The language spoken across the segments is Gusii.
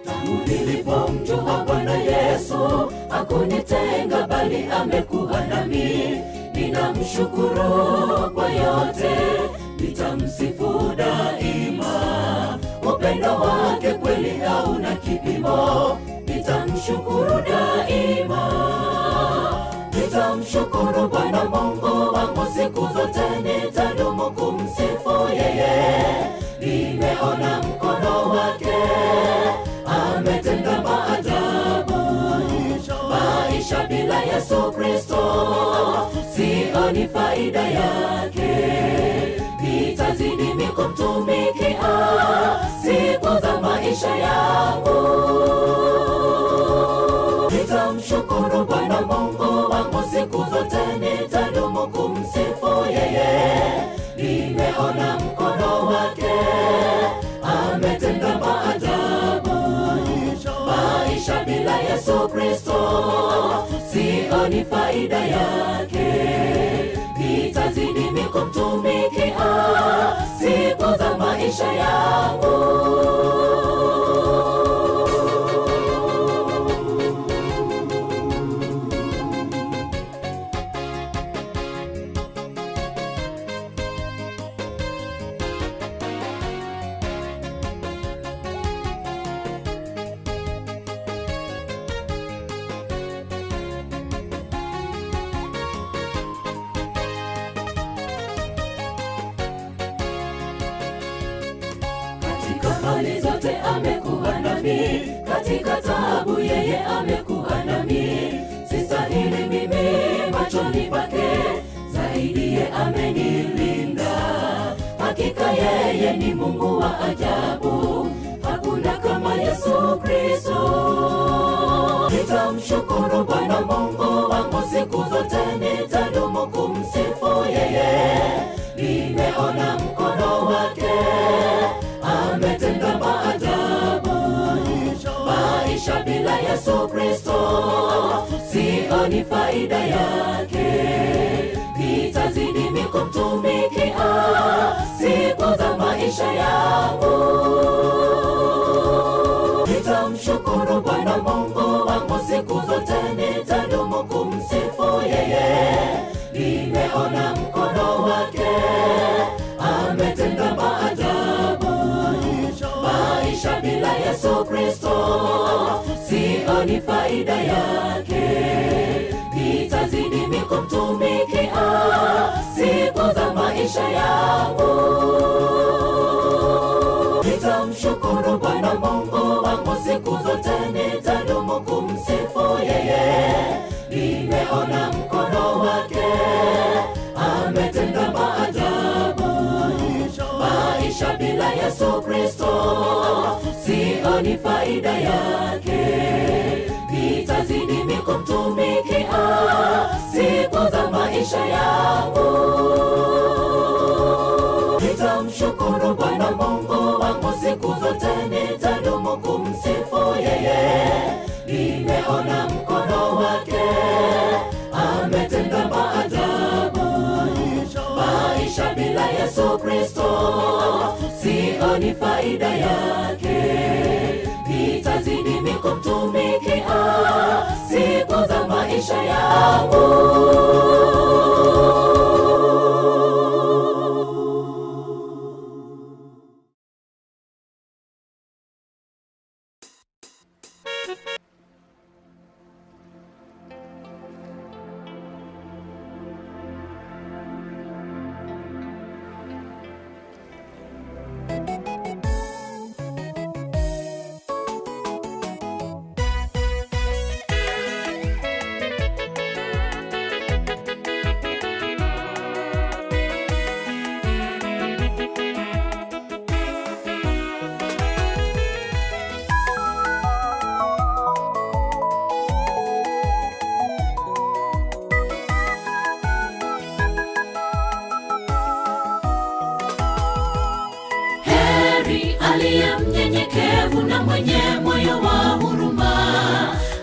Tangu nilipomjua Bwana Yesu hakunitenga, bali amekuwa nami. Ninamshukuru kwa yote, nitamsifu daima. Upendo wake kweli hauna kipimo, nitamshukuru daima. Nitamshukuru Bwana Mungu wangu siku zote, nitadumu kumsifu yeye. Nimeona mkono wake, ametenda maajabu. Maisha bila Yesu Kristo sioni faida yake. Nitazidi mimi kumtumikia siku za maisha yangu. Nitamshukuru Bwana Mungu wangu siku zote, nitadumu kumsifu yeye. Nimeona mkono wake, ametenda maajabu. Maisha bila Yesu Kristo sioni faida yake. Nitazidi mimi kumtumikia siku za maisha yangu. Katika hali zote amekuwa nami, katika taabu yeye amekuwa nami. Sistahili mimi machoni pake, zaidi ye amenilinda. Hakika yeye ni Mungu wa ajabu, hakuna kama Yesu Kristo. Nitamshukuru Bwana Mungu wangu siku zote, nitadumu kumsifu yeye. Nimeona mkono wake, ametenda maajabu. Maisha bila Yesu Kristo sioni faida yake. Nitazidi mimi kumtumikia siku za maisha yangu. Nitamshukuru Bwana Mungu wangu siku zote, nitadumu kumsifu yeye. Nimeona mkono wake, ametenda maajabu. Maisha bila Yesu Kristo sioni faida yake. Nitazidi mimi kumtumikia siku za maisha yangu. Nitamshukuru Bwana Mungu wangu siku zote, nitadumu kumsifu yeye. Nimeona mkono wake, ametenda maajabu. Maisha bila Yesu Kristo sioni faida yake. Nitazidi mimi kumtumikia siku za maisha yangu. Nitamshukuru Bwana Mungu wangu siku zote, nitadumu kumsifu yeye. Nimeona mkono wake, ametenda maajabu. Maisha bila Yesu Kristo sioni faida yake. Nitazidi mimi kumtumikia siku za maisha yangu. aliye mnyenyekevu na mwenye moyo wa huruma,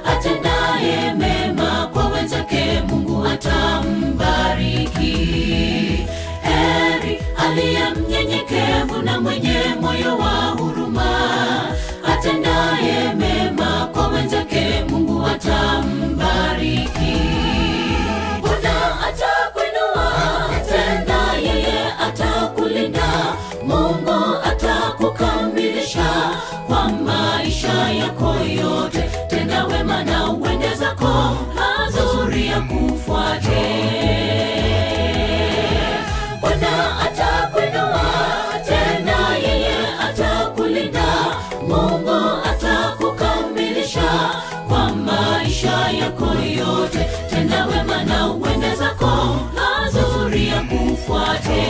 atendaye mema kwa wenzake, Mungu atambariki. Heri aliye mnyenyekevu na mwenye moyo wa huruma, atendaye mema kwa wenzake, Mungu atambariki. Bwana atakuinua, tena yeye atakulinda. Mungu atakukamilisha kwa maisha yako yote. Tenda wema na uende zako, mazuri yakufuate. Bwana atakuinua, tena yeye atakulinda. Mungu atakukamilisha kwa maisha yako yote. Tenda wema na uende zako, mazuri yakufuate.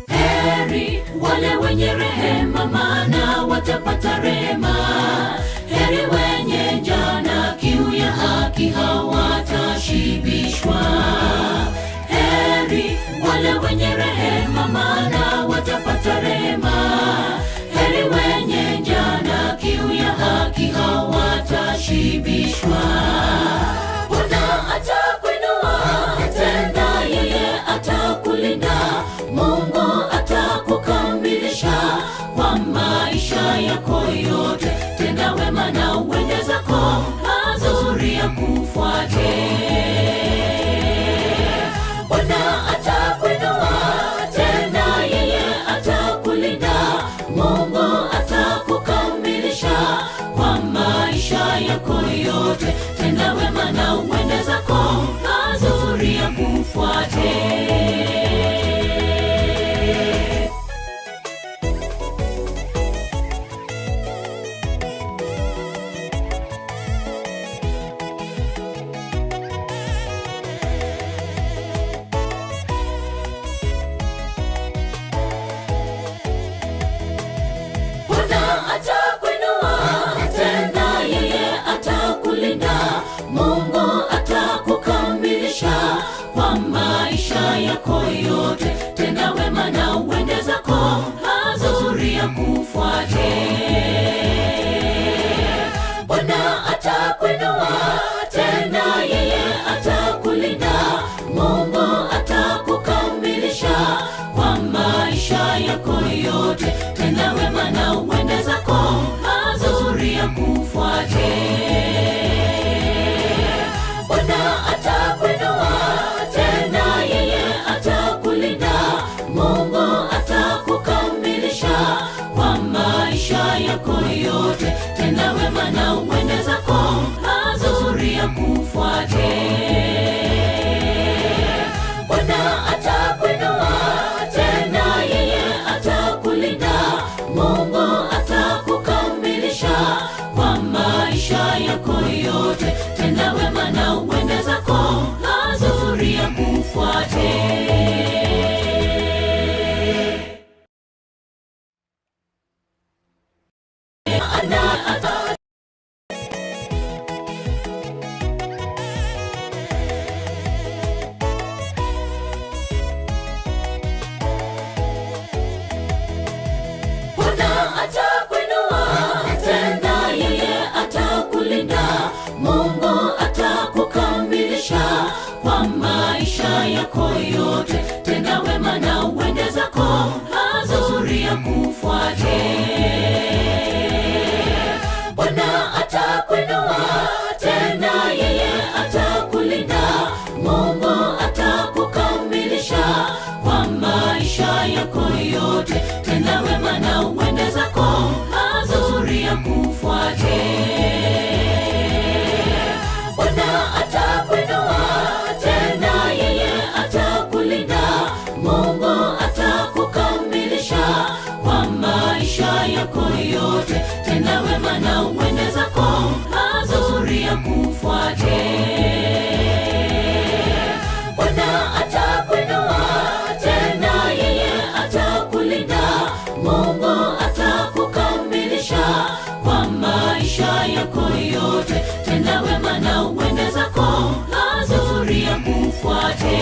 Heri wale wenye rehema, maana watapata rehema. Heri wenye njaa na kiu ya haki, hawatashibishwa. Heri wale wenye rehema, maana watapata rehema. Heri wenye njaa na kiu ya haki, hawatashibishwa. Bwana atakuinua, tena yeye atakulinda. Mungu atakukamilisha kwa maisha yako yote. Tenda wema na uende zako, mazuri yakufuate. Bwana atakuinua, tena yeye atakulinda. Mungu atakukamilisha kwa maisha yako yote. Tenda wema na uende zako, mazuri yakufuate. Bwana atakuinua, tena yeye atakulinda. Mungu atakukamilisha kwa maisha yako yote. Tenda wema na uende zako, mazuri yakufuate. Bwana atakuinua, tena yeye atakulinda. Mungu atakukamilisha kwa maisha yako yote. Tenda wema na uende zako, mazuri yakufuate. Bwana atakuinua, tena yeye atakulinda. Mungu atakukamilisha kwa maisha yako yote. Tenda wema na uende zako, mazuri yakufuate. Bwana atakuinua, tena yeye atakulinda. Mungu atakukamilisha kwa maisha yako yote. Tenda wema na uende zako, mazuri yakufuate. Ana ata Bwana atakuinua, tena yeye atakulinda. Mungu atakukamilisha kwa maisha yako yote. Tenda wema na uende zako, mazuri yakufuate. Bwana atakuinua, tena yeye atakulinda. Mungu atakukamilisha kwa maisha yako yote. Tenda wema na uende zako, mazuri yakufuate. Bwana atakuinua, tena yeye atakulinda. Mungu atakukamilisha kwa maisha yako. atakuinua, tena yeye atakulinda. Mungu atakukamilisha kwa maisha yako yote. Tenda wema na uende zako, mazuri yakufuate.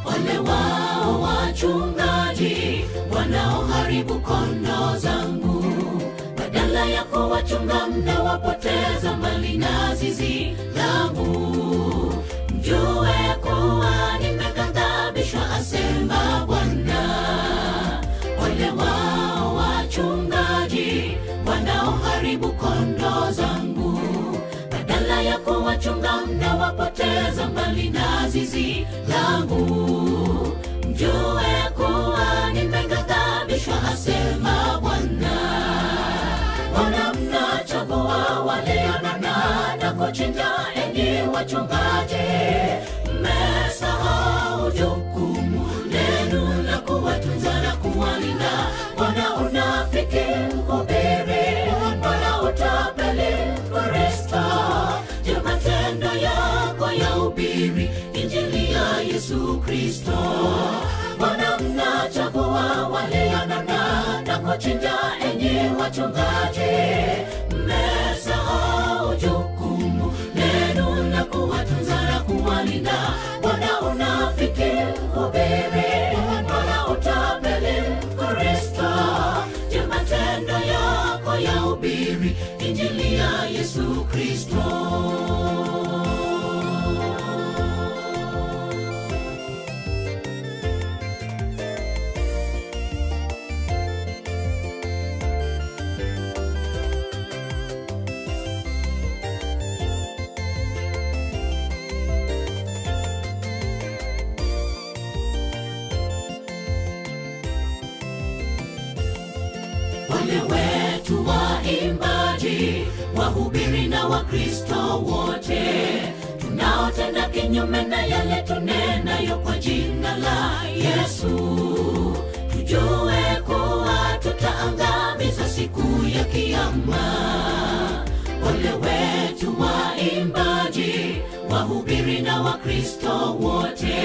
Ole wao wachungaji wanaoharibu kondoo zangu, badala ya kuwachunga mnawapoteza mbali na zizi langu. Mjue kuwa nimeghadhabishwa, asema Bwana. Ole wao wachungaji wanaoharibu kondoo zangu, badala ya kuwachunga mnawapoteza mbali na zizi langu. Mjue kuwa nimeghadhabishwa, asema Bwana. Mbona mnachagua walionona na kuchinja, enyi wachungaji? Mmesahau jukumu lenu la kuwatunza na kuwalinda. Mbona unafiki mhubiri? Mbona utapeli Mkristo? Je, matendo yako yahubiri Injili ya Yesu Kristo? Mbona mnachagua walionona na kuchinja, enyi wachungaji? Mmesahau jukumu lenu la kuwatunza na kuwalinda. Mbona unafiki mhubiri? Mbona utapeli Mkristo? Je, matendo yako yahubiri Injili ya Yesu Kristo? Ole wetu waimbaji, wahubiri na Wakristo wote tunaotenda kinyume na yale tunenayo kwa jina la Yesu, tujue kuwa tutaangamizwa siku ya Kiyama. Ole wetu waimbaji, wahubiri na Wakristo wote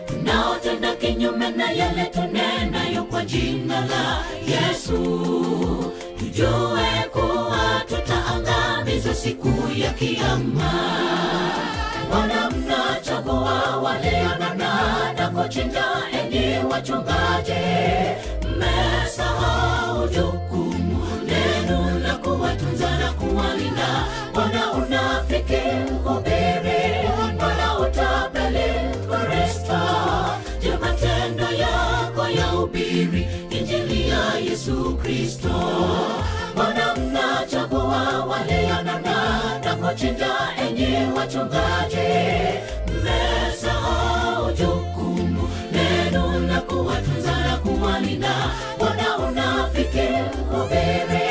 tunaotenda kinyume na yale tunenayo kwa jina la Yesu, tujue kuwa tutaangamizwa siku ya Kiyama. Mbona mnachagua walionona na kuchinja, enyi wachungaji? Mmesahau jukumu lenu la kuwatunza na kuwalinda. Mbona unafiki mhubiri? Mbona utapeli Mkristo? Je, matendo yako yahubiri Injili ya Yesu Kristo? Mbona mnachagua walionona na kuchinja, enyi wachungaji? Mmesahau jukumu lenu la kuwatunza na kuwalinda. Mbona unafiki mhubiri?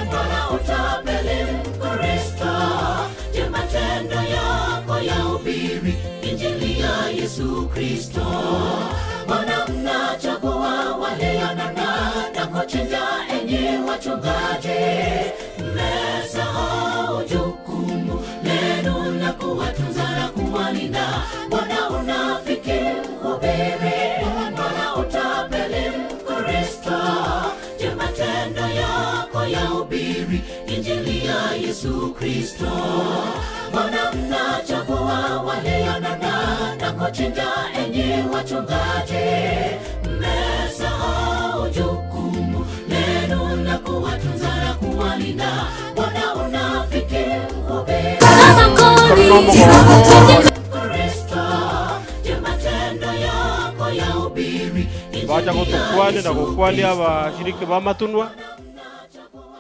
Mbona utapeli Mkristo? Je, matendo yako yahubiri Injili ya Yesu Kristo? Mbona mnachagua walionona na kuchinja, enyi wachungaji? Mmesahau jukumu lenu la kuwatunza na kuwalinda. Mbona unafiki mhubiri? Mbona utapeli Mkristo? Je, matendo yako yahubiri Injili ya Yesu Kristo? Mbona mnachagua walionona na kuchinja, enyi wachungaji? Mmesahau jukumu lenu la kuwatunza Bacha gotokwania na gokwania abashiriki b'amatunwa,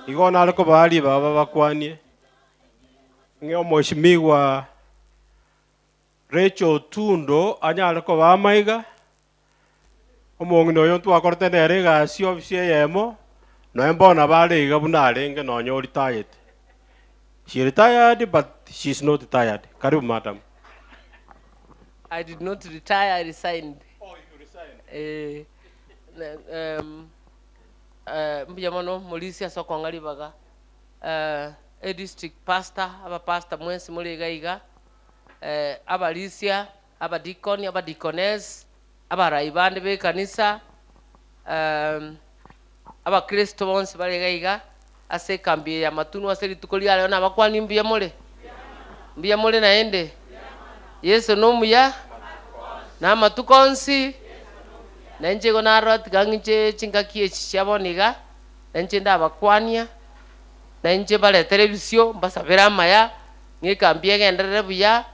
igo nare kobaa ribaga babakwanie. Ng'e omweshimiwa Rachel Otundo anyare koba amaiga, omong'ina oyo ntwakorete nere egasi ofisi eyemo, nonya mbono nabo are iga buna arenge nonya oritayete. She retired but she is not tired. Karibu madam. I did not retire, I resigned. Oh, you resigned. Eh, um, eh, mbuya mono morisia ase okong'a ribaga eh, e district pastor abapastor mwensi more iga iga eh, abarisia abadikoni abadikoness abarai bande b'ekanisa um, Abakristo bonsi bare iga iga ase ekambi eye y'amatunwa ase rituko ria rero nabakwanie mbuya more? Mbuya more naende? Yeso nomuya na amatuko onsi, na inche igo narora tiga ng'inche chingaki echi chia bono iga, na inche ndabakwania, na inche mbaretere ebisio, mbasabere amaya, ng'a ekambi egenderere buya,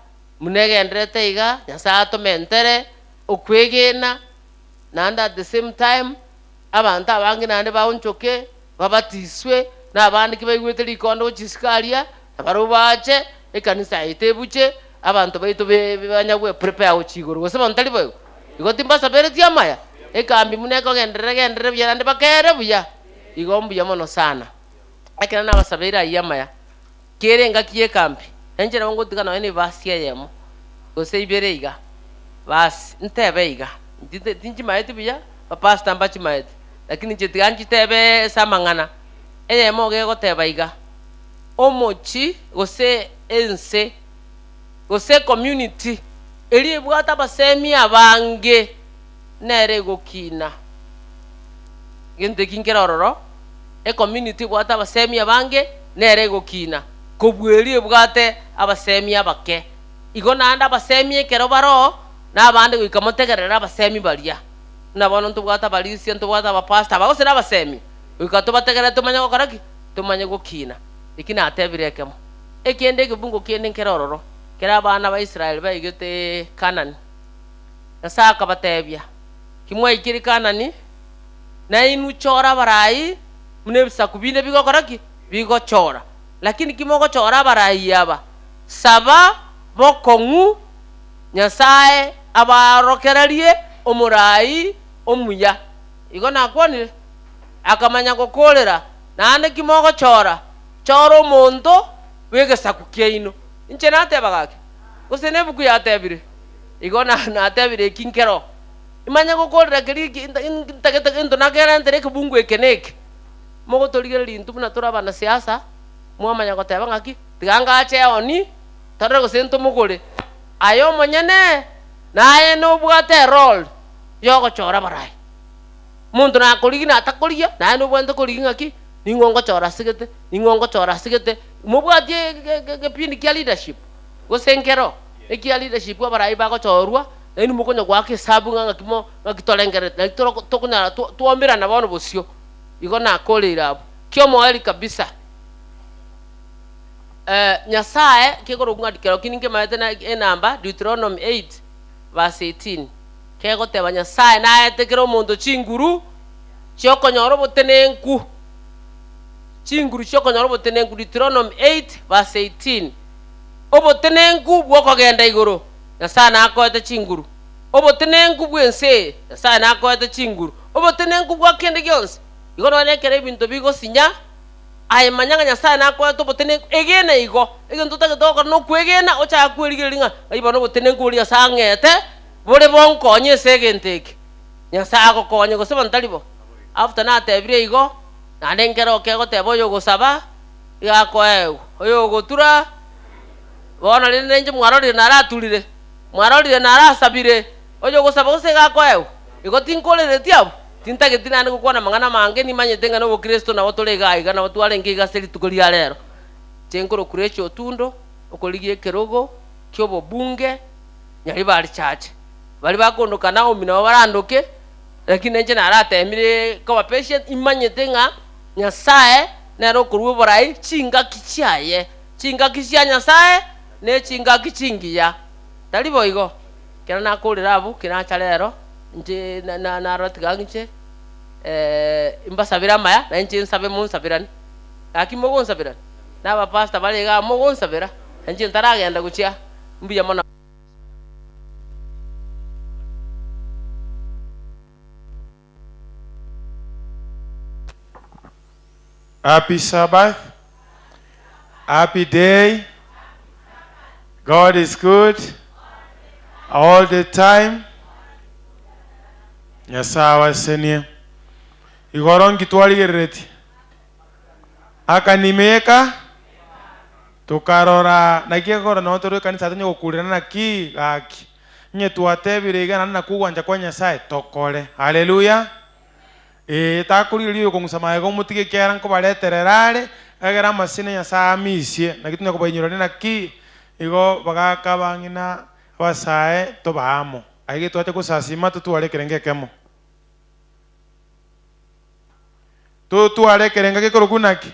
buna egendererete iga, Nyasaye atomentere okwegena, naende at the same time, Abanto abange naende baonchoke, babatiswe, na abande kibaigwete rikondo gochia isiko aria, na barabwo baache, ekanisa yaito ebuche, abanto baito banya gwe prepare gochia igoro, gose bono tari boigo? Igo timbasaberetie amaya? Ekambi buna ekogenderera genderere buya naende bakere buya, igo mbuya mono sana. Ekero nabasabeire ayio amaya, kere engaki y'ekambi, na inche nabo ngotiga nonya na ebasi eyemo, gose ibere iga, basi ntebe iga, intite tinchimaeti buya, bapastor mbachimaeti, lakini inche tiga nchitebe ase amang'ana. Eyemo iga egoteba iga, omochie gose ense, gose ecommunity, eria ebwate abasemi abange, nere egokina. Egento eki nkere ororo, ecommunity ebwate abasemi abange, nere egokina, kobua eria ebwate abasemi abake. Igo naende abasemi ekero baroo, na abande goika motegerere abasemi baria. Buna bono ntobwate abarisia, ntobwate abapastor, aba gose nabasemi, goika tobategerere tomanye gokora ki? Tomanye gokina. Eki natebire ekemo. Ekende ekebungo kende nkere ororo, kere abana ba Israel baigete Kanani. Nyasae akabatebia, Kimwaikire Kanani, nainwe chora abarai buna ebisaku binde bigokora ki? Bigochora. Lakini kimogochora abarai aba, saba bokong'u Nyasae abaorokererie omorai omuya. Igo nakwanire, akamanya gokoorera, naende ki mogochora? Chora omonto bw'egesaku kiaino. Inche nateba gaki, gose nebuku yatebire? Igo natebire eki nkero. Imanye gokoorera keria eki ntagete gento nakerentere ekebungo eke na eke. Mogotorigereria intwe buna tore abanasiasa, mwamanya goteba ng'aki, tiga ngache eoni, Torore gose ntomogore. Aye omonyene naye nobwate erole y'ogochora abarai. Omonto nakorigia na atakorigia, naye nobwenerete korigia ng'aki, ning'o ngochora asegete, ning'o ngochora asegete. Mobwatie egepindi kia leadership, gose nkero ekia leadership abarai bagochorwa, nainwe mokonya goaka esabu ng'a ng'aki mo ng'aki torengerereti, naki toro tokonyara twaomerana bono bosio. Igo nakoreire abwo. Kiomoerio kabisa. Nyasae kekorokwa ng'a kero kinde nkemaete na enamba, Deuteronomy 8 verse 18, kegoteba Nyasae naete kera omonto chinguru chiokonyora obotenenku, chinguru chiokonyora obotenenku, Deuteronomy 8 verse 18, obotenenku bw'okogenda igoro, Nyasae nakoete chinguru, obotenenku bw'ense eye, Nyasae nakoete chinguru, obotenenku bwa kende gionsi, igo nonya ekero ebinto bigosinya, Aye manya ng'a Nyasae nakoete obotenenku, egena igo. Egento otagete gokora nokwegena, ochake kwerigereria ng'a ng'ai bono obotenenku boria Nyasae ang'ete bore bonkonye ase egento eke. Nyasae agokonye gose bono tari bo? After natebire igo, naende nkero kegoteba oyogosaba, iga akoegwa, oyogotura, bono rende inche mwarorire naraturire, mwarorire narasabire, oyogosaba gose iga akoegwa, igo tinkorereti abwo. Tintageti naende gokwana amang'ana amange, nimanyete ng'a nobokristo nabo tore iga aiga, nabo twarenge iga ase rituko ria rero. Inche nkorokwa Rachel Otundo, okorigia ekerogo ki'obobunge Nyaribari Church. Baria bakondoka Naomi nabo barandoke, lakini nainche naratemire koba patient, imanyete ng'a Nyasae. Nere okorua oborai chingaki chiaye, chingaki chia Nyasae ne chingaki chingiya. Tari boigo? Ekero nakorire abwo, ki nacha rero, inche narora tiga inche imbasabere amaya, na inche nsabe monsabirane. Gaki mogonsabirana? Na abapastor bare igaa mogonsabera, na inche ntaragenda gochia, mbuya mono. Happy Sabbath. Happy day. God is good all the time. Nyasaye awasenie. Igoro nki twarigereretie? Akanimeka tokarora naki ekero nabo tore ekanisa tonya gokurerana naki gaki. Onye twatebire iga naende nakwo ogwancha kwa Nyasaye tokore. Haleluya! Ee, takorigereria oyokong'usa magega omotige ekiagera nkobareterera are, egere amasini a Nyasaye amisie. Naki tonya kobainyorania naki igo bagaaka abang'ina abasae toba amo. Aiga twacha gosasima totware ekerengo ekemo. Totware ekerengo gekorokwa naki?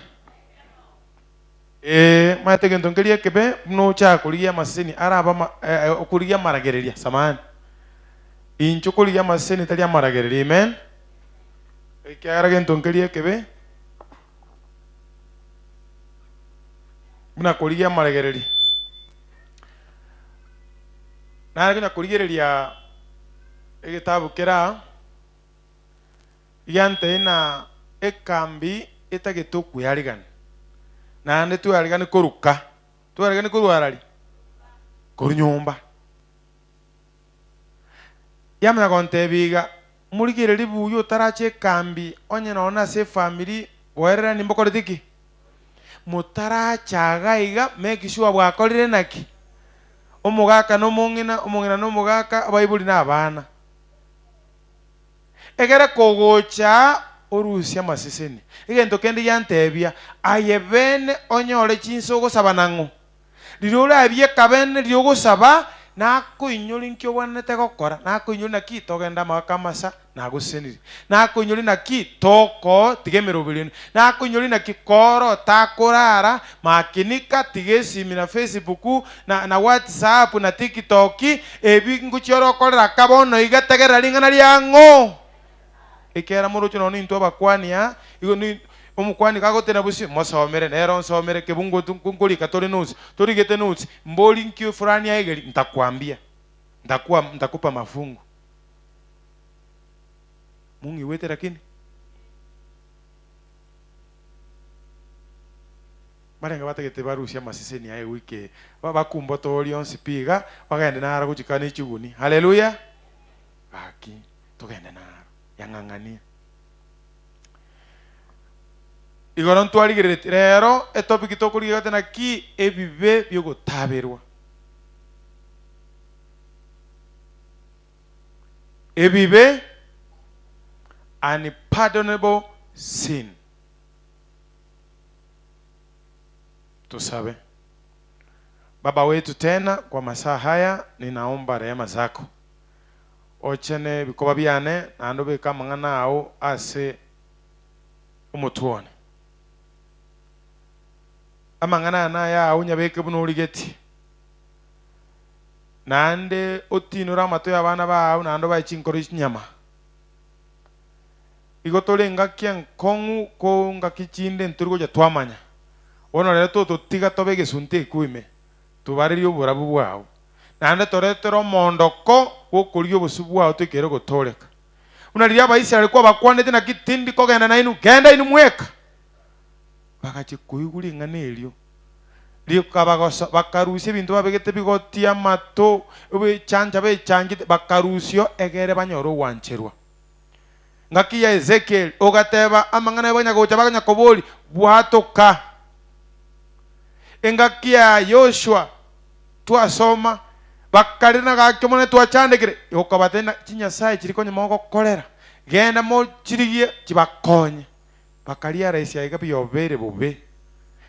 Ee, omanyete egento nkeria ekebe buna ochaka korigia amaseseni arabe ama okorigia amaragereria, samahani. Inche okorigia amaseseni tari amaragereria, amen. Ekiagera gento nkeria ekebe buna korigia amaragereria. Nare konya korigereria egetabu kere aa, Giantebia ng'a ekambi etagete okwearigania, naende tweariganie korwa ka, tweariganie korwa arari? Korwa nyomba. Yamanya gontebia iga, morigererie buya otarache ekambi onye nonya na ase efamiri boererani mbokoreti ki? Motaracha iga iga make sure bwakorire naki? Omogaka na omong'ina, omong'ina na omogaka, abaibori na abana. Ekere kogocha orusie amaseseni. Egento kende giantebia, Aye bene onyore chinsa ogosaba nang'o? Riria orabie ekabene riria ogosaba, nakoinyore inki obwenerete gokora, nakoinyore naki togende amagaka amasa, nagosesenirie. Nakoinyore naki toko tiga emeroberio ende, nakoinyore naki koro otakorara, makinika, tiga esimi na Facebook, na na WhatsApp na TikTok, ebi ngochia orokorera aka bono iga tegerera ring'ana riang'o. Ekiagera moroche nonya nintwe abakuani aa, igo ni omokuani gagotena bosio, mosomere, nere onsomere kebungo nkorika tore notes, torigete notes, mbori nki fulani aegeri, ntakwambia, ntakwa ntakupa mafungu. Mong'igwete lakini? Barenge batagete barusie amaseseni aye goika eye, bakumbotorie onsi pi iga, bagende naro gochika ne chiguni. Haleluya! Gaki, togende naro. Yang'ang'ania. Igoro ntwarigereretie rero etopic tokorigia gose naki ebibe biogotaberwa. Ebibe, unpardonable sin. Tusabe. Baba wetu tena kwa masaa haya ninaomba rehema zako ochene ebikoba biane naende obeke amang'ana ao ase omotwe one. Amang'ana aya naya ao nyabeke buna origetie naende otinore amato y'abana bao naende obae chinkoro chinyama. Igo tore engaki enkong'u ko ngaki chinde ntori gocha twamanya. Bono rero tototiga tobe egesunte ekio ime, tobarerie oborabu bwao, naende toretere omoondoko bw'okorigia obosio bwao toikere gotooreka. Buna riria Abaisraeli kwabakwanete naki tindi kogenda nainwe, genda inwe mweka. Bagachia koigwa ring'ana erio, rikabagosa, bakarusia ebinto babegete bigoti, amato, ebichancha bechangete, bakarusia egere banyore ogwancherwa. Ngaki ya Ezekieli, ogateba amang'ana y'abanyagocha baganyakoboria, Bwatoka. Engaki ya Yoshua, twasoma, bakarera gaki Omonene twachandekire, okabatebia ng'a chinyasae chiria konya mogokorera, genda mochirigie chibakonye. Bakaria raisi aiga biobeire bobe.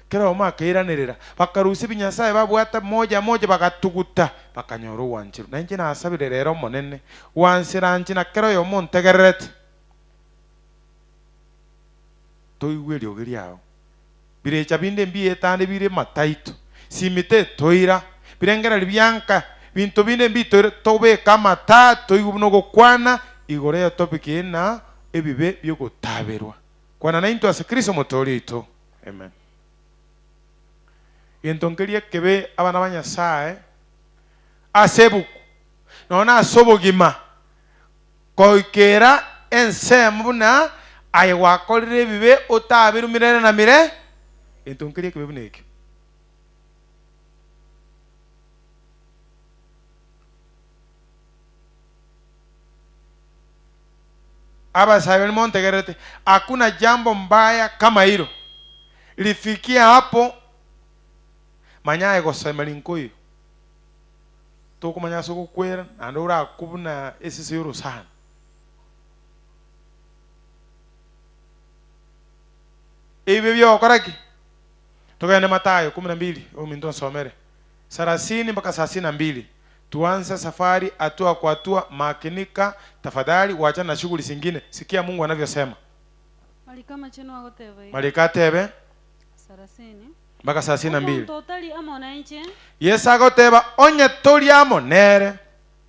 Kera oyomo akairanerera, bakarusia ebinyasae babwate moja moja bagatuguta, bakanyora ogwancherwa. Na inche nasabire rero Omonene, gwansera inche na kera oyomo ontegererete. Toigwe eriogi riao. Birecha binde mbietande bire mataito, simita etoira, birengererio bianka, binto binde mbitoire, tobeke amata, toigwe buna ogokwana igoro ya topic eye na ebibe biogotaberwa. Kwana naintwe ase Kristo Omotoori oito. Amen. Gento nkeria ekebe abana ba Nyasae ase ebuku nonya na ase obogima Goikera ensemo buna aye gwakorire ebibe otaberwe mirere na mire, gento nkeria ekebe buna ekio. Abasae baria montegererete, hakuna jambo mbaya kama hilo lifikia hapo, manya aye gosema rinkoiyo. Tokomanya ase ogokwera, naende orakwe buna esese y'orosana. Ebibe bi'ogokora ki? Togende Mathayo kumi na mbili, ominto nsomere sarasini mpaka sarasini na mbili. Tuanze safari hatua kwa hatua, makinika tafadhali, wachana na shughuli zingine, sikia Mungu anavyosema. Mariko amachenu agoteba iga. Mariko atebe. Sarasini. Mpaka sarasini na mbili. Omonto otari amo nainche. Yeso agoteba, Onye tori amo nere.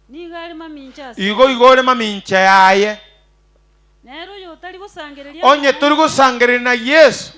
Nigo are mamincha ase. Igo igo ore mamincha yaye. Nere oyotari gosangereria amo Onye tori nainche. gosangereria na Yeso.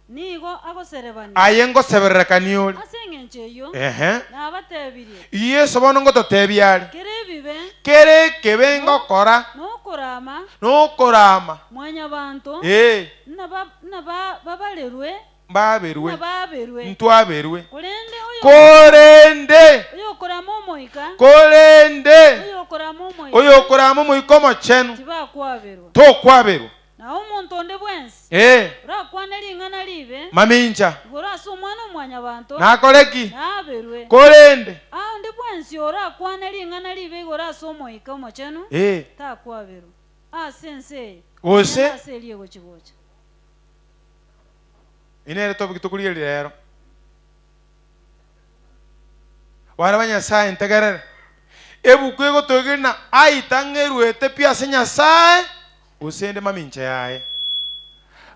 Nigo agoserebania. Aye ngosebererekania ore. Ase engencho eyio, Ehe. nabatebirie. Yeso bono ngototebia are. Kera ebibe. Kera ekebe ngokora. Nokorama. Nokorama. Mwanyabanto. Ee. Ng'a babarerwe. Mbaberwe. Ng'a baberwe. Ntwaberwe. Korende oyo. Korende. Oyokorama Omoika. Korende. Oyokorama Omoika. Oyokorama Omoika Omochenu. Tibakwaberwa. Tokwaberwa. Na omonto onde bwensi. Ee. Orakwane ring'ana riibe. Mamincha. Igoro ase Omwana-o-mwanyabanto. Nakore ki? Naberwe. Korende. Aonde bwensi orakwane ring'ana riibe igoro ase Omoika Omochenu. Ee. Takwaberwa ase ense eye, Gose. nonya nase eria egochi-gocha. Eye nere topic tokorigereria rero. Bana ba Nyasaye ntegerere. Ebuku egotoegeria na aitang'eruete pi ase Nyasaye gose ende mamincha yaye.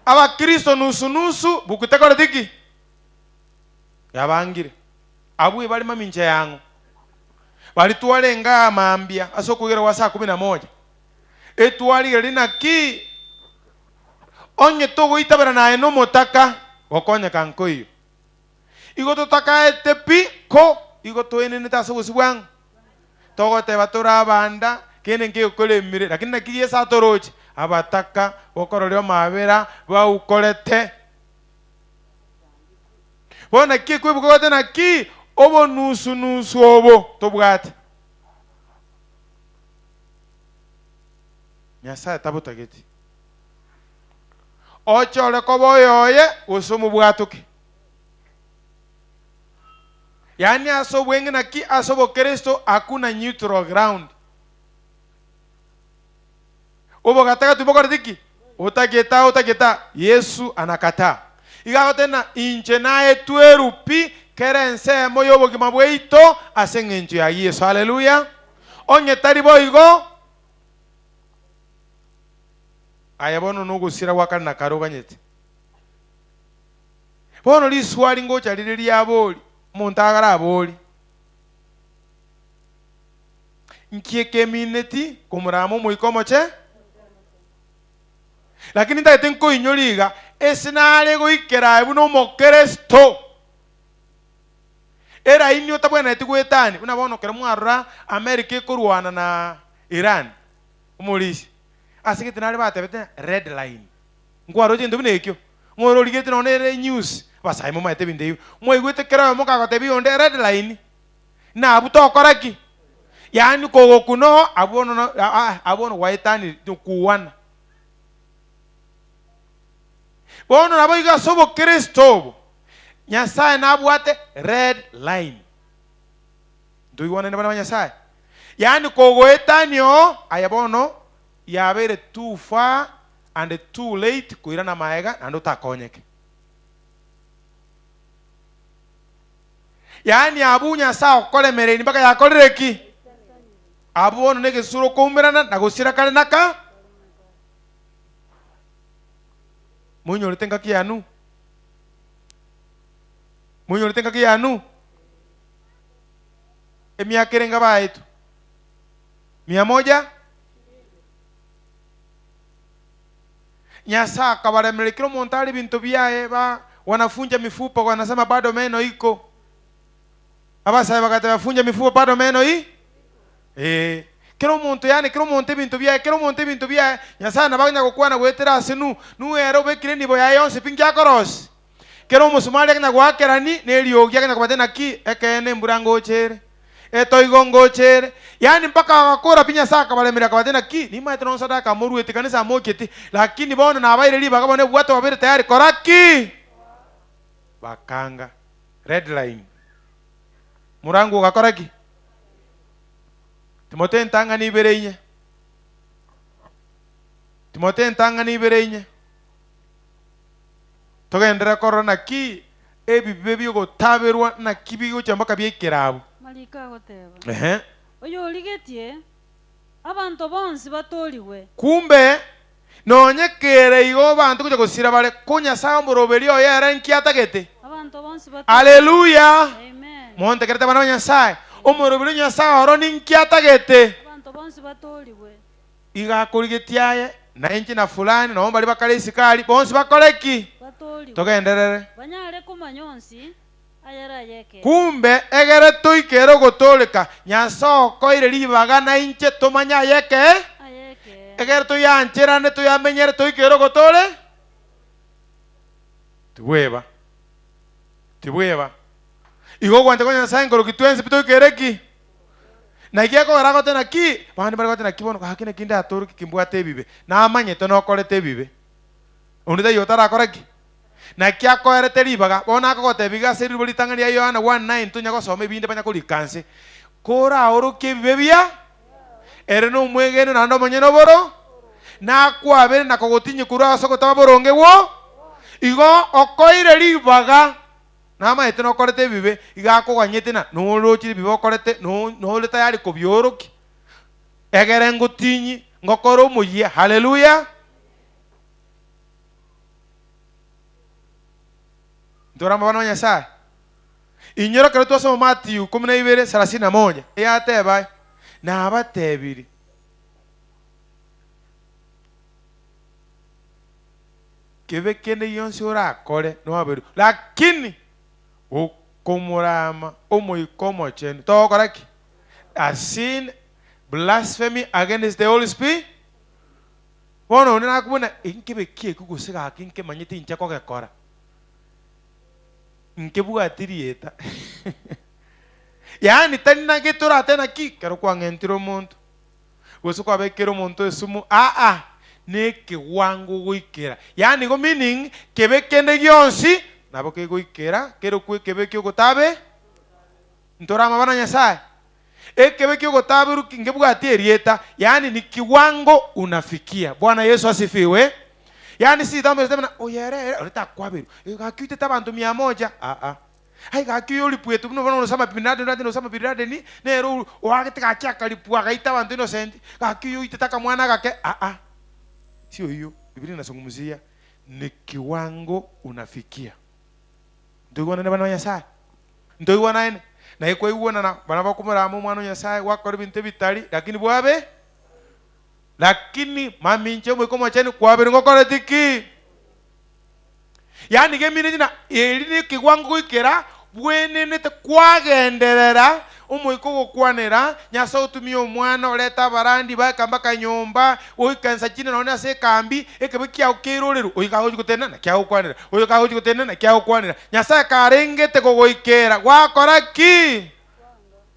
Abakristo nusu nusu buku tekoreti ki? Yabangire. Abwo ebare mamincha yang'o? Baria twarenge aa mambia ase okoigera gwa saa kumi na moja. Etwarigereria naki onye togoitabera naye nomotaka gokonyeka nkoiyo. Igo totakaete pi ko igo toenenete ase obosio bwang'o. Togoteba tore abanda kende nkegokoremire lakini naki Yeso atoroche abataka gokororia amabera baukorete. Bono naki ekwebuka gote naki obonusu-nusu obo tobwate. Nyasae tabotageti. Ochore koba oyoye gose omobwatoke. Yaani ase obweng'e naki ase obokeresto hakuna neutral ground. Obogatagati bokoreti ki? Otagete aa otagete aa. Yesu anakataa. Iga agoteba ng'a inche naetwe erupi kera ensemo y'obogima bwaito ase eng'encho ya Yeso. Haleluya! Onye tari boigo, aye bono nogosira gwa kare na kare oganyete. Bono riswali ngocha rire riabori, omonto agarabori, Nki ekemineti komorama Omoika Omoche? Lakini ntagete nkoinyore iga, ase nare goikera aye buna Omokeresto, eraini otabwenereti goetania, buna bono ekero mwarora America ekorwana na Iran, omorisia, ase gete nare batebete ng'a red line. Nkwaroche egento buna ekio? Ng'o ore origete nonya ere news, abasae momaete ebinto ebio, mwaigwete kera oyomo kagotebia oyonde red line. Na abwo tokora ki? Yaani kogokuna oo, abwo bono no aa abwo bono gwaetanire, tokuana. Bono nabo igo ase obokristo obo, Nyasaye nabwate red line. Ntoigwanane bana ba Nyasaye? Yaani kogoetania oo, aye bono yabeire too far and too late koirana maega naende otakonyeke. Yaani abwo Nyasae okoremereria mpaka yakorire ki? Abwo bono negesuro okoumerana na gosira kare na ka. Moinyorete engaki ya Nuhu? Moinyorete engaki ya Nuhu? Emiaka erenge abaetwe? Mia moja? Nyasae akabaremereria kera omonto are ebinto biaye ba wanafunja mifupa wanasema bado meno iko. Abasae bagateba funja mifupa bado meno i ee. Kera omonto yaani kera omonto ebinto biaye kera omonto ebinto biaye Nyasae nabo akonya gokwana goetera ase Nuhu. Nuhu ere obekire enibo yaye yonsi pi nkiakorosia. Kera omosumari akanya goakerani neriogi akanya kobatebia naki ekeene embura ngocha ere, etoigo ngocha ere, yaani mpaka agakora pi Nyasae akabaremereria akabatebia naki nimaete nonye sadaka amorueti kanisa amocheti, lakini bono nabaire ribaga bono ebwate babeire tayari kora ki? Bakanga. Red line. Morango ogakora ki? Timotheo entang'ani ibere inye. Timotheo entang'ani ibere inye. Togenderere korora naki ebibe bi'ogotaberwa naki bigochia mpaka biaikera abwo. Mariko agoteba, Ehe. Oyorigetie abanto bonsi batoorigwe. Kumbe, nonye kere igo abanto gocha gosira bare, ko Nyasae omoroberi oye ere nki atagete? Abanto bonsi batoorigwe. Haleluya! Amen. Montegerete abana ba Nyasae, omoroberi o Nyasae oro ninki atagete? Abanto bonsi batoorigwe. Iga akorigetie aye, na inche na fulani, nabo mbaria bakare isiko aria, bonsi bakore ki? Batoorigwe. Togenderere. Banyare komanya onsi ayare ay'ekeene. Kumbe egere toikere ogotooreka, Nyasae okoeire ribaga na inche tomanye ay'ekee, Ay'ekeene. egere toyancherane toyamenyere toikere ogotoore? Tibweba. Tibweba. Igo ogwancha kwa Nyasae nkoroki twensi pi toikere ki? Naki ekogera agote naki, abande bare gote naki bono gaki naki ndatoroke kimbwate ebibe, namanyete nokorete ebibe. Onde taiyo otarakora ki? Naki akoerete ribaga, bono akogotebia iga ase rirubo ritang'ani ria Yohana 1:9 tonya gosoma ebinde banya korika nse, Koraorokie ebibe bia ere nomwegenwa naende omonyene oboro, nakwabere na kogotinyia korwa ase ogotaba boronge gwo igo okoire ribaga. Namaete nokorete ebibe, iga akoganyete na norochire ebibe okorete, nore tayari kobiorokia. Egere ngotinyi, ngokore omoyia. Haleluya! Ntore amabana ba Nyasae. Inyora ekero twasoma Matthew kumi na ibere sarasini na moja, eyateba, Nabatebirie, Kebe kende gionsi orakore noaberwe, lakini gokomorama Omoika Omochenu togokora ki? A sin, blasphemy against the Holy Spirit. Bono onde nakobuna nkebe ki eki gose gaki nkemanyete inche kogekora, nkebwati rieta yaani tari naki toratebe naki ekero kwang'entire omonto. gose kwabekera omonto esumu, aa, nekegwango goikera. Yaani igo meaning kebe kende gionsi nabo kegoikera kerokwe ekebe kiogotabe ntore amabana a Nyasaye. Ekebe kiogotaberwa ki nkebwati erieta, yaani ni kiwango unafikia. Bwana Yesu asifiwe. Yaani sitambe buna oyo ere ere ore takwaberwa, gaki oitete abanto mia moja, aa. Ai gaki oyo oripuetwe buna bono Osama bin Laden oranyore Osama bin Laden nere oagete gaki akaripwa agaita abanto innocent, gaki oyo oitete akamwana agake aa si oyio Bibilia inazungumzia ni kiwango unafikia. Ntoigwanane bana ba Nyasaye? Ntoigwanaine? Naye kwaigwanana bana bakomorama omwana o Nyasaye gwakora ebinto ebitari lakini bwabe lakini mamincha omoika omochenu kwabere ngokoreti ki? Yaani gemineti na eri nekegwango goikera bwenenete kwagenderera omoika ogokwanera, Nyasae otumie omwana orete abarandi baika mpaka nyomba, goika ensa chinde nonye ase ekambi, ekebe kiao keirorerwe, oyo kagochi gotenena naki agokwanera, oyo kagochi gotenena naki agokwanera. Nyasae karengete kogoikera gwakora ki?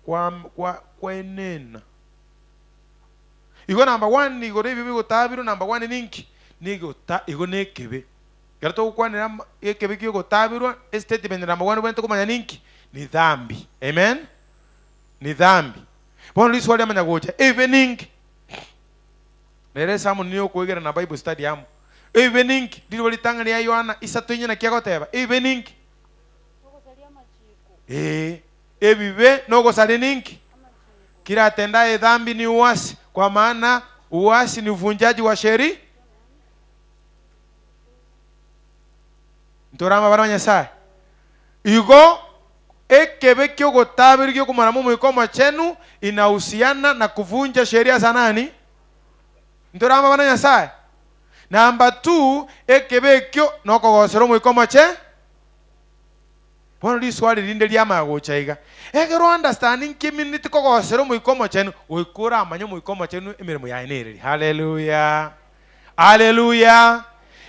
Kwa kwa kwenena. Igo number one igoro ebibe bigotabirwa number one ninki? Nigota igo nekebe. Ekero togokwanera ama ekebe kiogotaberwa, estatement number one obwenerete komanya ninki? Ni dhambi. Amen? Ni dhambi. Bono riswali riamanya gocha, ebibe ninki? Rero esamu niyo okoegera na Bible study amo. Ebibe ninki? Riroba ritang'ani ria Yohana isato inye naki agoteba, ebibe ninki? Ee, ebibe nogosaria ninki? Kila atendaye dhambi ni uasi, kwa maana uasi ni uvunjaji wa sheri. Ntore amabara a Nyasae. Igo ekebe ki'ogotaberia gi'okomorama Omoika Omochenu inahusiana na kuvunja sheria za nani? Ntore amo abana Nyasae? Number two, ekebe ekio nokogosera Omoika Omoche. Bono riswali rinde riamanya gocha iga, ekero understand nki emineti kogosera Omoika Omochenu, goika oramanye Omoika Omochenu emeremo yaye nereri. Haleluya! Haleluya!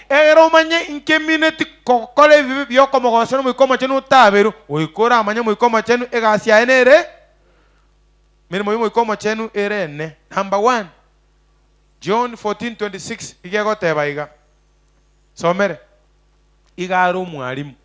Ekero omanye inki emineti gokora ebibe bi'okomogosera Omoika Omochenu otaberwe, goika oramanye Omoika Omochenu egasi yaye nere emeremo y'Omoika Omochenu ere ene. Number one, John 14:26 iga egoteba iga, somere, iga are omwalimu.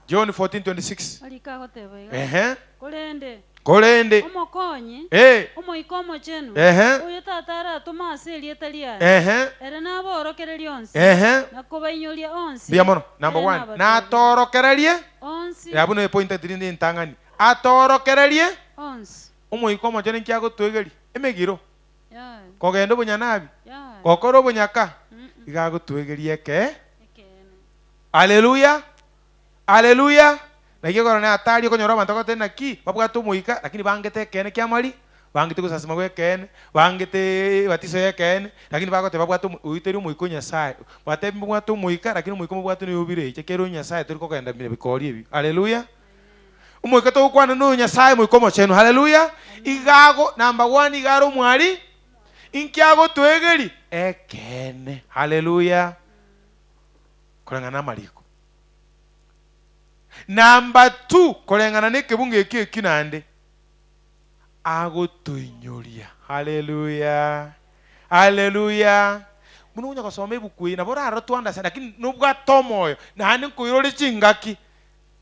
John 14:26. Arika agoteba iga, Ehe. Korende Korende Omokonyi, Eh. Omoika Omochenu, Ehe. oyo Tata aratome ase erieta riaye, Ehe. ere naborokererie onsi, Ehe. na kobainyoria onsi, Mbuya mono. Number ere one, nabateebie natorokererie onsi, Abwo noyo point etiri entang'ani. Atorokererie onsi. Omoika Omochenu inki agotwegeria? Emegiro. Yaya. Kogenda obonyanabi. Yaya. Gokora obonyaka. Mm-mm. Iga agotwegeria eke. Ekeene. Haleluya! Haleluya! Naki ekero natari okonyora abanto bagoteba naki babwate omoika lakini bangete ekeene ki'amari, bangete gosasima gw'ekeene, bangete ebatiso y'ekeene, lakini bagoteba babwate omo oyio tari omoika o Nyasaye. Batebi mbabwate omoika lakini omoika mobwate noyo obirecha kere o Nyasaye tori kogenda buna bikori ebio. Haleluya! Omoika togokwana noyo Nyasaye omoika omochenu. Haleluya! Iga ago number one iga are omwari, inki agotwegeria? Ekeene. Haleluya! Koreng'ana namariko. Number two, koreng'ana nekebungo ekio ekio naende, agotoinyoria. Haleluya! Haleluya! Buna okonya gosoma ebuku eye, nabo orarore to understand, lakini nobwate omoyo, naende nkoirore chingaki,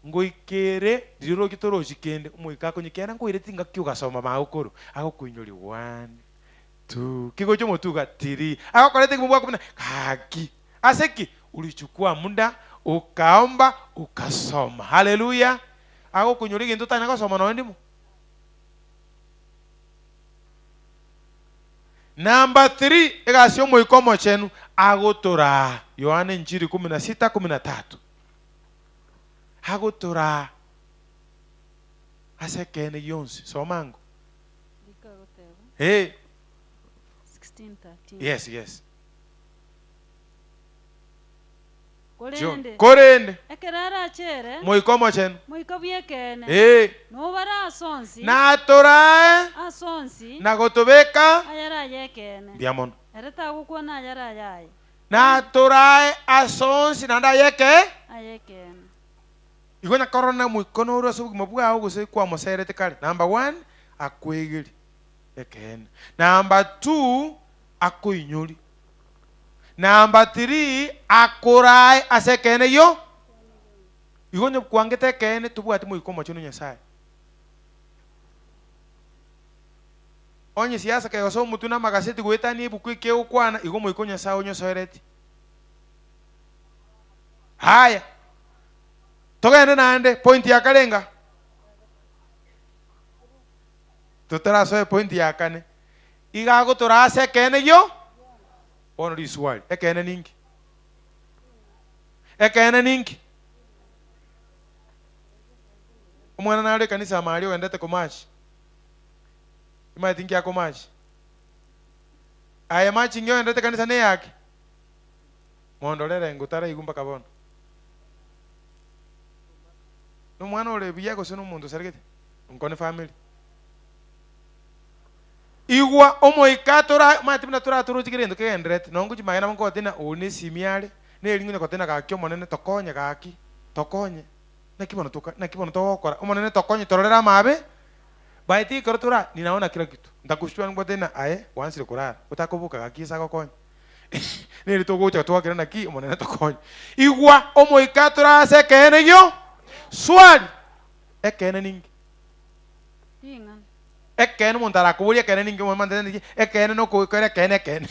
ngoikere riria oroche torochi kende, omoika akonye kiagera nkoirete chingaki ogasoma magokoro, agokoinyoria one, two, kegocha omotwe iga three, agokorete ekimo bwako buna gaki. Ase ki? Ulichukua muda, ukaomba, ukasoma. Haleluya! Agokonyora egento otanya gosoma nonya ndimo. Number 3, egasi y'Omoika Omochenu agotoraa. Yohana Injili 16:13. Agotoraa ase ekeene gionsi. Soma ango. Rika agoteba. Hey. 16:13. Yes, yes. John. Korende Korende ekero arachere Moika Omochenu, Moika bw'ekeene, ee, nobare ase onsi, natorae ase onsi na gotobeka ayare ay'ekeene. mbuya mono. Ere tagokwana ayare ayaye, Natorae ase onsi naende ay'ekee. ay'ekeene. Igo nyakorora na Omoika nore ase obogima bwao gose kwamoserete kare. Number one, akoegerie ekeene. Number two, akoinyorie. Number three, akorae ase ekeene gio. Igo onye kwangete ekeene tobwati moika omochenu o Nyasaye. Onye siasa kegosoa omotwe na amagaseti goetania ebuku eke egokwana, igo omoika o Nyasaye onyosoereti. Haya, togende naende point ya karenga? Totarasoa epoint ya kane. Iga agotoraa ase ekeene gio bono riswali, ekeene ninki? Ekeene ninki? Omwana nare ekanisa amo aria ogendete komachi. Omanyete inki akomachi? Aye matching ogendete ekanisa neyake? Mondorere ingo taraigwa mpaka bono. Nomwana ore buya gose nomonto osaregete? Nkone family. Igwa omoika tora omanyete buna toratoroche kera egento kegendererete, nonye ngochia magena nkogotebi ng'a oria nesimi are, neri ngonya koteba ng'a gaki omonene tokonye gaki, tokonye, naki bono toka naki bono togokora, omonene tokonye tororere amabe, by the ekero tora ninaona kila kitu, ntakoshtua ngotebi ng'a aye gwansire korara, otakoboka gaki ase agokonye, neri togocha twakera naki omonene tokonye. Igwa omoika tora ase ekeene gio swali, ekeene ninki? Ring'ana. Ekeene omonto arakoborie ekeene ninki omanyete ninki ekeene nokogokera ekeene ekeene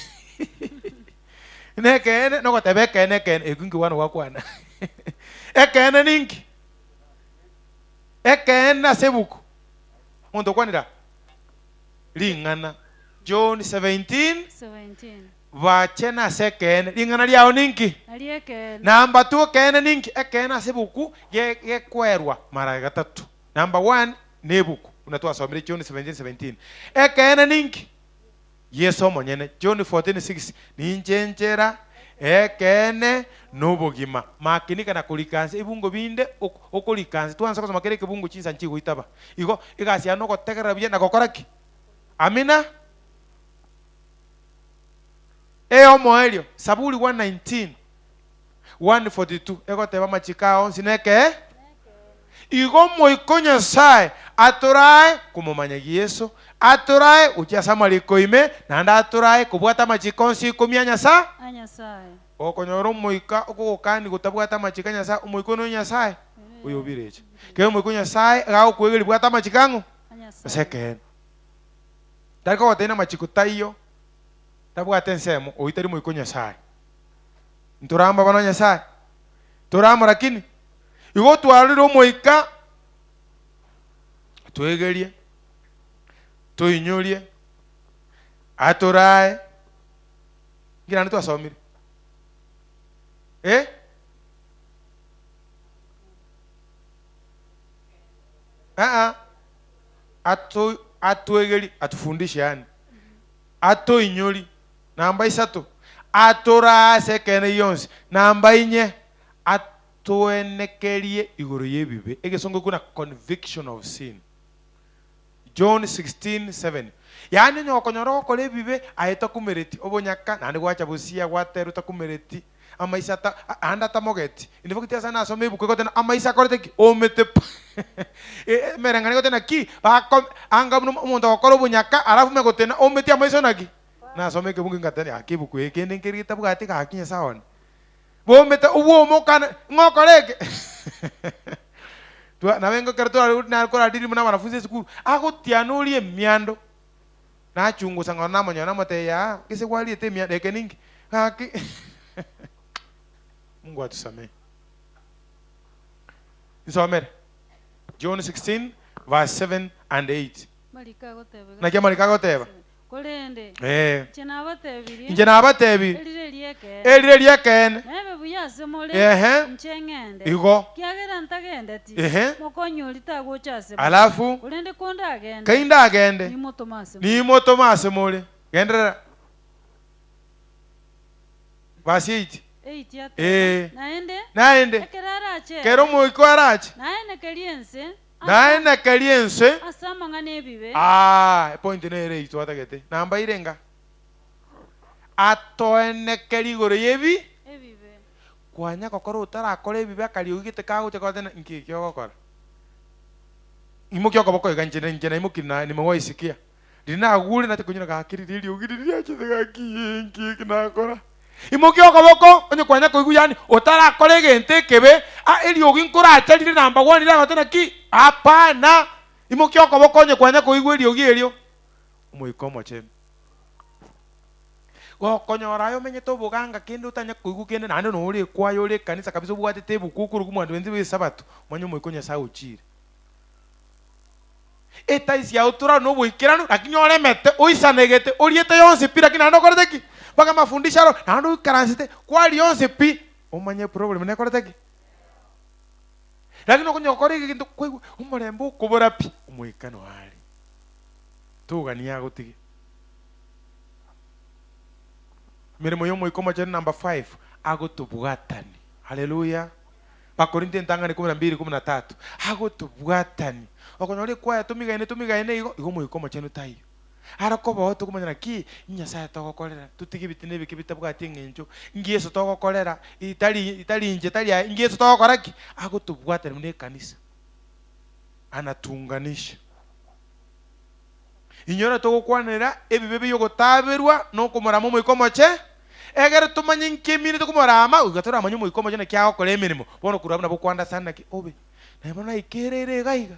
nekeene nogoteba ekeene ekeene ekio inki bono gwakwana ekeene ninki ekeene ase ebuku omonto okwanire aa ring'ana John 17 17. bache nase ekeene ring'ana riao ninki. Nario ekeene. Namba two ekeene ninki? Ekeene ase ebuku gekwerwa mara gatato. Number one nebuku buna twasomire John 17:17. Ekeene ninki? Yeso omonyene, John 14:6, Ninche enchera, ekeene, na obogima. Makinika na korika nse ebungo binde okorika nse. Twansa gosoma kera ekebungo chinsa nchigoitaba. Igo egasi yane nogotegerera buya na gokora ki? Amina. Eyomoerio, Saburi 119, 142 egoteba amachiko ao onsi nekee. Igo Omoika o Nyasae atorae komomanya Yeso, atorae gochia ase amariko ime, naende atorae kobwata amachiko onsi ikomi a Nyasae. A Nyasae. Gokonyora Omoika okogokania gotabwata amachiko a Nyasae, Omoika oyo noyo Nyasae, oyo obirecha. Kera Omoika o Nyasae iga agokwegeria bwata amachiko ang'o? A Nyasae. Ase ekeene. Tari kogotebia namachiko taiyo, tabwate ensemo, oyio tari Moika o Nyasae. Ntorama abana ba Nyasae? Tore amo lakini? Igo twarorire Omoika, twegerie, toinyorie, atorae. Nki naende twasomire? Eh? Aa, ato atwegerie, atufundishe yaani, atoinyori. Namba isato, atorae ase ekeene gionsi. Namba inye, atoenekerie igoro y'ebibe. Egesongo ekio na conviction of sin. John 16:7. Yaani onye gokonyora ogokora ebibe, aye takumereti obonyaka, naende gwacha bosia gwaterwa takumereti, amaiso ata aande atamogeti. In fact ase nasoma ebuku egoteba amaiso akorete ki? Omete pa. Emereng'anio egoteba naki, bako anga buna omonto ogokora obonyaka alafu omanye gotena ometi amaiso naki? Nasoma ekebungo ngateba gaki ebuku eye kende nkeri getabwati gaki Nyasae one. Bomete obwomokana ng'a okore eke. Twa nabo ekero tware nare koradiri buna abanafunzi esukuru, agotiana oria emiando, nachungusa ng'a namonyora namotebia yaa, gese kwariete emiando eke ninki? Gaki Mungu atusamehe. Nsomere John 16 verse 7 and 8. Mariko agoteba iga. Naki amariko agoteba? Korende, Ee. inche nabatebirie, Inche nabatebirie, erire ri'ekeene, erire ri'ekeene, nebe buya ase more, Ehe. inche ng'ende. Igo. Ekiagera ntagendeti, Ehe. mokonyi oria tagocha ase more. Alafu, Korende kondagende, kaindagende, nimotome ase more. nimotome ase more. Genderera. Verse 8. 8 ateba, Ee. Naende, Naende, ekero arache kero ere, omoika arache, naenekerie ense, ase naenekerie ense, ase amang'ana ebibe, Ah, epoint nere eyio twatagete. Namba irenga? Atoenekerie igoro y'ebi, ebibe. kwanya gokora otarakora ebibe akariogi gete kagocha goteba nki eki ogokora? Imokia okoboko iga inche inche naimokirie na nimewaisikia. Riria nagure nacha konyora gaki riria eriogi riria riachete gaki ee nki eki nakora? Imokia okoboko onye kwanya koigwa yaani otarakora egento ekebe, ah eriogi nkoracha rire number one riagote naki? Hapana! Imokia okoboko onye kwanya koigwa eriogi erio, Omoika Omochenu. Gokonyora aye omenyete oboganga kende otanya koigwa kende naende nore ekwaya ore ekanisa kabisa obwatete ebuku okorokwa mwanduense bwe esabato, omanye Omoika o Nyasaye ochire. Etaisi yao torare noboikeranu, lakini oremete, oisanegete, oriete yonsi pi, lakini naende okorete ki? Mpaka amafundisho aro, naende oikaransete, kwaria yonsi pi, omanye eproblem nekorete ki? Lakini okonya gokora egento kwaigwa omorembe okobora pi, omoika noyo are. Togania agotige. Emeremo ya Omoika Omochenu number five, agotobwatani. Haleluya. Bakorinto entang'ani 12:13, agotobwatania. Okonyora ekwaya tomigaine tomigaine igo, igo Omoika Omochenu taiyo. Are kobao tokomanya naki Nyasaye togokorera, totige ebitina ebike bitabwati eng'encho, inki Yeso togokorera, itari itari inche tari aye, inki Yeso togokora ki? Agotobwatania buna ekanisa. Anatuunganisha. Inyora togokwanera ebibe bi'ogotaberwa na okomorama Omoika Omoche, egere tomanye inki eminete komorama, goika toramanye Omoika Omoche naki agokora emeremo. Bono korwa abwo nabo okoandasana naki obe. Naye bono naikereire iga iga.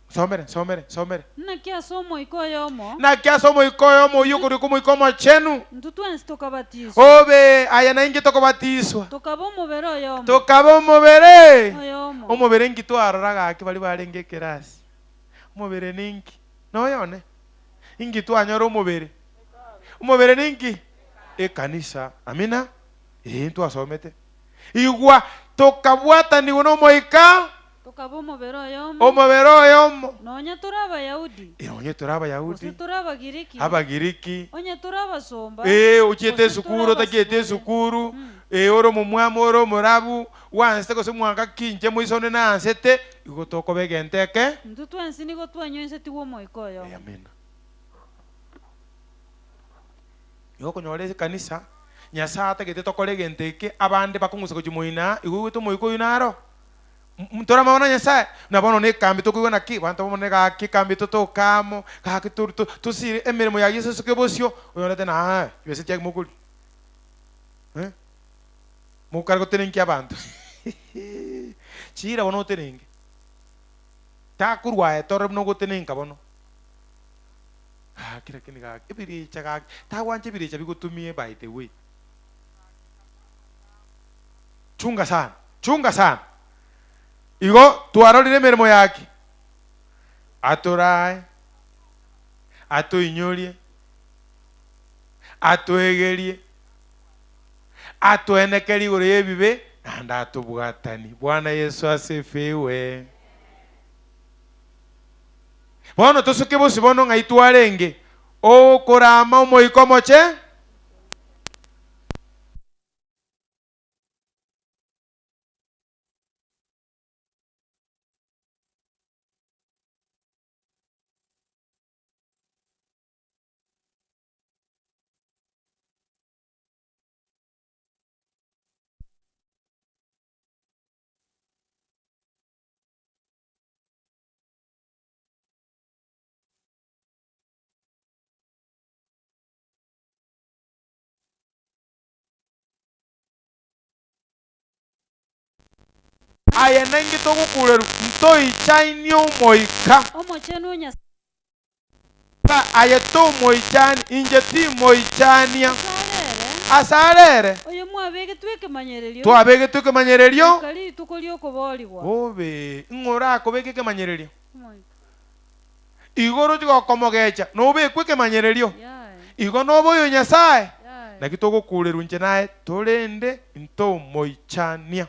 Nsomere, nsomere, nsomere. Naki ase Omoika oyomo. Naki ase Omoika oyomo oyio okorua kw'Omoika Omochenu. Intwe twensi tokabatiswa. Obe, aye na inche tokobatiswa. Tokaba omobere oyomo. Tokaba omobere oyomo. Omobere inki twarora gaki baria barenge ekerasi? Omobere ninki? Noyone? Inki twanyora omobere? Omobere ninki? Ekanisa. Amina. Ee, ntwasomete. Igwa, tokabwatanigwa n'Omoika. Tokaba omobere oyomo. Omobere oyomo. Nonya tore Abayahudi. Eh, onye tore Abayahudi. Gose tore Abagiriki. Abagiriki. Onye tore abasomba. Ee, ochiete esukuru, otachiete esukuru, ee, ore omomwamu, ore omorabu, gwansete gose mwanka ki inche moiso one naansete, igo tokoba egento eke. Intwe twensi nigo twanyoisetigwe Omoika oyomo. Amina. Igo okonyora ekanisa, Nyasae atagete tokore egento eke, abande bakong'usa gochia moino aa, igo oigwete omoika oyio naro. Ntore amang'ana a Nyasae, na bono nekambi tokoigwa naki, abanto b'Omonene gaki ekambi totoke amo, gaki tosire emeremo ya Yeso esoke bosio, oyorete na aa, chibesa chiaye mokoria. Eh? Mokare gotenenkia abanto. Chiira bono otenenke. Takorwa aye torore buna ogotenenka bono. Gaki lakini gaki, ebirecha gaki, tagwancha ebirecha bigotumie by the way. Chunga sana, chunga sana. Igo twarorire emeremo yaki? Atorae, atoinyorie, atoegerie, atoenekerie igoro y'ebibe, naende atobwatanie. Bwana Yeso asifiwe. Bono tosoke bosio bono ng'ai twarenge? Okorama Omoika Omoche. Aye nainki togokurerwa, ntoichainie Omoika. Omochenu o Nyasae. Aye tomoichani, inche timoichania. Ase are ere. Ase are ere. Oyo mwabegetwe ekemanyererio. Twabegetwe ekemanyererio. Goika rituko ri'okoboorigwa. Bobe, ng'o orakobeke ekemanyererio? Omoika. Igo oroche gokomogecha, nobekwe ekemanyererio. Yaya. Igo nobe oyo Nyasae. Yaya. Naki togokurerwa inche naye, torende ntomoichania.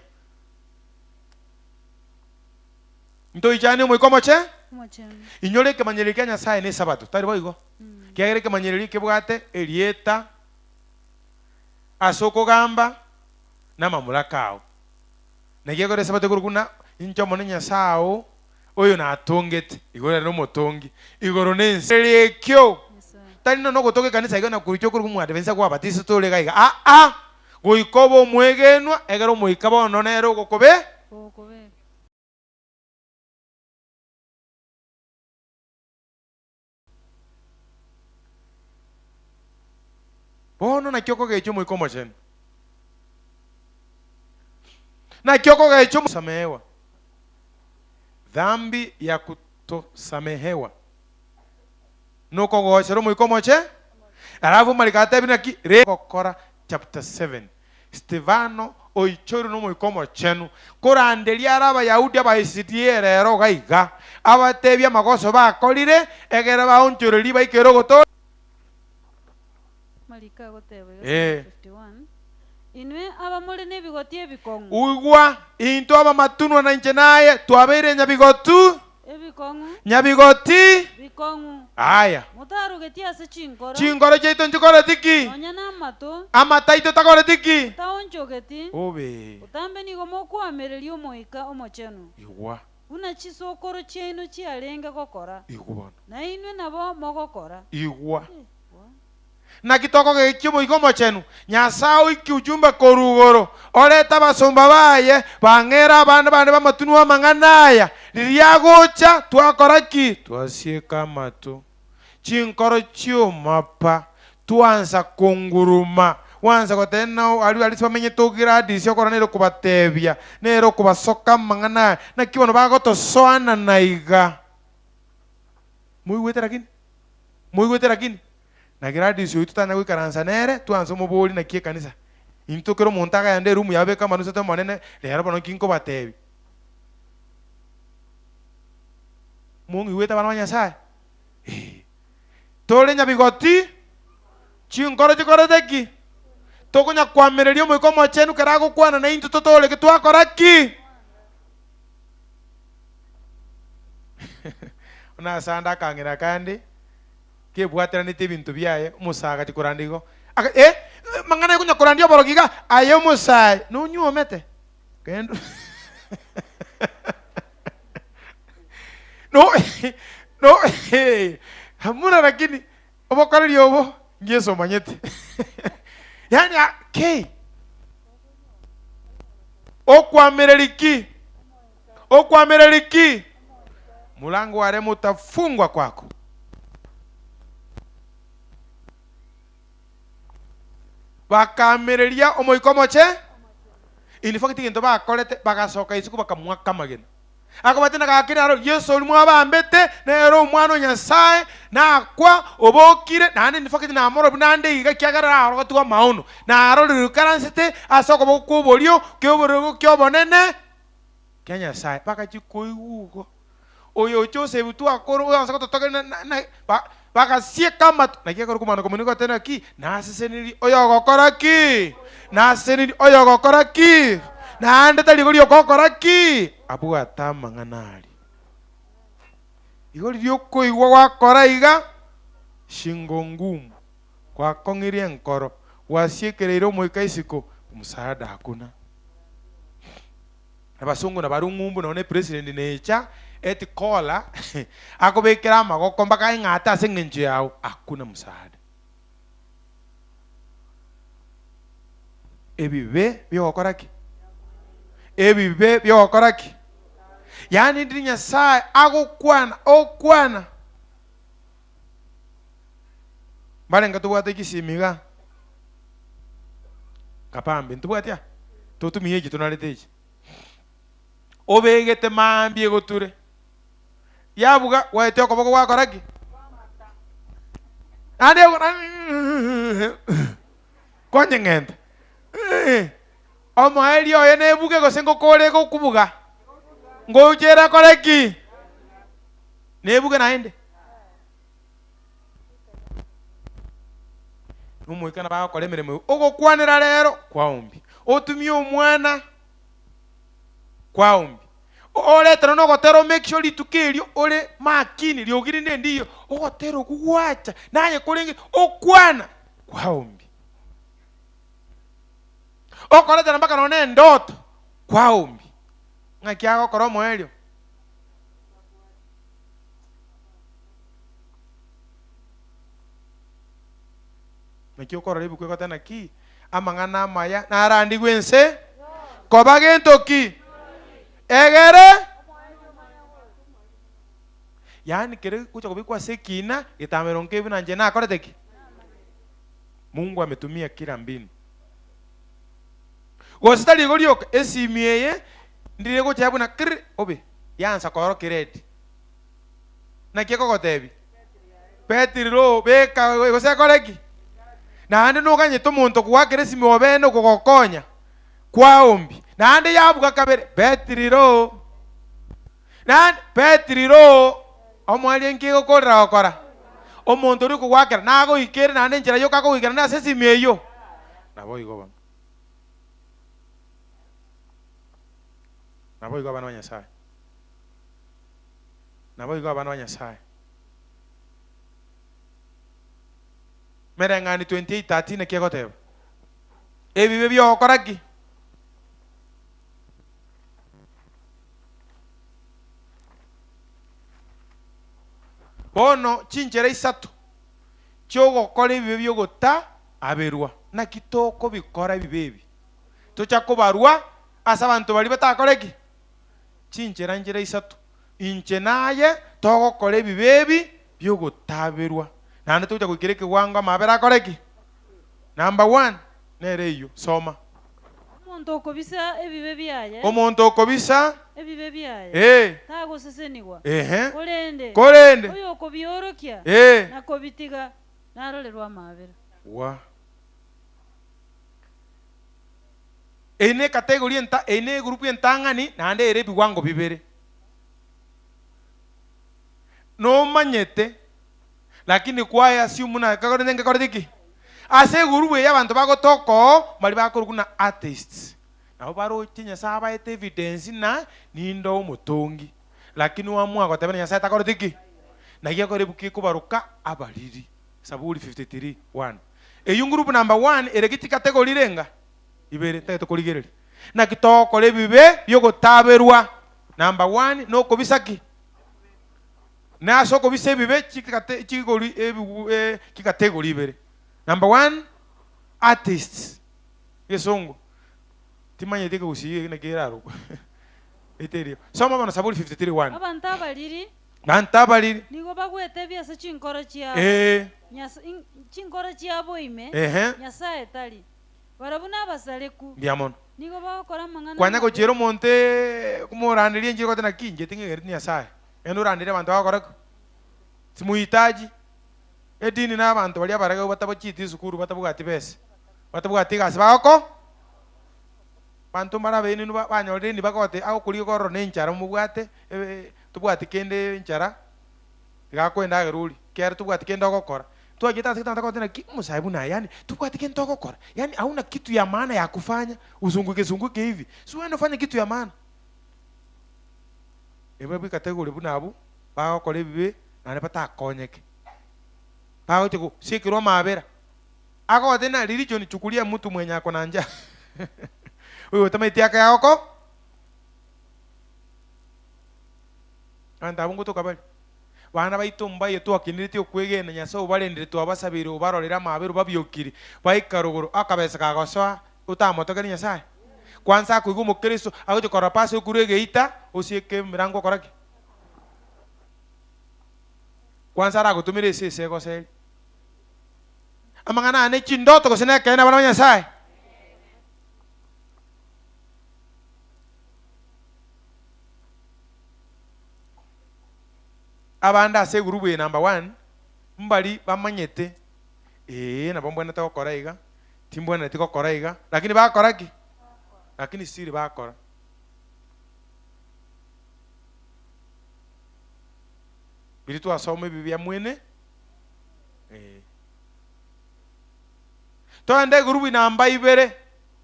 Ntoichanie Omoika Omoche? Omochenu. Inyora ekemanyererio kia Nyasae n'Esabato, tari boigo? Ekiagera ekemanyererio kebwate erieta ase okogamba na amamuraka ao. Naki ekero Esabato ekorokwa buna inche Omonene Nyasae oo, oyo natongete, igoro ere nomotongi, igoro na ense. Ekio tari nonya ogotoka ekanisa iga na koruchia okorokwa Omoadventista kwabatisete ore iga iga, aa, goika obe omwegenwa egere Omoika bono nere ogokobe. Bono naki okogecha Omoika Omochenu? Naki okogecha omo samehewa? Dhambi ya kutosamehewa nokogochera Omoika Omoche? Alafu amariko atebi naki? Re gokora chapter 7 Stefano oichoirwe n'Omoika Omochenu, koranderia are Abayahudi abaisirie rero iga iga, abatebie amagoso bakorire, egere baonchorerie baikere ogotooreka. Amariko agoteba iga Eh. 51, Inwe abamore nebigoti ebikong'u. Igwa, intwe abamatunwa na inche naye, twabeire nyabigotu. Ebikong'u. Nyabigoti. Bikong'u. Aya. Motarogetie ase chinkoro. Chinkoro chiaito nchikoreti ki? Nonya namato. Amato aito takoreti ki? Taonchogeti. Obe. Botambe nigo mokoamereria Omoika Omochenu. Igwa. Buna chisokoro chiaino chiarenge gokora. Igwa bono. Na inwe nabo mogokora. Igwa. Naki tokogekia Omoika Omochenu, Nyasae oikie ujumbe korwa igoro, orete abasomba baye, bang'ere abande bande b'amatunwa amang'ana aya. Riria agocha, twakora ki? Twasieka amato, chinkoro chi'omapa, twansa konguruma, gwansa goteba nao aria aria bamenyete Gladys okora nere okobatebia, nere okobasoka amang'ana aya, naki bono bagotosoanana iga. Moigwete lakini? Moigwete lakini? Na Gladys oyio totanya goikaransa nere, twanse omoborie naki ekanisa. Intwe kera omonto agenda eroom yaye abeke amanusa ati Omonene, rero bono nki nkobatebia? Mong'igwete abana ba Nyasaye? Ee. Tore nyabigoti, chinkoro chikorete ki? Tokonya kwamereria Omoika Omochenu kero agokwana naintwe totooreke twakora ki? Buna asande akang'ina akande kebwateranetie ebinto biaye, omosae agachia korandia igo, aka eh, amang'ana aye konya korandia oborogi iga, aye omosae nonyuomete? Kendo no no hamuna lakini obokoreri obo Yeso omanyete. Yaani a- kei okwamereri ki? Okwamereri ki? Mulango wa rehema utafungwa kwako. Bakamereria Omoika Omoche, in fact egento bakorete bagasoka isiko bakamoaka amagena. Akabati na gaki naro Yeso oria mwabambete nere Omwana o Nyasae, nakwa, obokire, naende in fact namorobia naende iga ekiagera arorogetigwe amaono, narorire oikaransete ase okoboko kw'oborio ki'oborego ki'obonene kia Nyasae. Bagachia koigwa igo, oyo Joseph twakora oyo ase gototogeria na na ba bagasieka amato. Naki ekero komana komoni goteba naki, Nasesenirie oyogokora ki? Nasesenirie oyogokora ki? Naende tari igo rioka okora ki? Abwate amang'ana aria. Igo riria okoigwa gwakora iga, shingo ngumu, gwakong'irie enkoro, gwasiekereire omoika isiko, msaada hakuna. Abasongo na baria ng'umbu nonya ne president necha eti kola akobekera amagoko mpaka eng'ate ase eng'encho yao hakuna msaada. Ebibe biogokora ki? Ebibe biogokora ki? Yaani ndiri Nyasaye agokwana okwana mbarenge tobwate chisimi iga kabambe ntobwati aa totumie echi tonarete echi obegete mambia egoture yabuga gwaetia okoboko gwakora ki naende kwanyeng'enta omoerio oye nebuge gose ngokore egokubuga ngocha erakore ki nebuge naende. Nomoika nabo agokora emeremo eyio. Ogokwanera rero kwaombia, otumie omwana kwaombia, oretera na ogotera o make sure rituko erio ore makini riogi rinde ndiyo, ogotera okwo gwacha naye korenge okwana kwaombia. Okoretera mpaka nonya na endoto kwaombia. Ng'aki agokora omoerio? Naki okorora ebuku egoteba naki? Amang'ana amaya narandigwe ense koba gento ki? Egere yaani kere gocha kobekwa ase ekina getamero nkebi buna inche nakorete ki? Mungu ametumia kila mbinu. Gose tari igo rioka, esimi eye ndire gocha buna kiri obe yansa koorokia red. Naki ekogotebia? Betiri ro beka gose ekore ki? Naende noganyete omonto kogoakera esimi obene okogokonya kwaombi. Naende yabuga kabere betiri ro. Naende betiri ro omoerio nki egokorera gokora? Omonto oria okogoakera nagoikere naende enchera yoka akogoikera nase esimi eyio. Naboigo bono. Naboigo abana ba Nyasae. Naboigo abana ba Nyasae. Mereng'ani 28:13 naki egoteba? Ebibe bi'ogokora ki? Bono chinchera isato chi'ogokora ebibe bi'ogotaaberwa. Naki tokobikora ebibe ebi? Tocha kobarwa ase abanto baria batakore ki? Chinchera nchera isato, inche naye togokora ebibe ebi bi'ogotaberwa, naende togocha goikera ekewango amabera akore ki? Number one nere eyio, soma. Omonto okobisa ebibe biaye. Omonto okobisa. Ebibe biaye. Ee. Tagosesenigwa. Ehe. Korende. Korende. Oyokobiorokia. Ee. Na kobitiga, narorerwe amabera. Wa. Eye necategory enta eye ne egroup entang'ani naende ere ebiwango bibere. Nomanyete lakini kwaya assume buna ngekorete ki? Ase egurubu eye abanto bagotoka oo mbaria bakorokwa buna atheists. Nabo baroche Nyasae abaete evidence na ninde omotongi. Lakini oamua goteba na Nyasae takoreti ki? Naki ekero ebuku ekobaroka abariri. Saburi 53, 1. Eyio group number one ere ki chikategori renga? Ibere ntagete korigereria. Naki togokora ebibe biogotaberwa. Number one nokobisa ki? Na ase okobisa ebibe chikate chigori ebigu eh, chikategori ibere. Number one atheists egesongo timanyeti ekegusii eke naki kerarokwe eterio. Soma bono Saburi 53 1. Abanto abariri Banto abariri. nigo bagwetebia ase chinkoro chiabo, Ee. Nyas in chinkoro chiabo ime, Ehe. Nyasae tari. Barabwo nabasareku, Mbuya mono. nigo bagokora amang'ana Kwanya amabe. gochiera omonto ee, komoranderia enchiri gote naki inche ting'egereti Nyasae. Naende oranderie abanto bagokora ki? Simuhitaji. Edini na abanto baria abarageu batabochieti esukuru batabwati besa, batabwati egasi bagoko Abanto mbare abaenenu ba banyorire enibo bagote agokorigia korora na enchara mobwate ebe tobwati kende enchara, iga akoendagera orie, ekiagera tobwati kende ogokora. Twachete ase getanda togoteba naki omosae buna aye yaani tobwati gento ogokora, yaani hauna kitu ya maana ya kufanya, uzunguke zunguke hivi, si uende ufanye kitu ya maana. Ebe bwe category buna abwo, bagokora ebibe naende batakonyeke, bagochia gosiekerwa amaabera. Agote na religion chukuria mtu mwenye ako na njaa oyo otamaeti ake agoko abanto abwo ngotoka bare bana baito mbaye twakineretie okwegena Nyasaye obarendire twabasabeire obarorere amabera obabiokire baika rogoro akabesa kagosoa otamotokeri Nyasaye kwansa akoigwa omokristo agochia korora pasi okorwa egeita osieke emerango okora ki? Kwansa aragotomere esese egoseri. Amang'ana aya ne chindoto gose nekeene abana ba Nyasae? Abande ase egurubu eye number one, mbari bamanyete ee nabo mbwenerete gokora iga, timbwenereti gokora iga, lakini bakora ki? Lakini still bakora. Biria twasoma ebi bia mwene. Togende egurubu namba ibere,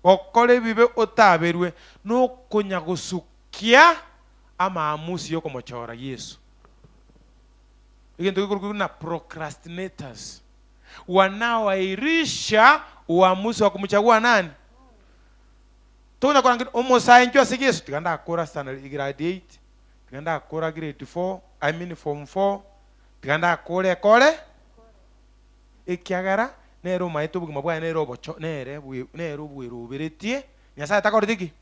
gokora ebibe otaberwe nokonya-gosukia amaamusi y'okomochora Yeso. Egento gekorokwa buna procrastinators, wanaoairisha uamuzi wa kumchagua nani? Tokonya korangeri omosae inchuo ase Yeso, tiga ndakora standard grade eight, tiga ndakora grade four, I mean form four, Tiga ndakore ekore, ekiagera nere omaete obogima bwaye nere obocho nere bwe nere obweroberetie. Nyasaye takoreti ki?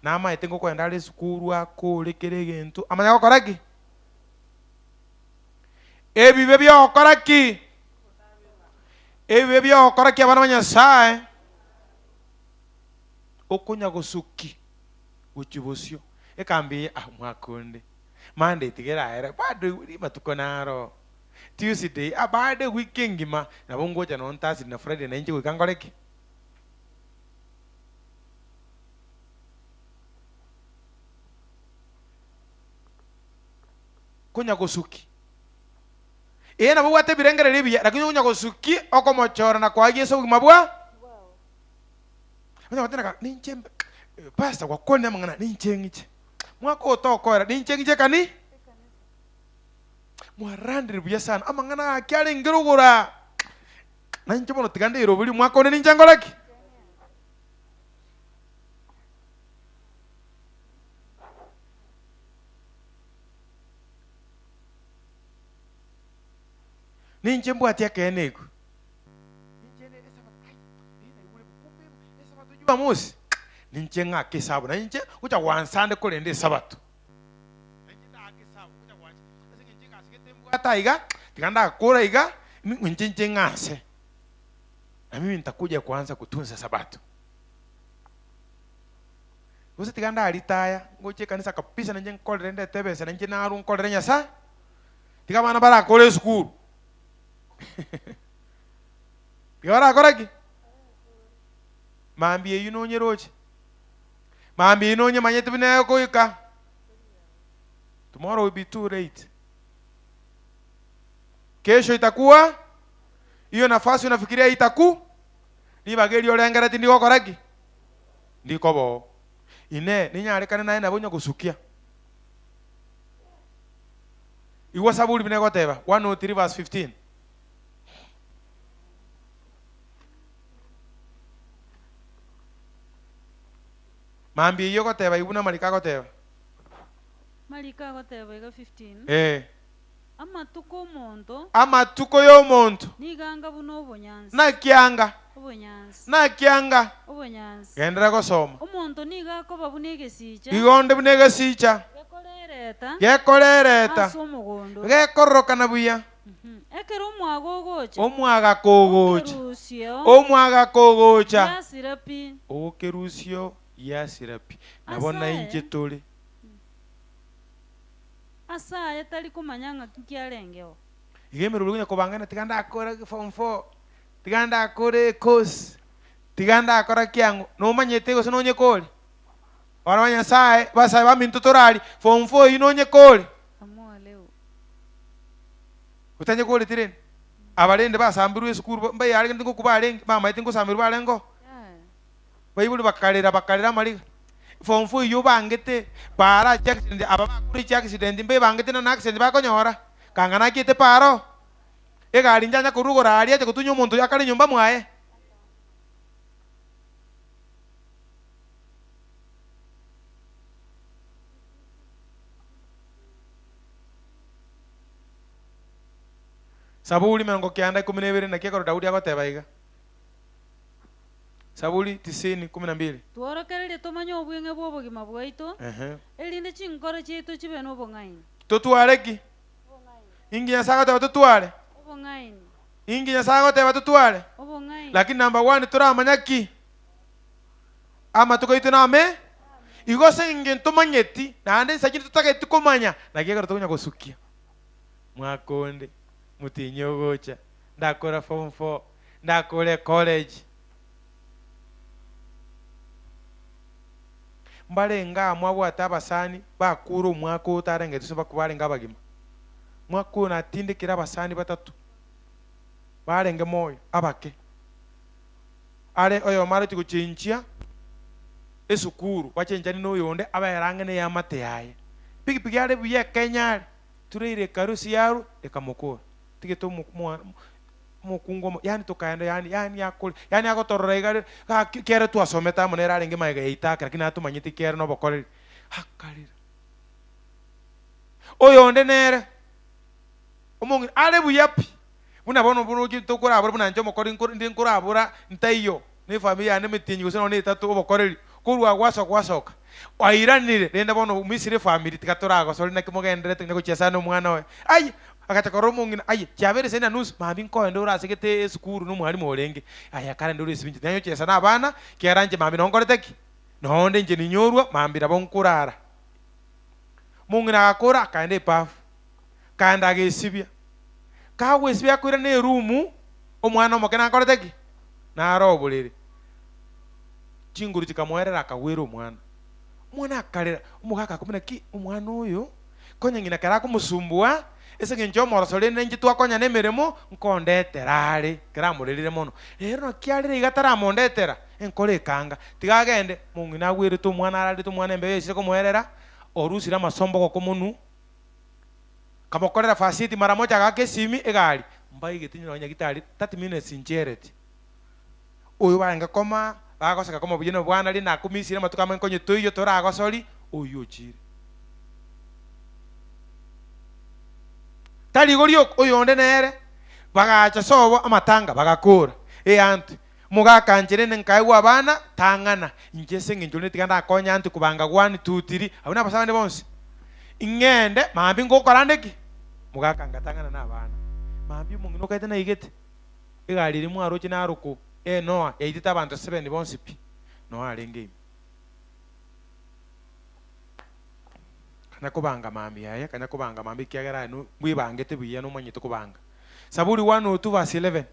Namaete ngokoenda are esukuru akore kera egento, amanye gokora ki? Ebibe biogokora ki? Ebibe biogokora ki abana ba Nyasaye? Okonya gosuki gochia bosio, ekambi eye ah omwaka onde. Monday tiga eraere bado rimatuko naro Tuesday ah bado ewiki engima nabo ngocha nonye Thursday na Friday na inche goika nkore ki? Konya gosuki ee nabo obwate ebirengererio ebiya lakini okonya gosuki okomochora na koa Yeso obogima bwa onya goteba ninche mbe pastor gwakwanire amang'ana ninche ng'iche. Mwaka oyo tokoera, ninche ng'iche ekani? Mwarandire buya sana, amang'ana gaki arenge rogoro aa. Na inche bono tiga ndeiroberie omwaka onde ninche nkore ki? Ninche mbwati ekeene ekio. Ninche ne esabato, ai, eh, naigure bo, kumbe esabato Jumamosi, ninche ng'ake esabu, na inche gocha gwansande korende esabato. Na inche ndagake esabu, gocha gwansa, ase eng'encho egasi gete mbwate aiga, tiga ndakore iga, inche inche ng'anse. Na mimi nitakuja kuanza kutunza sabato. Gose tiga ndaritaya, ngoche ekanisa kabisa nainche nkorere ndete ebesa nainche narwe nkorere Nyasaye. Tiga abana barakore esukuru. Tiga barakore ki? Mambia eyio nonyeroche. Mambia eyio nonyemanyete buna egoika. Tomorrow will be too late. Kesho itakuwa hiyo nafasi unafikiria itaku. Ribaga erio orengeretie ndigokora ki? Ndikoba oo. Inee! Ninyarekane naye nabo onya gosukia? Igwa Saburi buna egoteba, 103 verse 15. Mambia eyio egoteba iga buna amariko agoteba. Mariko agoteba iga 15. Ee. Amatuko 'omonto. Amatuko y'omonto. Nigo anga buna obonyansi. Naki anga? Obonyansi. Naki anga? Obonyansi. Genderera gosoma. Omonto nigo akoba buna egesicha. Igo onde buna egesicha. Gekorereta. Gekorereta. Ase omogondo. Gekororokana buya. Ekero omwaga ogocha. Omwaga kogocha. Okerusio. Omwaga kogocha. Giasira pi. Okerusio giasira pi. Nabo Ase nainche aye. tore. Ase aye tari komanya ng'a nki arengeo. Iga emerobio konya kobangana tiga ndakore form four, tiga ndakore ecourse, tiga ndakora kiang'o, nomanyete gose nonyekore? Abana ba Nyasaye, basae baminto torarie, form four eyio nonyekore? Amua leo. Otanyekoreti rende? Aba rende basambirwe esukuru mbayaregete ngokwa barenge, bamaete ngosamerwa barenge oo. Yaya. Baibori bakarera, bakarera amariga. Form four eyio obangete, paara chiaccident, aba bakure chiaccident mbebangete na accident bakonyora, kanga nachiete paara oo, egari njanya korwa igoro aria ache gotunya omonto oyo akare nyomba mwaye. Saburi emerongo kianda ikomi na ibere naki ekero Daudi agoteba iga. Saburi tisini kumi na mbili. Tworokererie tomanye obweng'e bw'obogima bwaito, Ehe. erinde chinkoro chiaito chibe nobong'aini. Totware ki? Inki Nyasae agoteba totware? Obong'aini. Inki Nyasae agoteba totware? Obong'aini. Lakini number one toramanya ki? Amatuko aito name? Igo ase engencho ntomanyeti, naende inse chinde totageti komanya, naki ekero tokonya gosukia. Mwaka onde, motienyi ogocha, ndakora form four, ndakore ecollege. Mbarenge aa mwabwate abasani bakure omwaka oyo otarengeti gose bakwa barenge abagima. Mwaka oyo natindekire abasani batato barenge moyo abake. Are oyomo arochie gochenchia esukuru bachenchani na oyonde abere ang'e na eamate yaye. Pikipiki are buya ekenya are, tureire ekarusi yarwa ekamokora. Tigete omo mwa omokungu omo yaani tokaenda yaani yaani akore yaani agotorora iga are gaki kere twasomete amo nere arenge magega yaito ake lakini natomanyeti kere na obokoreri, akarera. Oyonde nere, omong'ina are buya pi, buna bono buna ochi tokorabora buna inche omokori nkore ndire nkorabora ntaiyo, na efamiri yane emetienyi gose nonye na etato obokoreri, korwa agwo asoka gwasoka, kwairanire rende bono omisire efamiri tiga toragosori naki mogendererete onye gochiesa na omwana oye, aye! Agacha korora omong'ina, aye, chiabeire saa ine na nusu, mambia nkoende ore ase gete esukuru na omwalimu orenge. Aye akarenda ore esibinche, tinanya gochiesa na abana, ekiagera inche mambia noo nkorete ki? Nonde inche ninyorwa, mambia nabo nkorara. Omong'ina agakora, akaenda ebafu, kaenda agesibia. Kagwesibia akoirana erumu, omwana omoke nakorete ki? Nare oborere. Chinguru chikamoerera akagwera omwana. Omwana akarera, omogaka akamanya naki omwana oyo. Konya ng'ina kera akomosumbua, ase engencho y'omoroso rende inche twakonyana emeremo, nkondetera are, ekero amorerire mono. Rero naki arire iga taramondetera? Enkoro ekanga, tiga agende, mong'ina agwerete omwana ararete omwana embeo yaisire komoerera, orusire amasombogoko monwe, kamokorera fasiti mara moja agaka esimi egari, mbaigete nonya nyagitari 30 minutes nchereti. Oyo barenge koma, bagoseka koma buya nobwana rinde nakumisire amatuko amange konye toiyo toragosori, oyio ochire. Tari igo rioka, oyonde nere, bagacha sobo amatanga bagakora, eanti, mogaka inche rende nkaegwa abana, tang'ana, inche ase eng'encho rende tiga ndakonye anti kobanga one, two, three, abwo nabasani bande bonsi. Ing'ende, mambia ngokora nde ki? Mogaka ngatang'ana na abana. Mambia omong'ina okaete naigete. Egari eria mwaroche narokwo Enoa yaitete abanto sebeni bonsi pi, Noa arenge ime. Kanya kobanga mambia aye, kanya kobanga mambia ekiagera aye bwebangete buya nomanyete kobanga. Saburi 102 verse 11.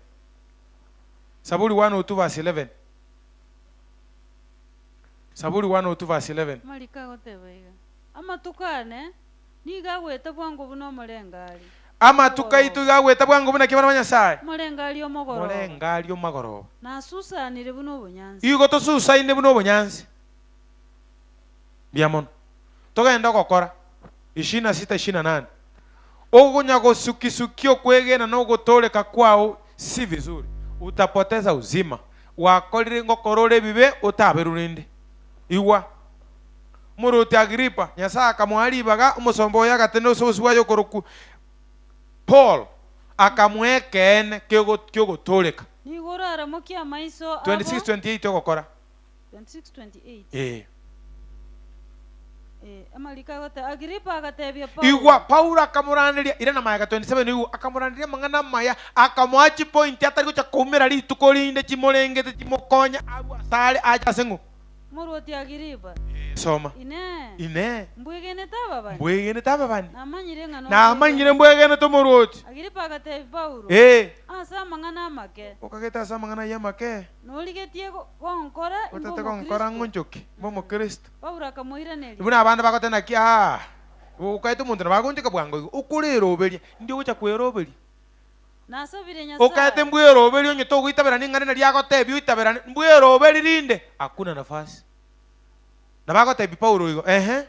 Saburi 102 verse 11. Saburi 102 verse 11. Amariko agoteba iga, Amatuko ane nigo agwete bwango buna omorengari. Amatuko aito iga agweta bwango buna ki abana ba Nyasae? Morengario omogoroba. Morengario omagoroba. Nasusanire buna obonyansi. Igo tosusaine buna obonyansi. Mbuya mono. Togende ogokora. Ishirini na sita, ishirini na nane. Okonya gosuki-sukia okwegena na ogotooreka kwao si vizuri. Utapoteza uzima. Gwakorire ngokora ore ebibe otaberwe rende. Igwa. Omorwoti Agripa, Nyasae akamoa ribaga, omosomba oye agatenena ase obosio bwaye okorokwa Paul, akamoa ekeene ki'ogotooreka. Nigo oraramokie amaiso abo. 26, 28 ogokora. 26:28. Ee. Eh, amariko agoteba, Agripa agatebia Paulo. Igwa, Paulo akamoranderia, irana mayega 27 igwa, akamoranderia amang'ana amaya, akamoa chipointi atari gocha koumera rituko rinde chimorengete chimokonye arue asare ache ase ng'o? Omorwoti Agripa, Ee, soma. Inee! Inee! Mbwegenete ababani? Mbwegenete ababani? Namanyire ng'a Namanyire nombwegenete. mbwegenete omorwoti. Agripa agatebia Paulo, Ee. Ase amang'ana amake. Okagete ase amang'ana ayio amake? Norigetie gonkora imbe Otete gonkora Omokristo? ng'onchoke imbe Omokristo. Paulo akamoiraneria. Buna abande bagoteba naki, Aa, okaete omonto nabo agonchoka bwango igo, okoreroberia, ndi ogocha kweroberia. Nasabire Nyasae. Okaete mbweroberie onye togoitaberana ing'ana nari agotebia oitaberane, mbweroberie rinde, hakuna nafasi. Nabo agotebia Paulo igo, ehe.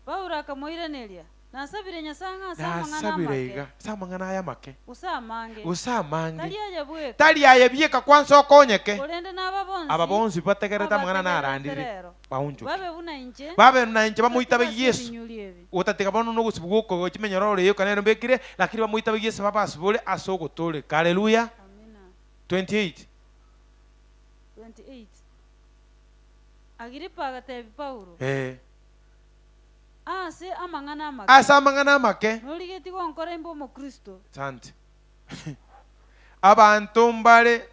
Paulo akamoiraneria, Nasabire Nyasae ng'a ase amang'ana Nasabire amake. iga, ase amang'ana aya amake. Gose amange. Gose amange. Tari aye bweka. Tari aye bieka kwansa okonyeke. Korende naba bonsi. Aba bonsi bategererete amang'ana abategererete narandire, rero. baonchoke. Babe buna inche. Babe buna inche bamoitabe Gotatiga ase Yeso. ebinyuri ebi. Gotatiga bono nogosibwa gw'okogocha emenyororo eye yoka nere mbekire, lakini bamoitabe Yeso babasibore ase ogotooreka. Haleluya! Amina. 28. 28. Agripa agatebia Paulo. Ee. Ase amang'ana amake. Ase amang'ana amake. Norigetie gonkora imbe Omokristo. Asante. Abanto mbare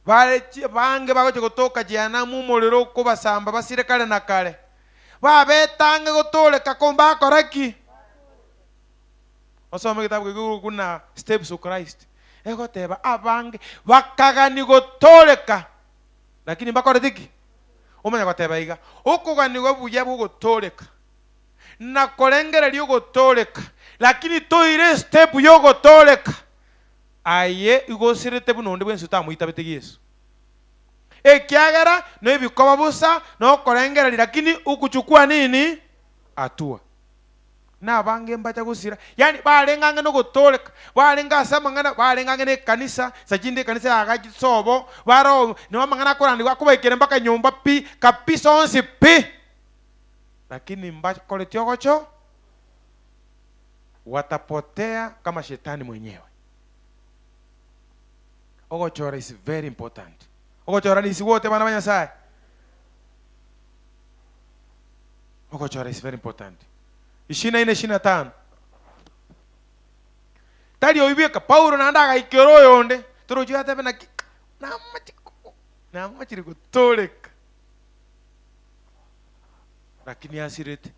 bare bange bagochia gotoka Jehanamu omorero okobasamba basire kare na kare. Babetange gotooreka ko mbakora ki? Osome egetabu keria buna Steps to Christ. Egoteba abange bakagania gotooreka Lakini mbakorete ki? Omanye goteba iga, Okoganigwa buya bw'ogotooreka, na korengereria ogotooreka, lakini toire estep y'ogotooreka. Aye igo osirete buna onde bwensi otamoitabete Yeso. Ekiagera nebikoba bosa na okorengereria, lakini ukuchukua nini? Hatua. Nabange mbacha gosira, yaani barenge ang'e nogotooreka, barenge ase amang'ana, barenge ang'e nekanisa, nsa chinde ekanisa yagachire sobo, baroo nigo amang'ana akorandigwa akobaikera mpaka nyomba pi, kabisa onsi pi, lakini mbakoreti ogocho, watapotea kama shetani mwenyewe. Ogochora is very important. Ogochora nisi gwote abana ba Nyasaye. Ogochora is very important. Ishirini na ine, ishirini na tano. Tari oyio bweka, Paulo naende agaikera oyonde, torochi atebe naki, namache namachire gotoreka. Lakini asirete.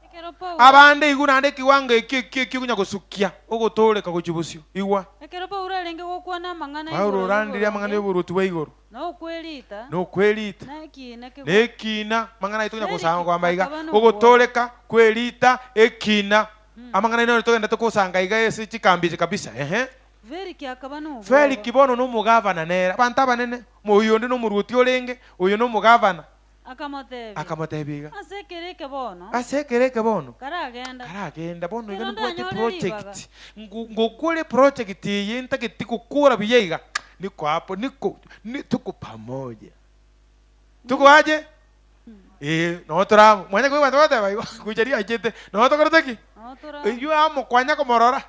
Ekero Paulo Abande igwe naende ekiwango ekio ekio ekio konya gosukia ogotoreka gochia bosio. Igwa. Ekero Paulo arenge gokwana amang'ana Paulo igoro orandirie amang'ana y'oboronge, y'oboruoti bwa igoro. na okwerita, Na okwerita. na ekiina kegwa. Na ekiina, amang'ana ayio tokonya Feliki gosanga kwamba iga, akaba nobwoba. ogotoreka, kwerita, ekiina. Amang'ana ayio naro togenderete kosanga iga ase chikambi echi kabisa, ehe. Feliki akaba nobwoba. Feliki bono nomogavana nere, abanto abanene, oyo onde nomoruoti orenge, oyo nomogavana. Akamotebia, Akamotebia iga, Ase ekero eke bono, Ase ekero eke bono, karagenda, karagenda bono iga Ekero nimbwate ndanyore ribaga. project, ngu- ngokore project eye ntageti gokora buya iga, niko hapo, niko, ni, tuko pamoja. Tuko aje? Eh, noo tore amo. Mwanya koigwa abanto bagoteba igo, gocha riachete, noo tokorete ki? Noo tore amo. Eywo amo kwanya komorora.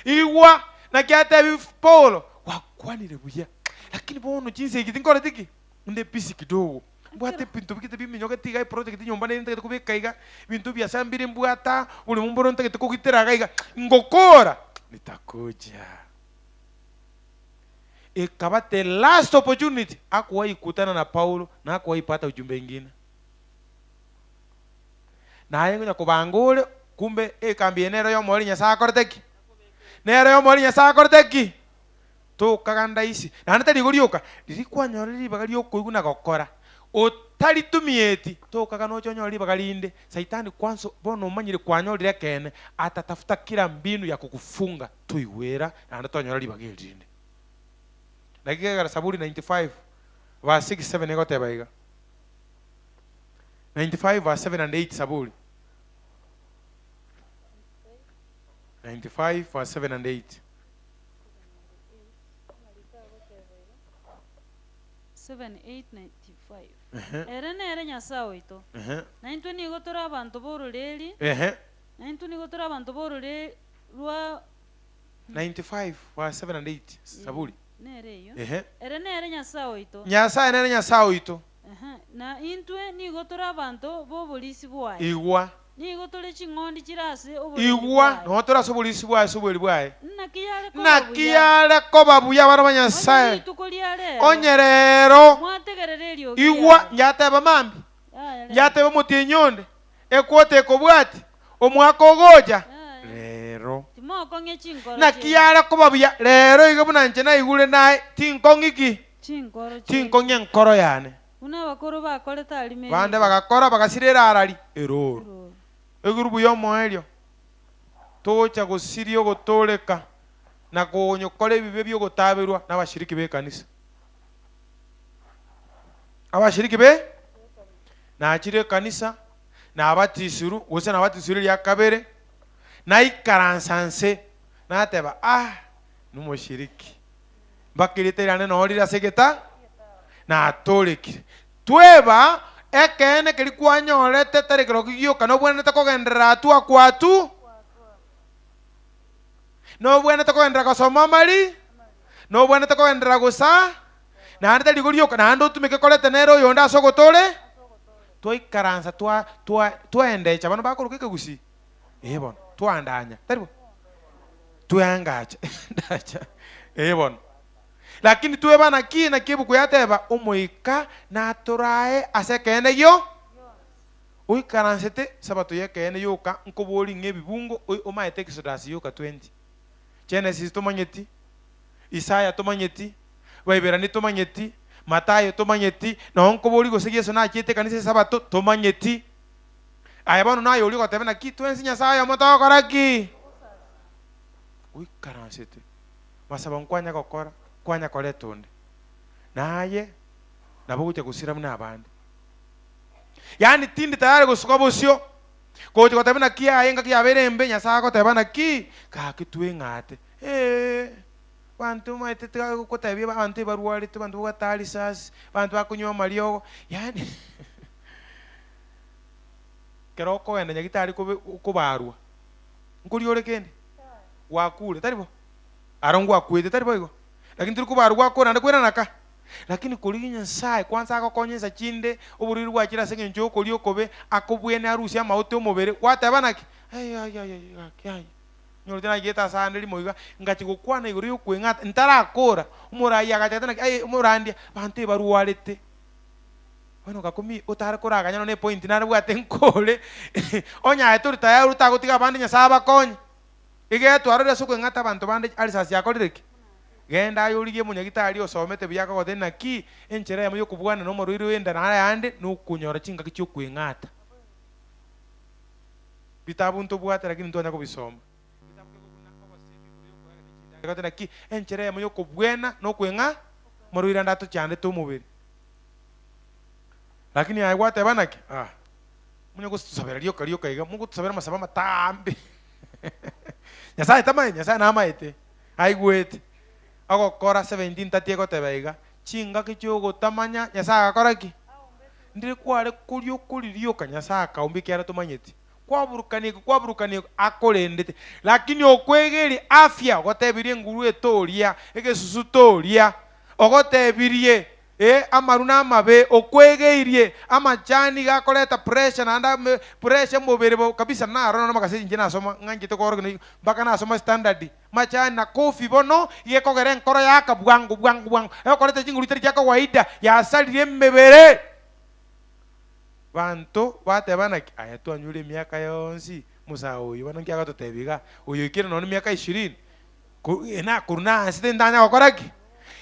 Igwa, naki atebi Paulo, gwakwanire buya, lakini bono chinsa echi tinkoreti ki? Inde busy kidogo, mbwate ebinto bigete biminyogete iga eproject nyomba nere ntagete kobeka iga, ebinto ebiasara mbire mbwate aa, oboremo mboro ntagete kogitera iga iga, ngokora, nitakuja. Ekaba the last opportunity hakuwahi kutana na Paulo na hakuwahi pata ujumbe ingine. Naye ngonya kobanga ore, kumbe ekambi eye nero y'omoerio Nyasaye akorete ki? Nero y'omoerio Nyasaye akorete ki? Tokaganda isi, naende tari igo rioka, riria kwanyorire ribaga ri'okoigwa na gokora. Otaritumieti, tokaga noche onyore ribaga rinde. Saitani kwansa bono omanyire kwanyorire ekeene, atatafuta kila mbinu ya kogofunga toigwera naende tonyora ribaga eri rinde. Naki gekogera Saburi 95 verse 6, 7 egoteba iga. 95 verse 7 and 8 Saburi. 95 verse 7 and 8. 7895 Ehe. Ere nere Nyasae oito, Ehe. na intwe nigo tore abanto b'ororeeri, Ehe. na intwe nigo tore abanto b'orore rwa 95 verse 7 and 8 Saburi. nere eyio. Ehe. Ere nere Nyasae oito, Nyasae nere Nyasae oito. Ehe, na intwe nigo tore abanto b'oborisi bwaye. Igwa. Nigo tore ching'ondi chire ase oborendi Igwa, bwaye. noo tore ase oborisi bwaye ase obweri bwaye. Naki yare koba Naki buya. yare koba buya abana ba Onye Nyasae. rituko ria rero. Onye rero. Mwategerera eriogi Igwa, riaye. njateba mambia, Yaya rero. njateba omotienyi onde, ekwota ekobwatia, omwaka ogocha, Yaya. rero. Timokong'ia chinkoro Naki chiaino. yare koba buya rero iga buna inche naigure naye, tinkong'i ki? Chinkoro chiaino. Tinkong'ia enkoro yane. Buna abakoro bakorete aria Meriba. Bande bagakora, bagasira erarari erooro. Egurubu y'omoerio togocha gosiria ogotooreka na konyokora ebibe bi'ogotaberwa nabashiriki b'ekanisa. Abashiriki be nachire ekanisa nabatisirwe gose nabatisirwe eria kabere naikaransa nse nateba ah nomoshiriki Mpaka erieta riane noo rire ase egeta, natoorekire. Tweba ekeene keria kwanyorete tari kerokio gioka, nobwenerete kogenderera hatua kwa hatu, nobwenerete kogenderera gosoma amari, nobwenerete kogenderera gosaa, naende tari igo rioka, naende otumeke koreta nere oyonde ase ogotore, twaikaransa twa twa twaendecha bono bakoroka ekegusii. Ee bono, twandanya, tari bo? Tweangacha, ndacha, ee bono. Lakini tweba naki? Naki ebuku yateba, Omoika natorae ase ekeene gio oikaransete Sabato y'ekeene yoka, nkobori ng'a ebibungo oi omaete Exodus yoka 20, Genesis tomanyeti, Isaya tomanyeti, Baiberani tomanyeti, Matayo tomanyeti, noo nkobori gose Yeso nachiete ekanisa Esabato tomanyeti. Aye bono naye oria ogoteba naki twensi Nyasae oyomo togokora ki? Oikaransete masabo nkwanya gokora, kwanya koreta onde. Naye nabo ogocha gosira buna abande. Yaani tindi tayari gosuka bosio, gocha goteba naki aye engaki yabeire embe, Nyasae agoteba naki, gaki tweng'ate. Eeh, banto omanyete tiga gotebia abanto ebarwarete, abanto babwate risasi, abanto bakonywa amariogo, yaani. Ekero okogenda nyagitari kobe kobarwa, nkoria ore kende? Gwakure, tari bo? Aro ngwakwete, tari boigo? Lakini tori kobarwa gwakure naende kwerana ka. Lakini korigia Nyasaye kwansa agokonye insa chinde, oborwaire bwachire ase eng'encho y'okoria okobe, akobwene arusie amaote omobere, gwateba naki? Ai ai ai ai gaki ai. Nyorete nagete ase ande rimo iga, ngachia gokwana igoro y'okweng'ata, ntarakora, omoraia agacha agoteba naki, ai omorandia, abanto ebarwarete. Bono gakumia otare koraganya nonya epoint narabwate nkore onye aye tori tayari otagotiga abande Nyasaye abakonye. Iga etwarorire ase okweng'ata abanto bande arisasi yakorire ki? Genda aye origie omonyagitari osomete buya akagotebia naki enchera eyemo yokobwana na omorwaire oyo enda nare ande nokonyora chingaki chiokweng'ata. Bitabu ntobwate lakini ntwanya kobisoma. Getabu kegokuna obosemi igoro yokoegena chindagera egoteba naki enchera eyemo yokobwena nokweng'a omorwaire ande atochandete omobere. Lakini aye gwateba naki? Ah, monye gosabera rioka rioka iga, mogotosabera amasabo amatambe. Nyasaye tamaeti? Nyasaye namaete, aigwete. Ogokora 17:30 egoteba iga, chingaki chiogotamanya Nyasaye agakora ki? Ndire kware koria okori rioka Nyasaye akaumba ekiagera tomanyeti. Kwaburukania eke kwaburukania eke, akorendete. Lakini okwegeria afya, ogotebirie enguru toria, egesusu toria, ogotebirie Ee, amaru namabe, okwegeirie, amachani iga akoreta pressure naende ame pressure mobere bo kabisa naro nonya amagaseti inche nasoma ng'a nchete koorokia nai mpaka nasoma standard. Machani na coffee bono iga ekogera enkoro yaaka bwango bwango bwango, egokoreta chinguru chitari chia kawaida, yasaririe emebere. Banto bateba naki, aya twanyure emiaka yonsi, musae oyo bono nki agototebia iga, oyo oikire nonya emiaka ishirini. Ko- ena korwa na ase tintanya gokora ki?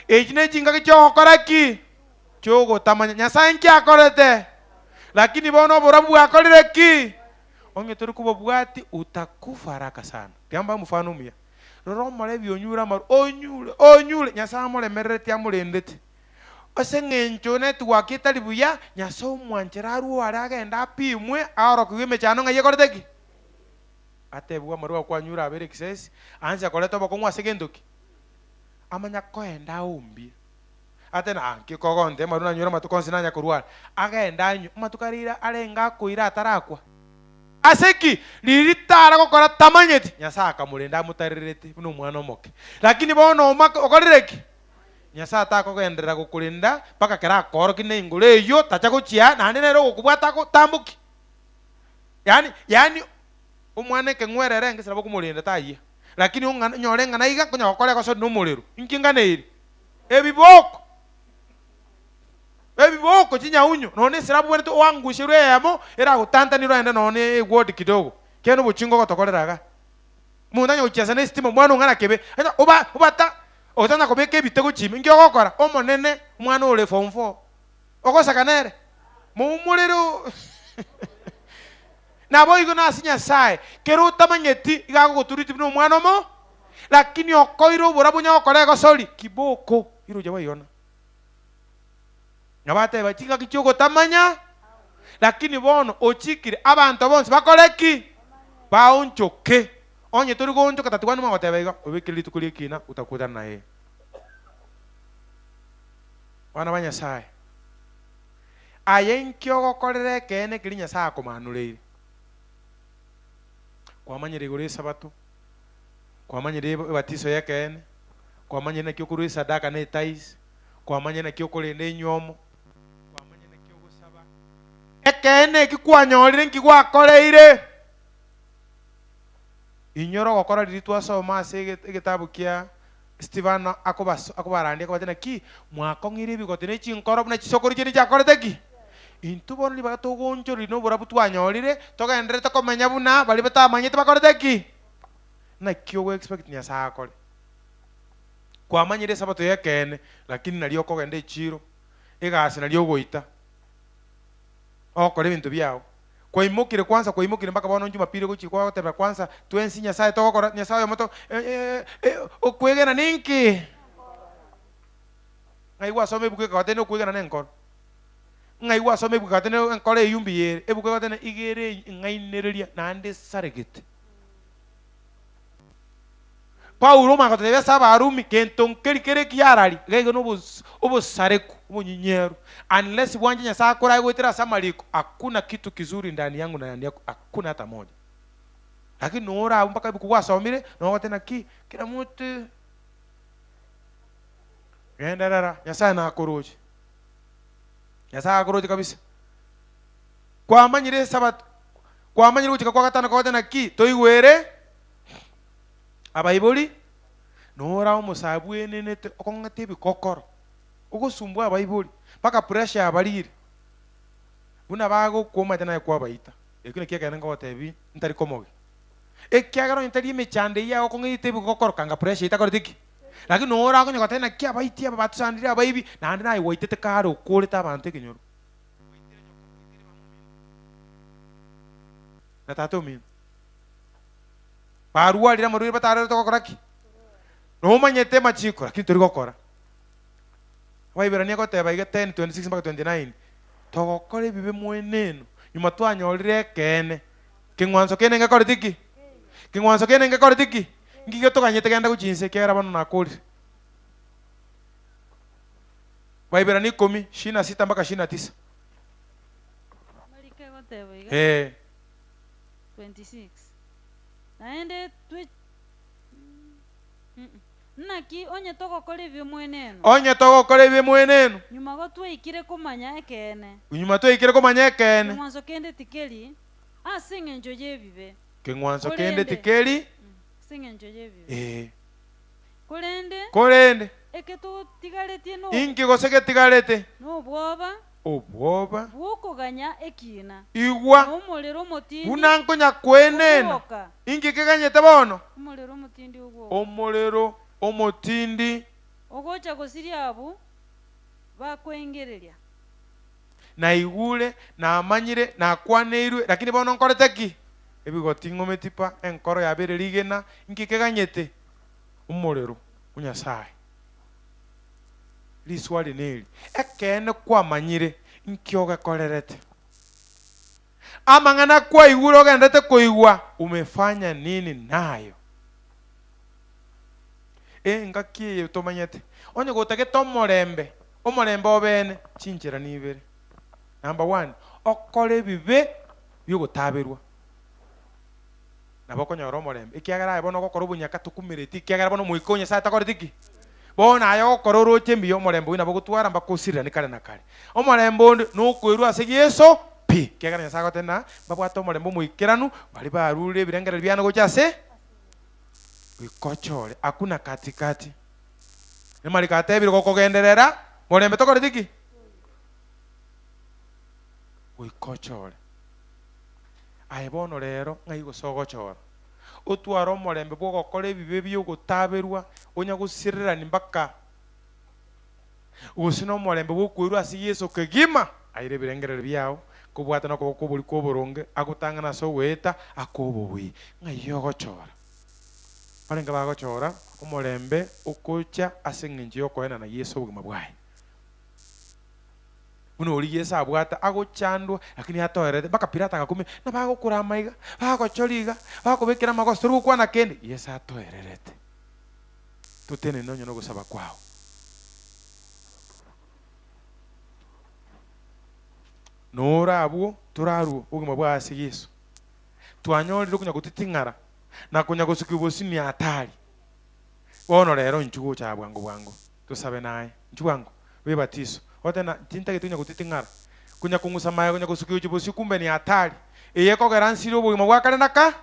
Echi ne chingaki chi'ogokora ki? Chiogotamanya. Nyasae nki akorete? Lakini bono oborabu bwakorire ki? Onye tori kobobwati, utakufa haraka sana. Tiga mbae omofano omuya. Rora omorebi onyure amaru, onyure, onyure, Nyasae amoremerereti amorendete. Ase eng'encho network etari buya, Nyasae omwanchera arwe are agende apimwe, aorokigwe emechando ng'ai ekorete ki? Atebigwe amarwa akwanyure abere ekisesi, anse koreta obokong'u ase gento ki? Amanya koenda aombie. Atebe ah nki kogontebia amarwa nanyure amatuko onsi nanya korwara. Agende anywe, amatuko aria arenge akoira atarakwa. Ase ki? Riria tara gokora tamanyeti, Nyasae akamorenda amotarerete buna omwana omoke. Lakini bono omake okorire ki? Nyasae takogenderera gokorenda mpaka kera akoorokia na engoro eyio tacha gochia naende nere ogokobwata agotambokie. Yaani yaani omwana ekeng'were ere engesera bokomorenda tayia. Lakini ong'ana onyore ng'a naiga nkonya gokora egosori na omorero. Inki nganeiri? Ebiboko. Ebiboko chinyaunyo nonya esirabu bwenerete oangusherwe eyemo eragotantanire oende nonya eward kidogo. Ekiagera obochingo ogotokorera igaa. Omonto onye gochiesa na esitima omwana ong'ana kebe, onye oba obata otanya kobeka ebitego chime, inki ogokora? Omonene, omwana ore form four, ogoseka nere, moumorere oo Naboigo nase Nyasae, kera otamanyeti iga agogoturiti buna omwana omo, lakini okoire oborabu onye gokora egosori, kiboko, iroche baiona. Nabo ateba chingaki chi'ogotamanya, lakini bono ochikire abanto bonsi bakore ki? Baonchoke. Onye tori goonchoka tatigwa nima goteba iga, obekire rituko ri'ekina otakutana naye. Abana ba Nyasae, aye inki ogokorera ekeene keria Nyasae akomanureire? Kwamanyire igoro y'Esabato, kwamanyire ebatiso y'ekeene, kwamanyire naki okorua esadaka na etaisi, Kwamanya naki okorenda enywomo, kwamanya naki ogosaba. Ekeene eki kwanyorire nki gwakoreire? Inyora ogokora riria twasoma ase egetabu kia Stefano akobarandia akabatebia naki mwakong'ire ebigoti ne chinkoro buna chisokoro chiaino chiakorete ki? Intwe bono ribaga togoonchoreria noborabu twanyorire, togendererete komenya buna baria batamanyete bakorete ki? Naki ogo expect Nyasae akore? Kwamanyire esabato y'ekeene, lakini nario okogenda echiiro, egasi nario ogoita, ogokora ebinto biao. Kwaimokire kwanza kwaimokire mpaka bono jumapili ogochia kwagoteba kwanza twensi Nyasaye togokora Nyasaye oyomo to okwegena ninki? Ng'ai gwasoma ebuku ekagotebia okwegena nenkoro? Ng'ai gwasoma ebuku ekagotebia enkoro eywo mbuya ere? Ebuku egotebia iga ere eng'ainereria naende esaregete. Paulo omanye gotebia ase Abarumi, Gento nkeri kere ekiarari, iga igo nobos obosareku, obonyinyeru, unless bwanche Nyasae akorae goetera ase amariko, hakuna kitu kizuri ndani yangu na ndani yako, hakuna hata moja. Lakini nore abwo mpaka ebuku gwasomire, nogoteba naki, kera mote genderera, Nyasae nakoroche. Nyasae akoroche kabisa. Kwamanyire esabato, kwamanyire gochika kwa gatano kogoteba naki, toigwere. Abaibori, nora omosae bwenenete okong'ete ebikokoro, ogosumbua abaibori, mpaka pressure yabarire, buna bagokwa omanyete naye kwabaita. Ekio nakio ekeene ngogotebia ntari komogia. Ekiagera onye tari emechando eyio yagokong'eite ebikokoro kanga pressure etakoreti ki? Lakini nora okonya goteba naki abaiti aba batusandire abaibi, naende naye gwaitete kare okorete abanto ekenyoro. Na tata omino. Barwarire amarwaire batararete gokora ki? Nomanyete amachiko, lakini tori gokora. Abaiberania goteba iga 10:26 mpaka 29, togokora ebibe mweneno, nyuma twanyorire ekeene. Keng'wanso kende ngekoreti ki? Keng'wanso kende ngekoreti ki? Nki getoganyete genda gochia inse ekiagera bono nakorire. Baiberania ikomi, ishirini na sita mpaka ishirini na tisa. Amariko egoteba iga. Eh. 26. Naende twe Naki onye togokora ebibe mweneno. Onye togokora ebibe mweneno. Nyuma gotwaikire komanya ekeene. Nyuma twaikire komanya ekeene. Keng'wanso kende tikeri ase engencho y'ebibe. Keng'wanso kende tikeri. Ase engencho y'ebibe. Ee. Korende. Korende. Eke totigaretie no. Inki gose getigarete? Nobwoba. Obwoba. Bw'okoganya ekiina. Igwa. Na omorero omotindi. Buna nkonya kwenena. Ogwoka. Inki keganyete bono? Omorero omotindi ogwoka. Omorero omotindi. Ogocha gosiria abwo. Bakoengereria. Naigure, namanyire, nakwaneirwe, lakini bono nkorete ki? Ebigoti ng'ometi pa, enkoro yabeire rigena, inki keganyete? Omorero o Nyasae. Riswali neri, ekeene kwamanyire, inki ogekorerete? Amang'ana kwaigure ogenderete koigwa, umefanya nini nayo? Engaki eye tomanyete, onye gotagete omorembe, omorembe obeene, chinchera nibere. Number one, okore ebibe biogotaberwa. Nabo okonyora omorembe, ekiagera aye bono ogokora obonyaka tokumereti, ekiagera bono omoika o Nyasaye takoreti ki? Bono aye ogokora oroche mbuya omorembe oyio nabo ogotwara mpaka osirirane kare na kare. Omorembe onde nokoirwa ase Yeso pi, ekiagera Nyasaye agoteba ng'a mbabwate omorembe omoikeranu, baria barure ebirengererio biane gocha ase goika ochore hakuna katikati. Emariko atebire gokogenderera morembe tokoreti ki? Goika ochore. Aye bono rero ng'ai gose ogochora? Otware omorembe bw'ogokora ebibe bi'ogotaberwa, onya gosirerani mpaka gose nomorembe bw'okoirwa ase Yeso kegima, aire ebirengererio biao, kobwata nokoboko kw'oborio kw'oboronge, agotang'ana ase ogoeta, akoe obobui. Ng'ai ogochora? Barenge bagochora omorembe okocha ase engencho y'okoenana Yeso obogima bwaye. Buna oria Yeso abwate agochandwa, lakini atoerete, mpaka Pilato agakumia, ng'a bagokura amaiga, bagochoria iga, bakobekera amagoso, tori gokwana kende. Yeso atoererete. Totenene onye nogosaba kwao. Noro abwo torarue obogima bwa ase Yeso. Twanyorire konya gotiting'ara na konya gosukia obosio ni hatari. Bono rero inchuo gocha aa bwango bwango tosabe naye. Inchuo bwango bw'ebatiso. Ogote ng'a tintagete konya gotiting'ara, konya kong'usa maye, konya gosukia gochia bosio kumbe ni hatari. Eye ekogera nsire obogima bwa kare na ka,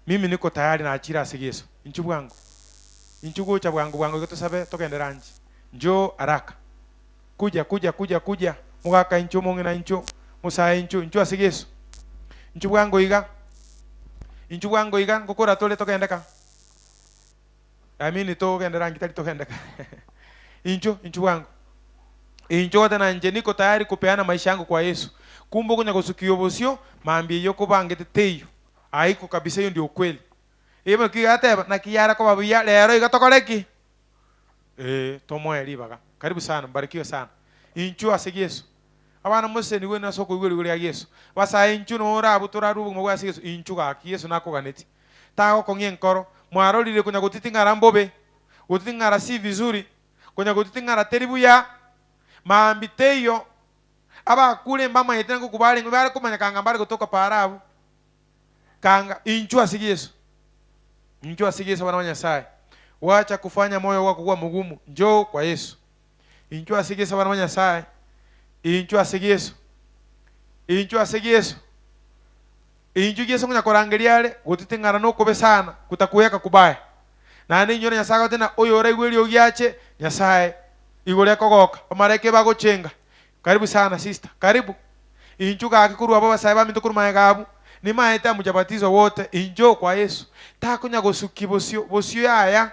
mimi niko tayari nachire ase Yeso. Inchuo bwango. Inchuo gocha bwango bwango iga tosabe togende ranchi. Njoo haraka. Kuja kuja kuja kuja mogaka inchuo omong'ina inchuo mosae inchuo inchuo ase Yeso. Inchuo bwango iga. Inchuo bwango iga ngokora tore togende ka. I mean togende rangi tari togende ka. Inchuo inchuo bwango. Inchuo gote na inche niko tayari kupeana maisha yangu kwa Yesu. Kumbe okonya gosukia obosio mambia eyio okobangete teiyo. Haiko kabisa hiyo ndio ukweli. Ebe ki gateba naki yare koba buya rero iga tokore ki? Ee, tomoe ribaga. Karibu sana, mbarikiwe sana. Inchuo ase Yeso. Abana mosesenigwe ase okoigwa eriogi ria Yeso. Basae inchuo nore abwo torarue obogima bwa ase Yeso. Inchuo gaki, Yeso nakoganetie. Tagokong'ia enkoro. Mwarorire konya gotiting'ara mbobe, gotiting'ara si vizuri, konya gotiting'ara teri buya, maambia teiyo. Abakure mbamanyete ng'a ngokwa barenge, bare komanya kanga mbare gotoka paaro abwo. Kanga, inchuo ase Yeso. Inchuo ase Yeso abana ba Nyasaye. Wacha kufanya moyo wako kuwa mugumu, njoo kwa Yesu. Inchuo ase Yeso abana ba Nyasaye. Inchuo ase Yeso. Inchuo ase Yeso. Inchuo Yeso konya korangeria are, gotiting'ana nokobe sana, kutakuweka kubaya. Naende inyore Nyasaye agote na oyo oraigwe eriogi ache, Nyasaye, igoro ekogoka, abamalaika ebagochenga. Karibu sana sister, karibu. Inchuo gaki korwa abwo abasae baminto korwa magega abwo, nimaete amujabatizwa wote, inchoo kwa Yesu. Takonya gosukia bosio, bosio yaya,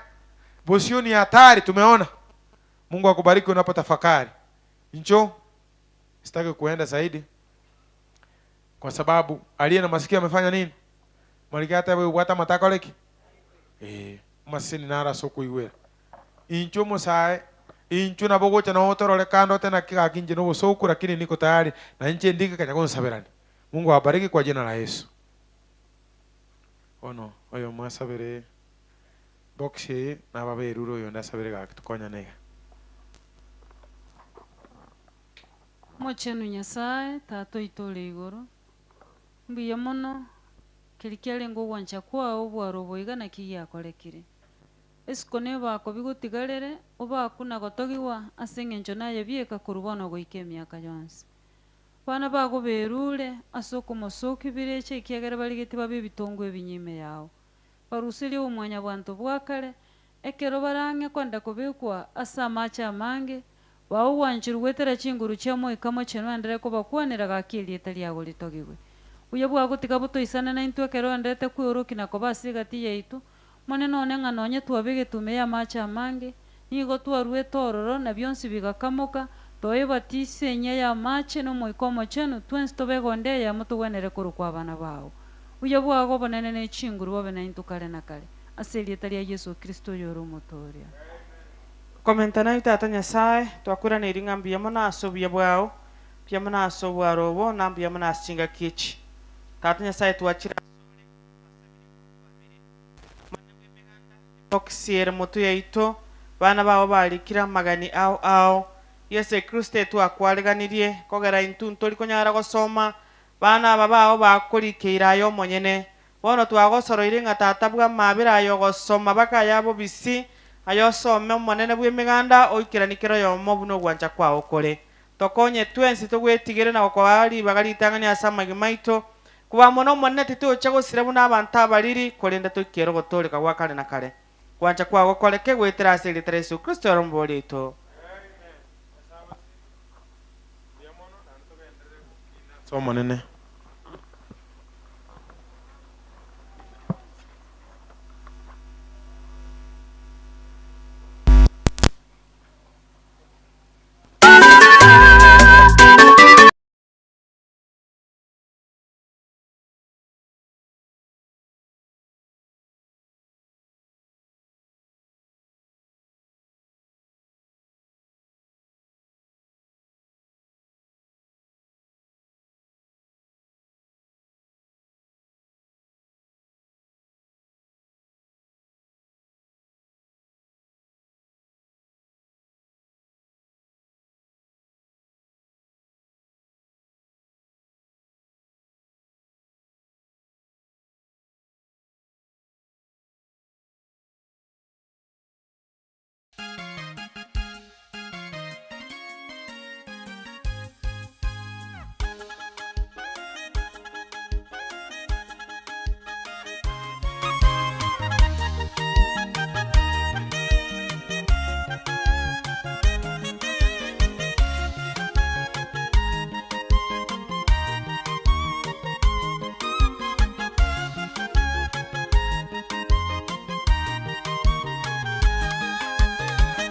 bosio ni hatari, tumeona. Mungu akubariki unapotafakari. Inchoo, sitaki kuenda zaidi kwa sababu aliye na masikio amefanya nini? Mariko ateba oyobwate amato akore ki? Ee, amaseseni naro ase okoigwera. Inchuo omosae, inchuo nabo ogocha noo otorore kando ote naki gaki inche nobosoku lakini niko tayari na inche ndike kanya gonsaberania. Mungu awabariki kwa jina la Yesu. Bono oyomo asabere box eye nababerure oyonde asabere gaki tokonyane iga. Omochenu Nyasae, Tata oito ore igoro, mbuya mono, keria kiarenge ogwancha kwao obwaro obo iga naki giakorekire. Esiko nebakobi gotigarere, obakwe na gotogigwa ase engencho naye bieka korwa bono goika emiaka yonsi. Abana bago berure ase okomosokia birecha ekiagera barigetie babe ebitongwa ebinyia ime yao. Baruserie obomwanyabwanto bwa kare, ekero bare ang'e kwenda kobekwa ase amache amange, bae ogwancherwa goetera chinguru chia Omoika Mochenu aenderere kobakwanera gaki erieta riago ritogigwe. Buya bwago tiga botoisane naintwe ekero oenderete kweorokia na koba ase egati yaito, Omonene one ng'a nonye twabegete ime y'amache amange, nigo twaruete ororo, na bionsi bigakamoka, Toebatise enyia y'amache na Omoika Omochenu, twensi tobe egonda eyemo togwenere korokwa abana bao. Buya bwao obonene ne chinguru bobe naintwe kare na kare, ase erieta ria Yeso Kristo oyore Omotooria. Komenta naye Tata Nyasae, twakoiraneirie ng'a mbuya mono ase obuya bwao, mbuya mono ase obwaro obo, na mbuya mono ase chingaki echi. Tata Nyasae twachire asore, twasabire otwabere. Omonene bw'emeganda, ebokisi ere motwe yaito, bana bao barikire amagani ao ao. Yeso Kristo etwakwareganirie, kogera intwe ntori konyara gosoma, bana aba bao bakorikeire aye omonyene. Bono twagosoroire ng'a Tata bw'amabera aye ogosoma baka aya bobisi, aye osome Omonene bw'emeganda, oikeranie kera oyomo buna ogwancha kwao kore. Tokonye twensi togwetigere na gokoa ribaga ritang'ani ase amagima aito. Koba mono Omonene titocha gosira buna abanto abariri, korende toikere ogotooreka gwa kare na kare. Gwancha kwao gokoreke goetera ase erieta ria Yeso Kristo ere Omobori oito. Ase Omonene.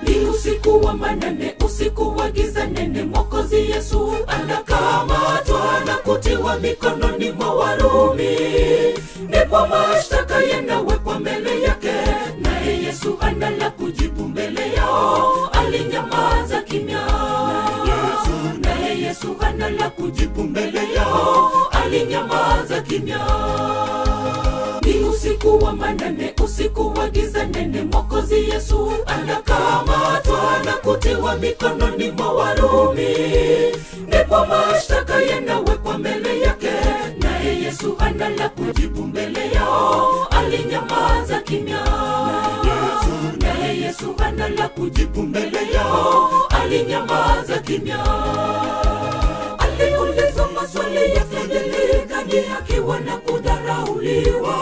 Ni usiku wa manane, usiku wa giza nene, Mwokozi Yesu anakamatwa na kutiwa mikononi mwa Warumi. Ndipo mashtaka yanawekwa mbele yake, naye Yesu hana la kujibu mbele yao, alinyamaza kimya. Naye Yesu hana la kujibu mbele yao, alinyamaza kimya. Ni usiku wa manane, usiku wa giza nene, Mwokozi Yesu anakamatwa na kutiwa mikononi mwa Warumi. Ndipo mashtaka yanawekwa mbele yake, naye Yesu hana la kujibu mbele yao, alinyamaza kimya. Naye Yesu hana la kujibu mbele yao, alinyamaza kimya. Aliulizwa maswali ya kudhihaki, akiwa na kudharauliwa,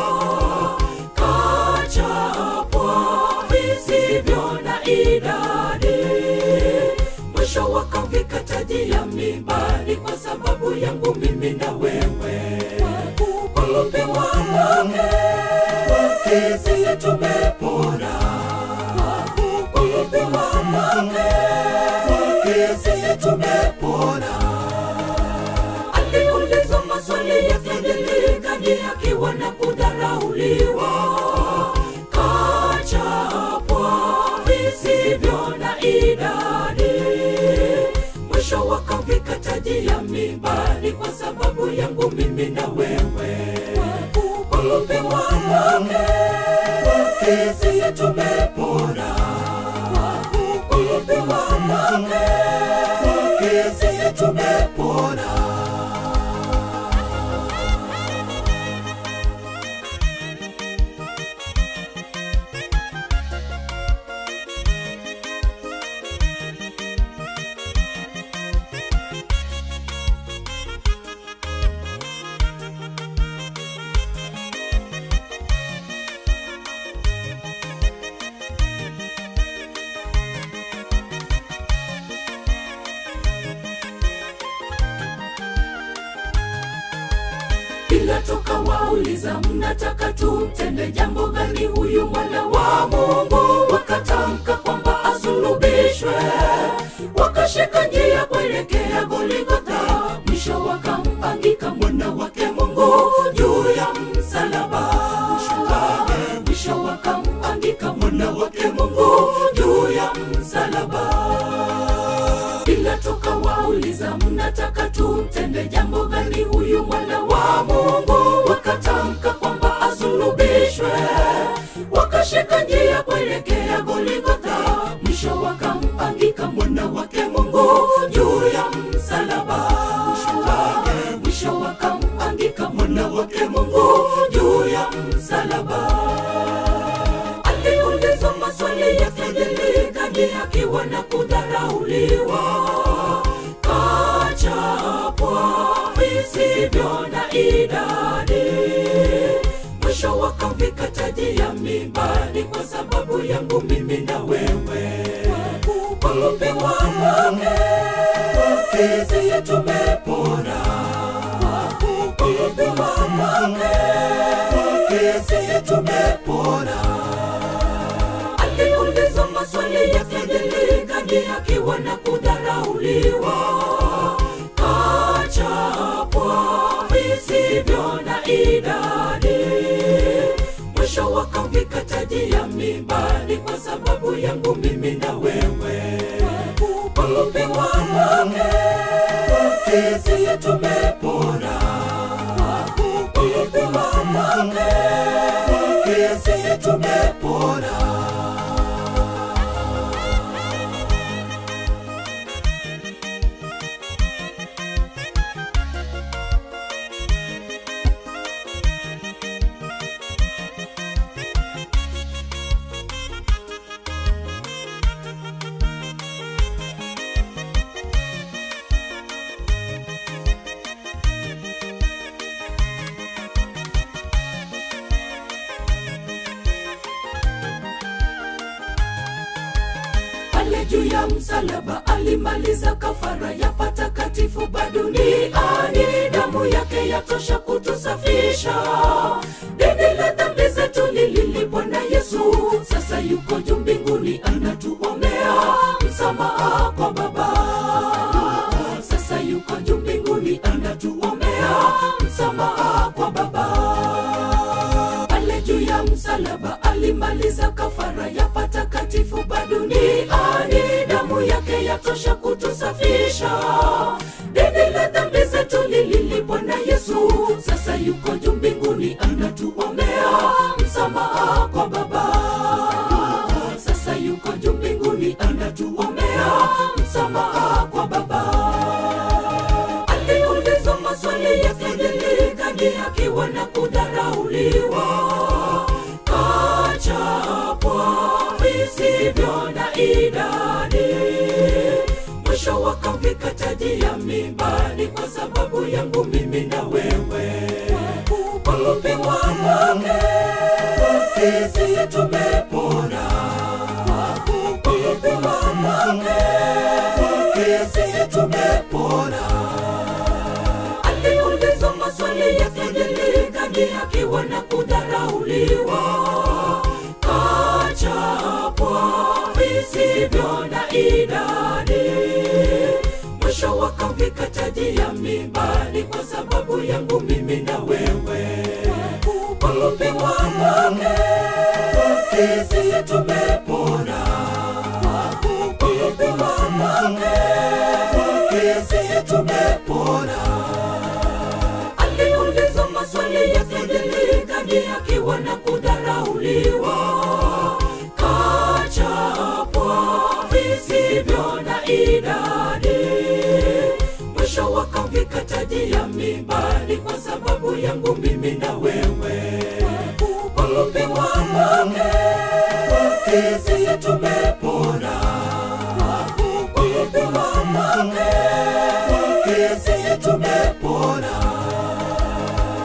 kachapwa visivyo na idadi, mwisho wakamvika taji ya mibali kwa sababu yangu mimi na wewe. Kwa kupewa kwake sisi tumepona, kwa kupewa kwake sisi tumepona. Aliulizwa maswali ya kudhihaki, akiwa na kudharauliwa, kachapwa visivyo na idadi, mwisho wakamvika taji ya mibali kwa sababu yangu mimi na wewe. Kwa kupewa kwake sisi tumepona, kwa kupewa kwake sisi tumepona. Pilato kawauliza, mnataka tumtende jambo gani huyu mwana wa Mungu? Wakatamka kwamba asulubishwe. asulubishwe. Wakashika njia kuelekea Goligotha, mwisho wakamangika mwana wake Mungu juu ya msalaba. Mwisho wakamangika mwana wake Mungu juu ya msalaba. Pilato kawauliza, mnataka tumtende jambo gani huyu mwana wa Mungu? Wakatamka kwamba asulubishwe. Wakashika njia kuelekea Goligotha, mwisho wakamangika mwana wake Mungu juu ya msalaba. Mwisho wakamangika mwana wake Mungu juu ya msalaba. Aliulizwa maswali ya kejeli, akiwa na kudharauliwa, kachapwa visivyo na idadi. Mwisho wakamvika taji ya miibani kwa sababu yangu mimi na wewe. Kwa kupigwa kwake sisi tumepona, kwa kupigwa kwake sisi tumepona. Aliulizwa maswali ya kejeli, akiwa na kudharauliwa, kachapwa visivyo na idadi. Mwisho wakamvika taji ya miibani kwa sababu yangu mimi na wewe. Kwa kupigwa kwake sisi tumepona, kwa kupigwa kwake sisi tumepona. Pale juu ya msalaba alimaliza kafara ya patakatifu ba duniani, damu yake yatosha kutusafisha. Deni la dhambi zetu lililipwa na Yesu, sasa yuko juu mbinguni anatuombea msamaha kwa Baba. Sasa yuko juu mbinguni anatuombea msamaha kwa Baba. Pale juu ya msalaba alimaliza kafara ya patakatifu ba duniani, damu yake yatosha kutusafisha. Deni la dhambi zetu lililipwa na Yesu, sasa yuko juu mbinguni anatuombea msamaha kwa Baba. Sasa yuko juu mbinguni anatuombea msamaha kwa Baba. Aliulizwa maswali ya kejeli, akiwa na kudharauliwa, kachapwa visivyo na idadi. Mwisho wakamvika taji ya miibani kwa sababu yangu mimi na wewe. Kwa kupigwa kwake sisi tumepona, kwa kupigwa kwake sisi tumepona. Aliulizwa maswali ya kejeli, akiwa na kudharauliwa, kachapwa visivyo na idadi. Mwisho wakamvika taji ya miibani kwa sababu yangu mimi na wewe. Kwa kupigwa kwake sisi tumepona, kwa kupigwa kwake sisi tumepona. Aliulizwa maswali ya kejeli, akiwa na kudharauliwa, kachapwa visivyo na idadi. Mwisho wakamvika taji ya miibani kwa sababu yangu mimi na wewe. Kwa kupigwa kwake sisi tumepona, kwa kupigwa kwake sisi tumepona.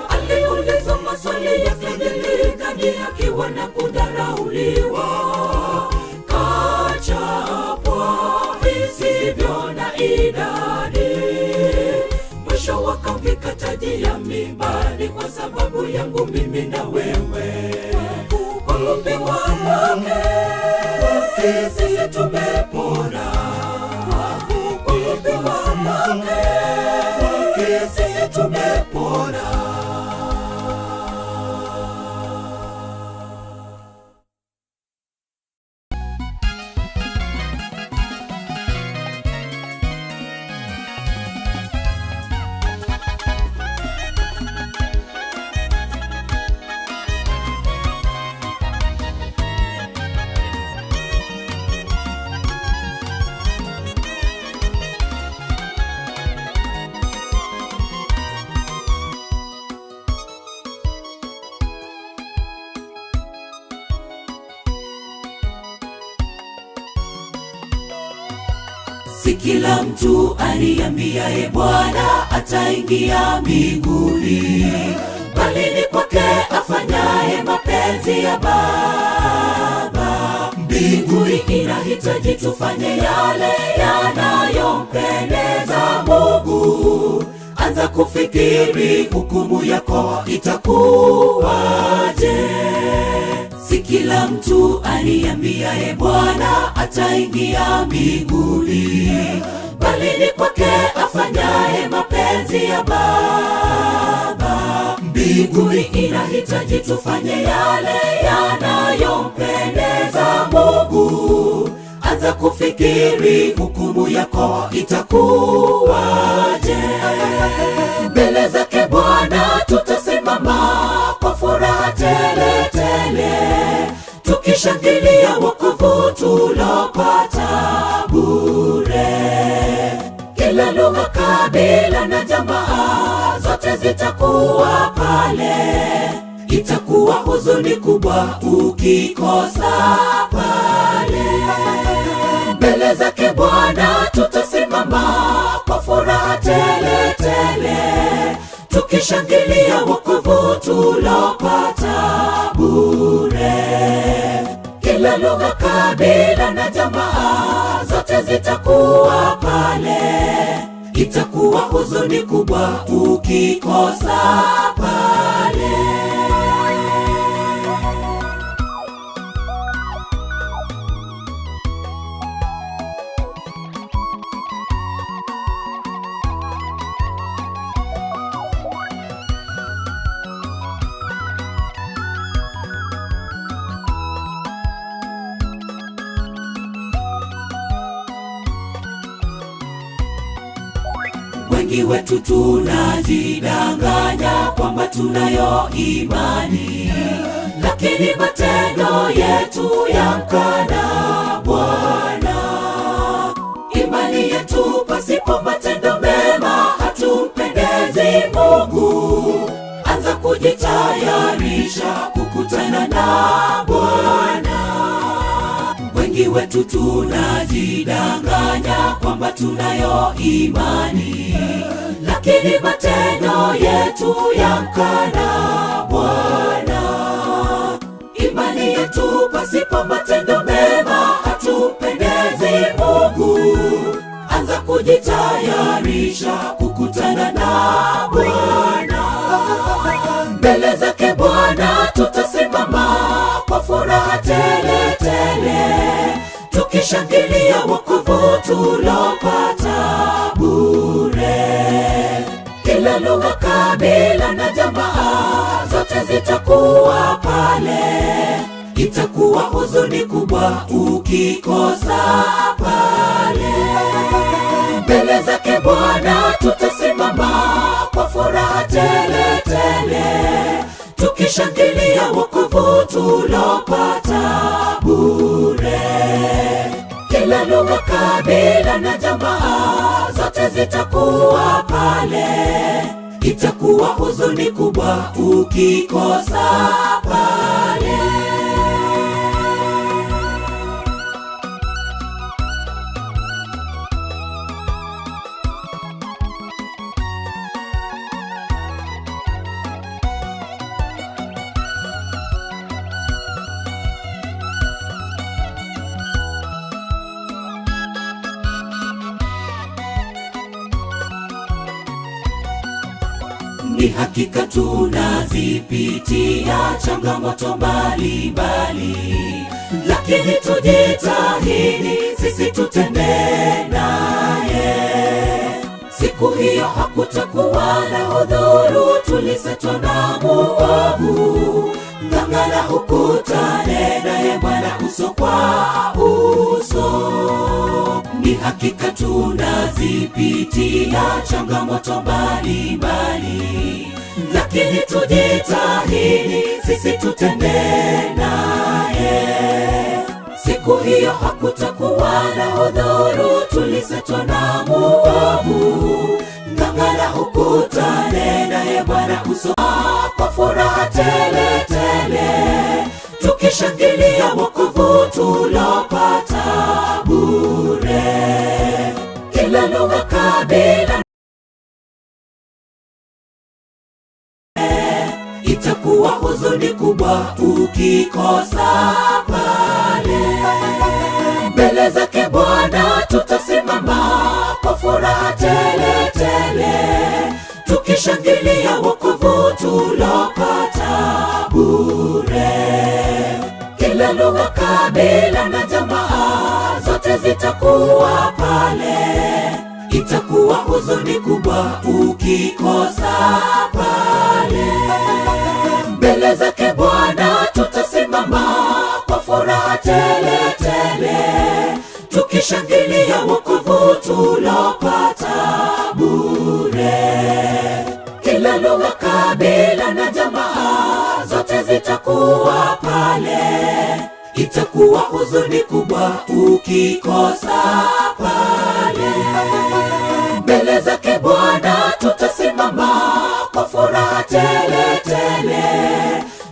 Aliulizwa maswali ya kejeli, akiwa na kudharauliwa, kachapwa visivyo na idadi. Mwisho wakamvika taji ya miibani kwa sababu yangu mimi na wewe. Kwa kupigwa kwake Sisi tumepona kwa kupigwa kwake, kwake sisi tumepona. Si kila mtu aniambiaye Bwana ataingia mbinguni, bali ni kwake afanyaye mapenzi ya Baba. Mbinguni inahitaji tufanye yale yanayompendeza Mungu. Anza kufikiri hukumu yako itakuwaje. Si kila mtu aniambiaye Bwana ataingia mbinguni, bali ni kwake afanyaye mapenzi ya Baba. Mbinguni inahitaji tufanye yale yanayompendeza Mungu. Anza kufikiri hukumu yako itakuwaje. Mbele zake Bwana tutasimama kwa furaha tele tele, tukishangilia wokovu tulopata bure. Kila lugha, kabila na jamaa zote zitakuwa pale. Itakuwa huzuni kubwa ukikosa pale. Mbele zake Bwana tutasimama kwa furaha tele tele, tukishangilia wokovu tulopata bure. Kila lugha, kabila na jamaa zote zitakuwa pale. Itakuwa huzuni kubwa ukikosa pale. Wengi wetu tunajidanganya kwamba tunayo imani, lakini matendo yetu yamkana Bwana. Imani yetu pasipo matendo mema hatumpendezi Mungu. Anza kujitayarisha kukutana na Bwana. Wengi wetu tunajidanganya kwamba tunayo imani, lakini matendo yetu yamkana Bwana. Imani yetu pasipo matendo mema hatumpendezi Mungu. Anza kujitayarisha kukutana na Bwana. Mbele zake Bwana tutasimama kwa furaha tele tele, tukishangilia wokovu tulopata bure. Kila lugha, kabila na jamaa zote zitakuwa pale. Itakuwa huzuni kubwa ukikosa pale. Mbele zake Bwana tutasimama kwa furaha tele tele, tukishangilia wokovu tulopata bure. Kila lugha, kabila na jamaa zote zitakuwa pale. Itakuwa huzuni kubwa ukikosa pale. Ni hakika tunazipitia changamoto mbalimbali, lakini tujitahidi sisi tutembee naye. Siku hiyo hakutakuwa na udhuru, tulisetwa na muovu. Ng'ang'ana ukutane naye Bwana uso kwa uso. Ni hakika tunazipitia changamoto mbalimbali, lakini tujitahidi sisi tutembee naye. Siku hiyo hakutakuwa na udhuru, tulisetwa na muovu. Ng'ang'ana ukutane naye Bwana uso kwa furaha tele tele, tukishangilia wokovu tulopata bure. Kila lugha, kabila itakuwa huzuni kubwa ukikosa pale. Mbele zake Bwana tutasimama kwa furaha tele tele, tukishangilia wokovu tulopata bure. Kila lugha, kabila na jamaa zote zitakuwa pale. Itakuwa huzuni kubwa ukikosa pale. Mbele zake Bwana tutasimama kwa furaha tele tele, tukishangilia wokovu tulopata bure. Kila lugha, kabila na jamaa zote zitakuwa pale. Itakuwa huzuni kubwa ukikosa pale. Mbele zake Bwana tutasimama kwa furaha tele tele,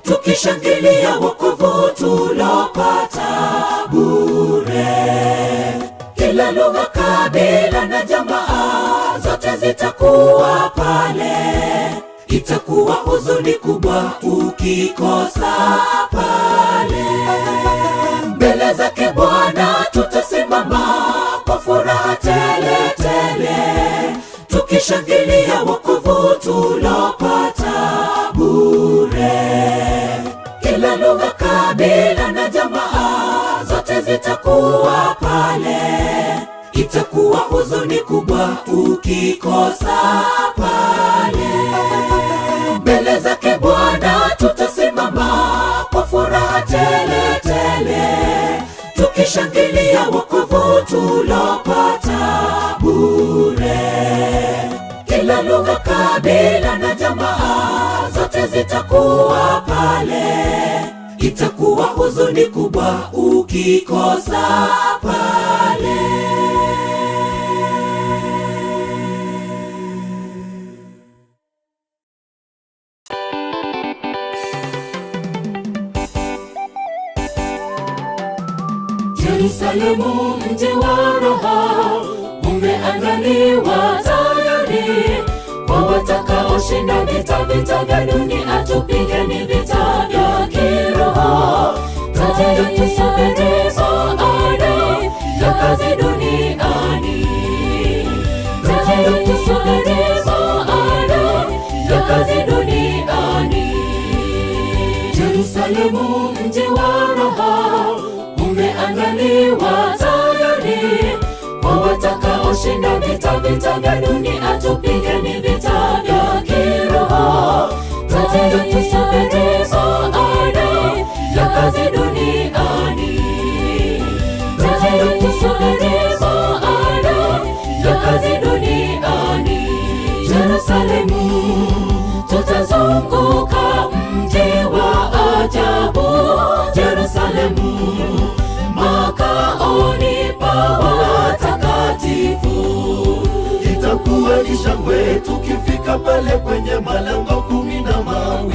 tukishangilia wokovu tulopata bure. Kila lugha, kabila na jamaa zote zitakuwa pale. Itakuwa huzuni kubwa ukikosa pale. Mbele zake Bwana tutasimama kwa furaha tele tele, tukishangilia wokovu tulopata bure. Kila lugha, kabila na jamaa zote zitakuwa pale. Itakuwa huzuni kubwa ukikosa pale. Mbele zake Bwana tutasimama kwa furaha tele tele, tukishangilia wokovu tulopata bure. Kila lugha, kabila na jamaa zote zitakuwa pale. Itakuwa huzuni kubwa ukikosa pale. Yerusalemu mji wa raha umeandaliwa tayari kwa watakaoshinda vita, vita vya dunia. Tupigeni vita vya kiroho, tayari tusubiri baada ya kazi duniani. Tayari tusubiri baada ya kazi duniani. Yerusalemu mji wa raha umeandaliwa tayari kwa watakaoshinda vita, vita vya dunia. Tupigeni vita vya kiroho, tayari tusubiri baada ya kazi duniani. Tayari tusubiri baada ya kazi duniani. Yerusalemu tutazunguka mji wa ajabu, Yerusalemu makaoni pa watakatifu. Itakuwa ni shangwe tukifika pale kwenye malango 12.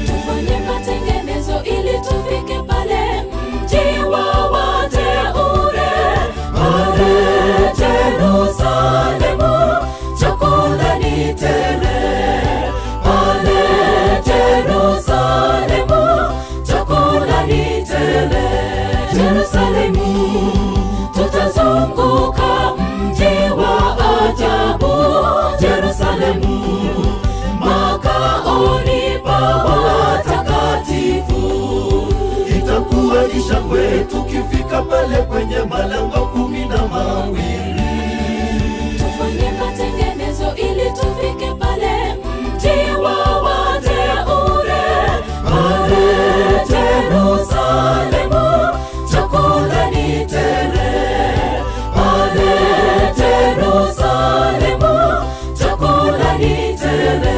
Tufanye matengenezo ili tufike pale mji wa wateule, pale Yerusalemu chakula ni tele, pale Yerusalemu chakula ni tele. Yerusalemu tutazunguka mji wa ajabu, Yerusalemu maka Tukifika pale kwenye malango 12. Tufanye matengenezo ili tufike pale mji wa wateule. Pale Yerusalemu chakula ni tele. Pale Yerusalemu chakula ni tele.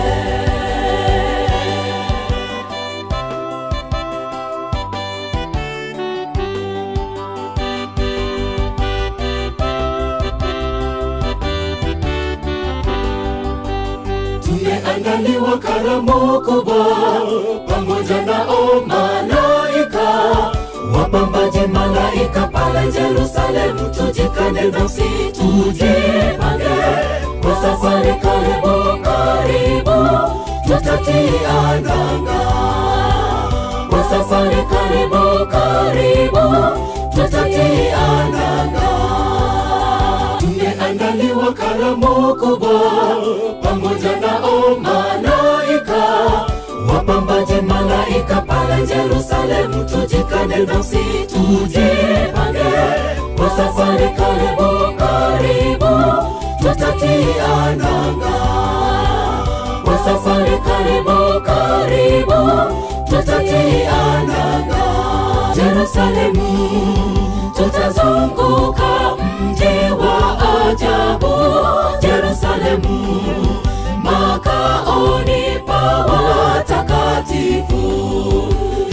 Tumeandaliwa karamu kubwa pamoja nao malaika, wapambaji malaika pale Yerusalemu. Tujikane nafsi, tujipange kwa safari, karibu karibu tutatia nanga. Kwa safari, karibu karibu tutatia nanga. Tumeandaliwa karamu kubwa pamoja nao malaika, wapambaji malaika pale Yerusalemu. Tujikane nafsi, tujipange kwa safari, karibu karibu tutatia nanga. Kwa safari, karibu karibu tutatia nanga. Yerusalemu tutazunguka mji wa ajabu. Yerusalemu makaoni pa watakatifu.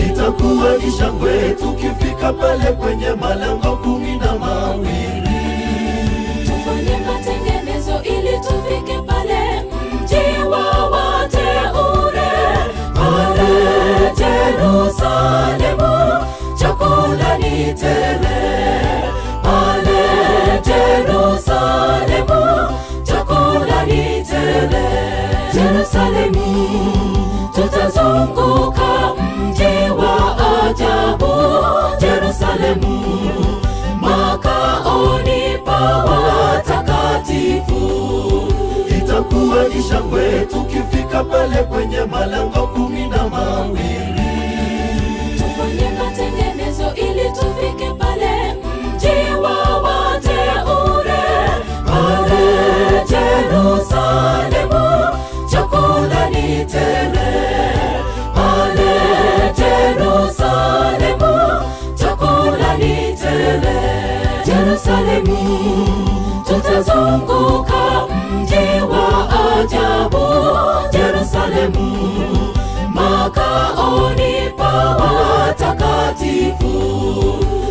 Itakuwa ni shangwe tukifika pale kwenye malango 12. Tufanye matengenezo ili tufike pale mji wa wateule. Pale Yerusalemu chakula ni tele. Pale Yerusalemu chakula ni tele. Yerusalemu tutazunguka mji wa ajabu. Yerusalemu makaoni pa watakatifu. Itakuwa ni shangwe tukifika pale kwenye malango 12. Tufanye matengenezo ili tufike pale mji wa wateule. Pale Yerusalemu chakula ni tele. Pale Yerusalemu chakula ni tele. Yerusalemu tutazunguka mji wa ajabu. Yerusalemu makaoni pa watakatifu.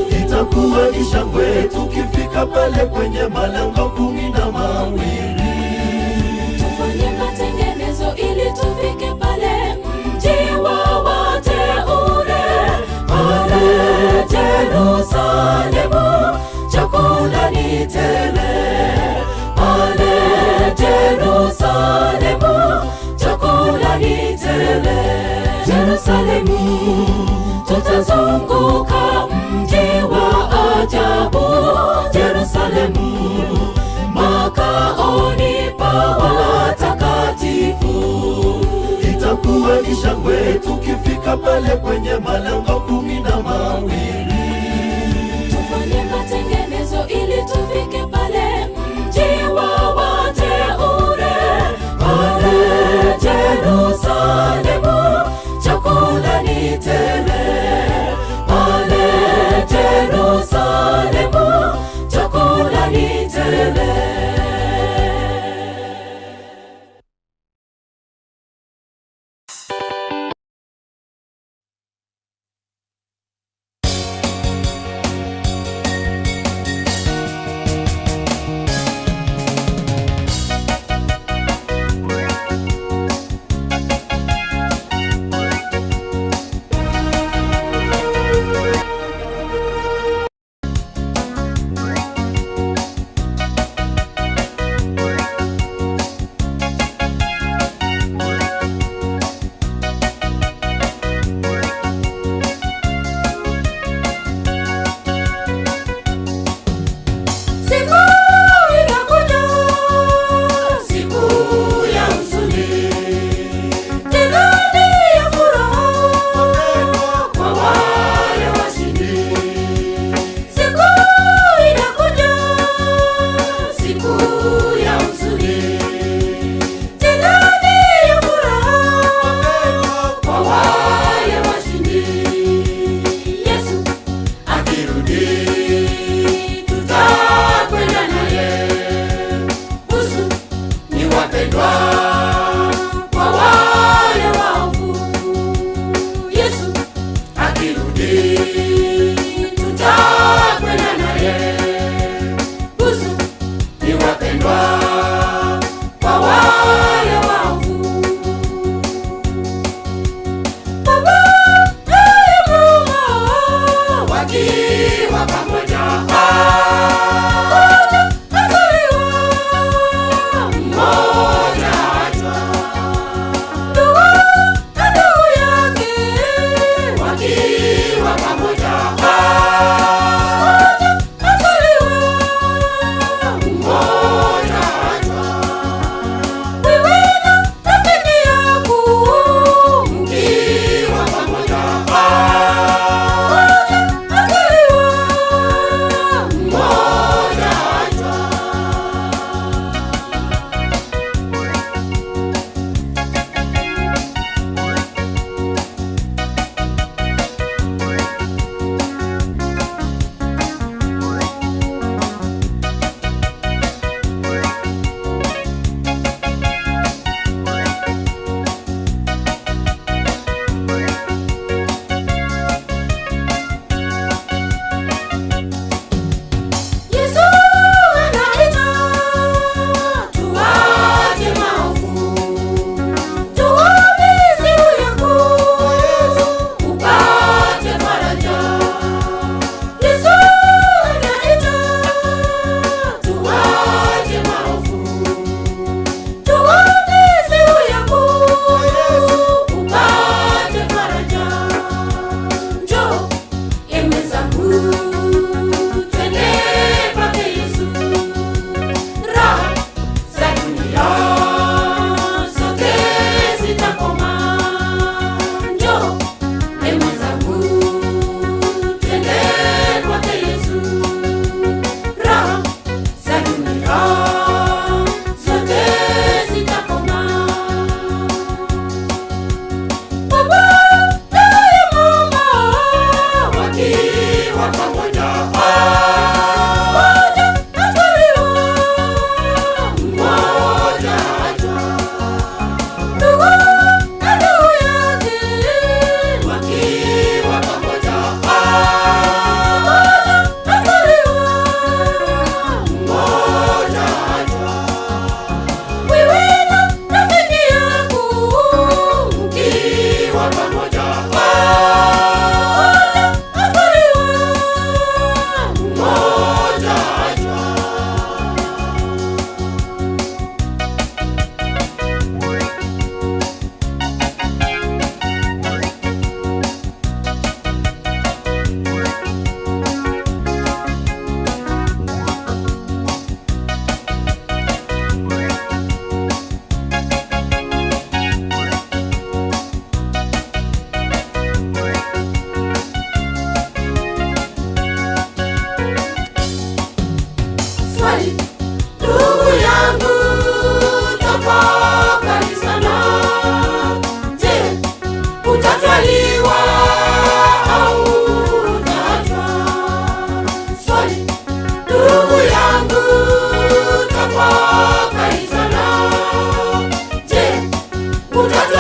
Itakuwa ni shangwe tukifika pale kwenye malango 12. Tufanye matengenezo ili tufike pale mji wa wateule. Pale Yerusalemu chakula ni tele. Pale Yerusalemu chakula ni tele. Yerusalemu tutazunguka mji wa ajabu. Yerusalemu makaoni pa watakatifu. Itakuwa ni shangwe tukifika pale kwenye malango 12. Tufanye matengenezo ili tufike pale mji wa wateule. Pale Yerusalemu chakula ni tele. Pale Yerusalemu chakula ni tele.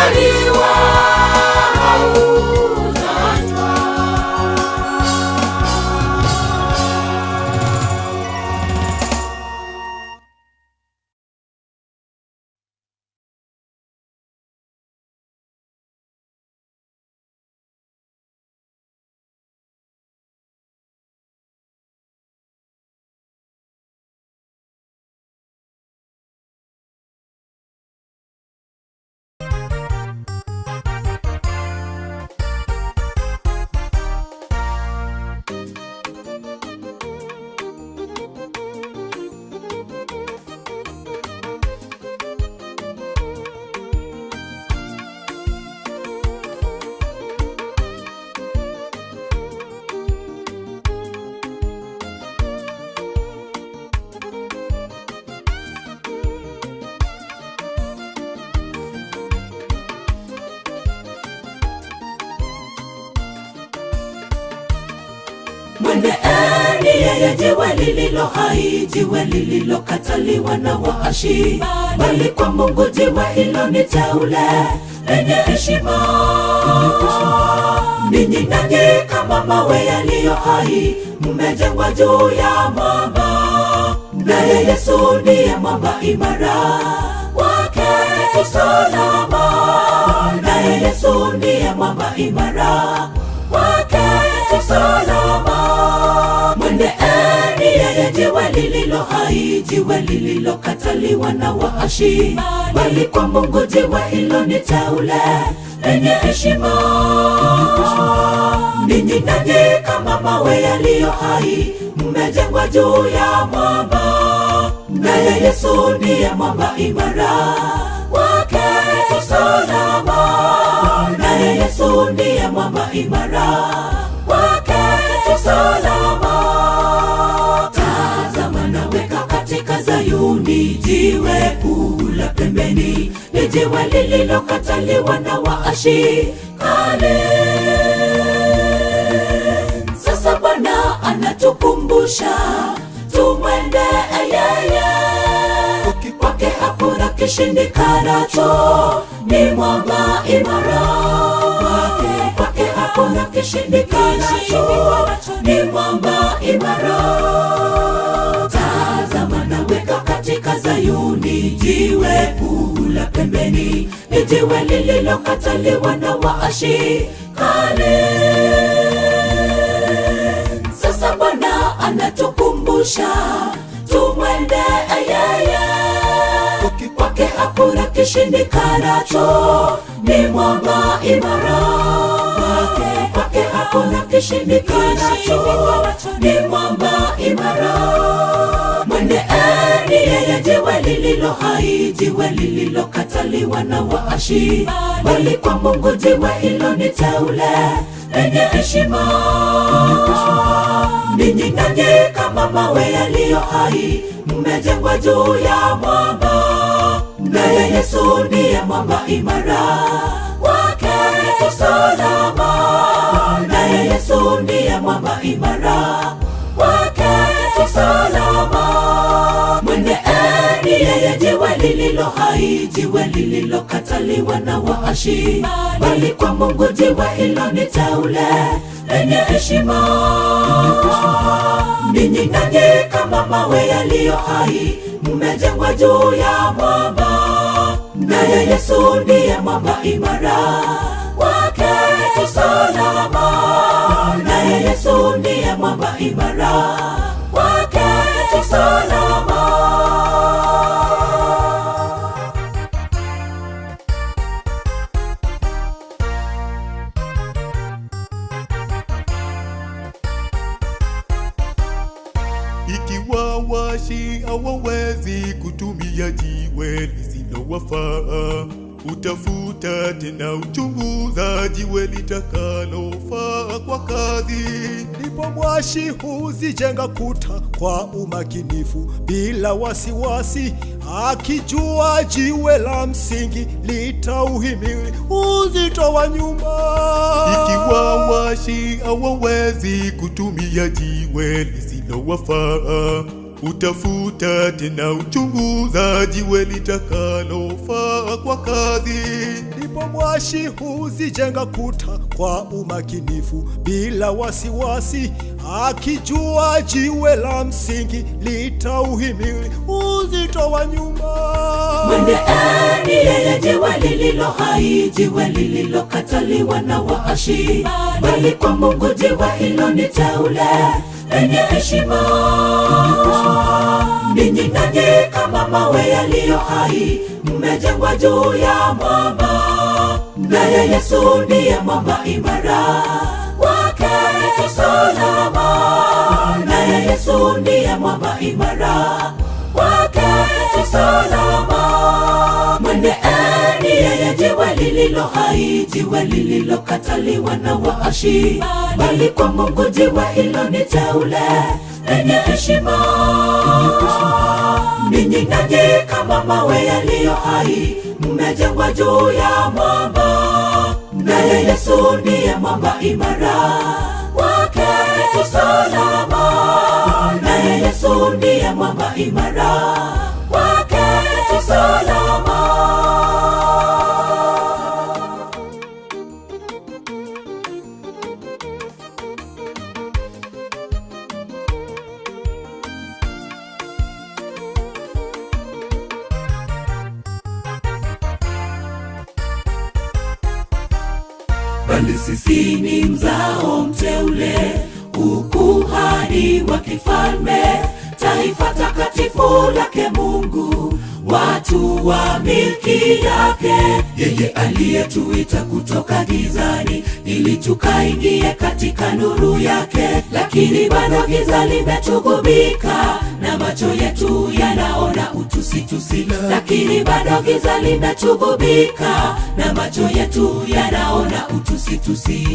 Umezaliwa haujaachwa. Mwendeeni yeye jiwe lililo hai, jiwe lililokataliwa na waashi, bali kwa Mungu jiwe hilo ni teule lenye heshima. Ninyi nanyi kama mawe yaliyo hai, mmejengwa juu ya mwamba, naye Yesu ndiye mwamba imara, kwake tu salama. Naye Yesu ndiye mwamba imara, kwake tu salama. Mwendeeni yeye jiwe lililo hai, jiwe lililokataliwa na waashi, bali kwa Mungu jiwe hilo ni teule lenye heshima. Ninyi nanyi kama mawe yaliyo hai, mmejengwa juu ya mwamba, naye Yesu ndiye mwamba imara, kwake tu salama. Naye Yesu ndiye mwamba imara, kwake tu salama. Tazama naweka katika Zayuni jiwe kuu la pembeni, ni jiwe lililokataliwa na waashi kale. Sasa Bwana anatukumbusha tumwende yeye, kwake hakuna kishindikanacho, ni mwamba imara. Kwake kwake hakuna kishindikanacho, ni mwamba imara. Tazama naweka katika Zayuni jiwe kuu la pembeni, ni jiwe lililokataliwa na waashi kale. Sasa Bwana anatukumbusha tumwende yeye, kwake hakuna kishindikanacho, ni mwamba imara. Kwake kwake hakuna kishindikanacho, ni mwamba imara. Mwendeeni yeye jiwe lililo hai, jiwe lililokataliwa na waashi, bali kwa Mungu jiwe hilo ni teule lenye heshima. Ninyi nanyi kama mawe yaliyo hai, mmejengwa juu ya mwamba, naye Yesu ndiye mwamba imara, kwake tu salama. Naye Yesu ndiye mwamba imara, kwake tu salama. Mwendeeni yeye jiwe lililo hai, jiwe lililokataliwa na waashi, bali kwa Mungu jiwe hilo ni teule lenye heshima. Ninyi nanyi kama mawe yaliyo hai, mmejengwa juu ya mwamba, naye Yesu ndiye mwamba imara, kwake tu salama. Naye Yesu ndiye mwamba imara, kwake tu salama. Ikiwa washi hawawezi kutumia jiwe lisilowafaa, utafuta tena uchunguza jiwe litakalofaa kwa kazi. Ndipo mwashi huzijenga kuta kwa umakinifu bila wasiwasi, akijua jiwe la msingi litauhimili uzito wa nyumba. Ikiwa washi hawawezi kutumia jiwe lisilowafaa, utafuta tena uchunguza jiwe litakalofaa kwa kazi. Ndipo mwashi huzijenga kuta kwa umakinifu bila wasiwasi, akijua jiwe la msingi litauhimili uzito wa nyumba. Mwendeeni yeye jiwe lililo hai, jiwe lililokataliwa na waashi, bali kwa Mungu jiwe hilo ni teule lenye heshima. Ninyi nanyi kama mawe yaliyo hai, mmejengwa juu ya mwamba, naye Yesu ndiye mwamba imara, kwake tu salama. Naye Yesu ndiye mwamba imara, kwake tu salama. Mwendeeni yeye jiwe lililo hai, jiwe lililokataliwa na waashi, bali kwa Mungu jiwe hilo ni teule lenye heshima. Ninyi nanyi kama mawe yaliyo hai, mmejengwa juu ya mwamba, naye Yesu ndiye mwamba imara, kwake tu salama. Naye Yesu ndiye mwamba imara, kwake tu salama. Bali sisi ni mzao mteule, ukuhani wa kifalme, taifa takatifu lake Mungu, watu wa milki yake, yeye aliyetuita kutoka gizani ili tukaingie katika nuru yake. Lakini bado giza limetugubika na macho yetu yanaona utusitusi, lakini bado giza limetugubika na macho yetu yanaona utusitusi.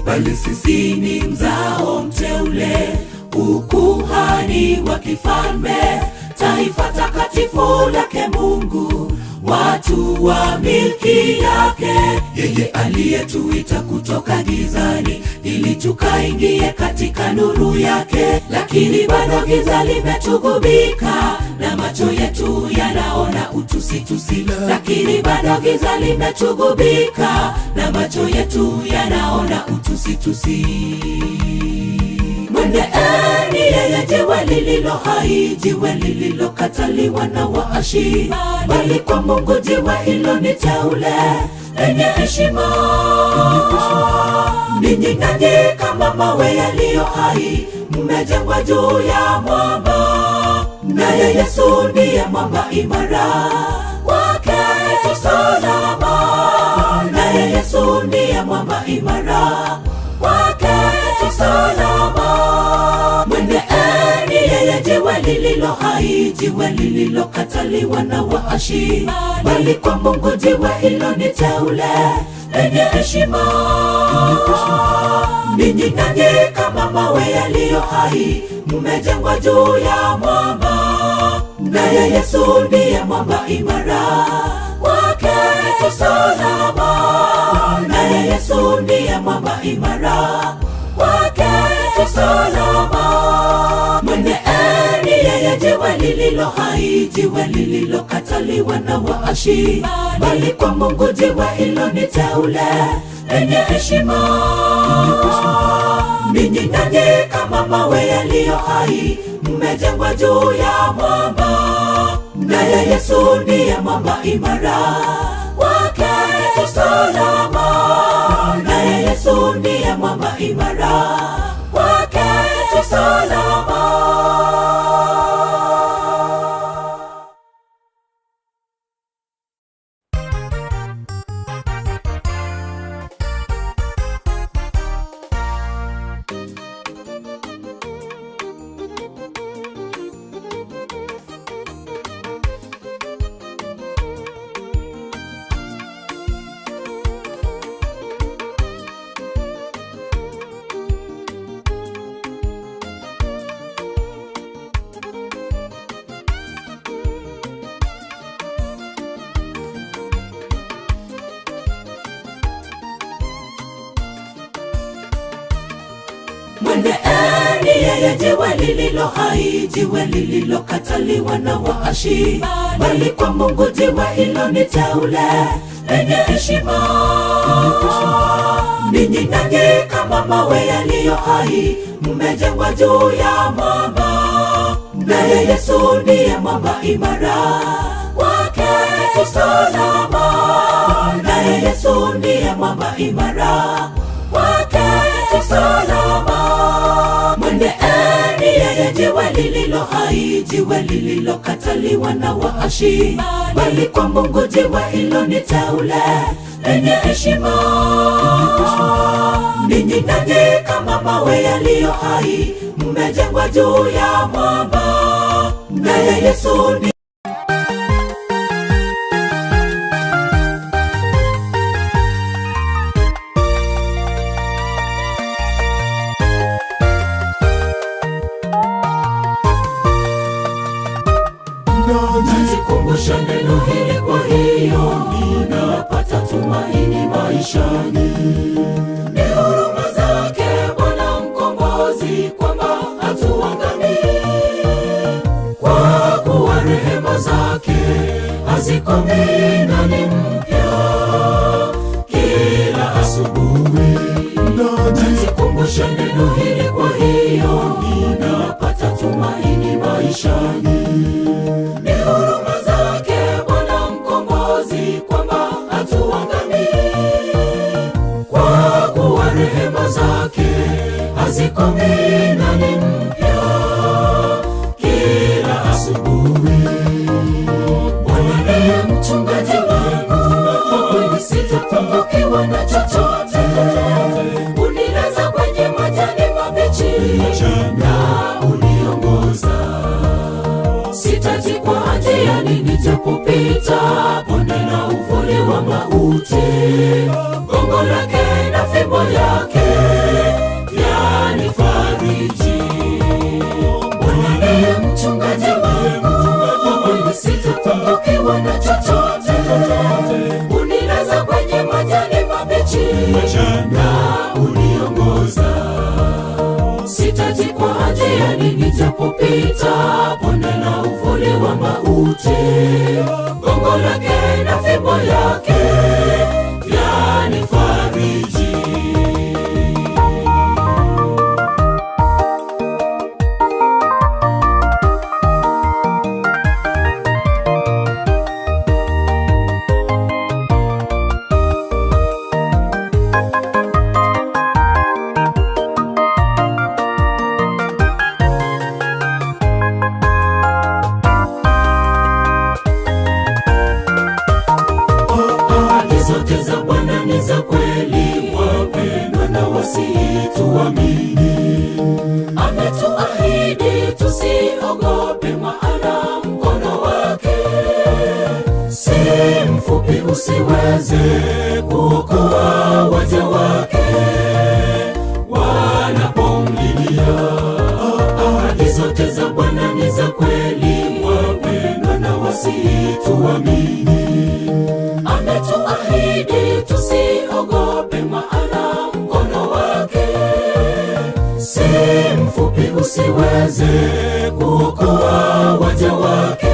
Bali sisi ni mzao mteule, ukuhani wa kifalme, taifa takatifu lake Mungu, watu wa milki yake, yeye aliyetuita kutoka gizani ili tukaingie katika nuru yake. Lakini bado giza limetugubika na macho yetu yanaona utusitusi, lakini bado giza limetugubika na macho yetu yanaona utusitusi. Mwendeeni yeye jiwe lililo hai, jiwe lililokataliwa na waashi, bali kwa Mungu jiwe hilo ni teule lenye heshima. Ninyi nanyi kama mawe yaliyo hai, mmejengwa juu ya mwamba, naye Yesu ndiye mwamba imara, kwake tu salama. Naye Yesu ndiye mwamba imara, kwake tu salama. Mwendeeni yeye jiwe lililo hai, jiwe lililokataliwa na waashi, bali kwa Mungu jiwe hilo ni teule lenye heshima. Ninyi nanyi kama mawe yaliyo hai, mmejengwa juu ya mwamba, naye Yesu ndiye mwamba imara, kwake tu salama. Naye Yesu ndiye mwamba imara, kwake tu salama. Mwendeeni yeye jiwe lililo hai, jiwe lililokataliwa na waashi, bali kwa Mungu jiwe hilo ni teule lenye heshima. Ninyi nanyi kama mawe yaliyo hai, mmejengwa juu ya mwamba, naye Yesu ndiye mwamba imara, kwake tu salama. Naye Yesu ndiye mwamba imara, kwake tu salama. yeye jiwe lililo hai, jiwe lililokataliwa na waashi, bali kwa Mungu jiwe hilo ni teule lenye heshima. Ninyi nanyi kama mawe yaliyo hai, mmejengwa juu ya mwamba, naye Yesu ndiye mwamba imara, kwake tu salama. Naye Yesu ndiye mwamba imara, kwake tu salama. Mwendeeni yeye jiwe lililo hai, jiwe lililokataliwa na waashi, bali kwa Mungu jiwe hilo ni teule lenye heshima. Ninyi nanyi kama mawe yaliyo hai, mmejengwa juu ya mwamba, naye Yesu ni Najikumbusha neno hili, kwa hiyo ninapata tumaini maishani. Ni huruma zake Bwana Mkombozi kwamba hatuangamii, kwa kuwa rehema zake hazikomi na ni mpya kila asubuhi. Najikumbusha neno hili, kwa hiyo ninapata tumaini maishani. Ni huruma zake Bwana Mkombozi kwamba hatuangamii, kwa kuwa rehema zake hazikomi na ni mpya kila asubuhi. Bwana ndiye mchungaji wangu, kwa kweli sitapungukiwa na chochote. Unilaza kwenye majani mabichi na uniongoza Sitajikwaa njiani nijapopita bonde la uvuli wa mauti. Gongo lake na fimbo yake yanifariji. Bwana ndiye mchungaji wangu, kwa kweli sitapungukiwa na chochote. Unilaza kwenye majani mabichi na uniongoza Sitajikwaa njiani nijapopita bonde la uvuli wa mauti. Gongo lake na fimbo yake yanifariji. Ahadi zote za Bwana ni za kweli, wapendwa na wasihi tuamini. Ametuahidi tusiogope, maana mkono wake si mfupi usiweze kuokoa waja wake wanapomlilia. Ahadi zote za Bwana ni za kweli, wapendwa na wasihi tuamini. Ametuahidi tusiogope, maana mkono wake si mfupi usiweze kuokoa waja wake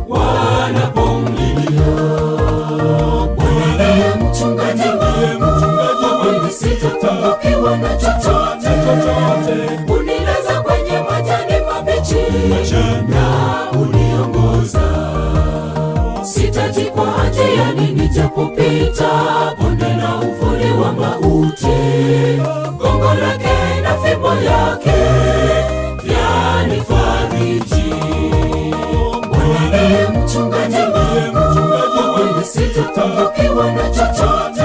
wanapomlilia. Bwana ndiye mchungaji wangu, kwa kweli sitapungukiwa na chochote. Unilaza kwenye majani mabichi na uniongoza Sitajikwaa njiani nijapopita bonde la uvuli wa mauti. Gongo lake na fimbo yake yanifariji. Bwana ndiye mchungaji wangu, kwa kweli sitapungukiwa na chochote.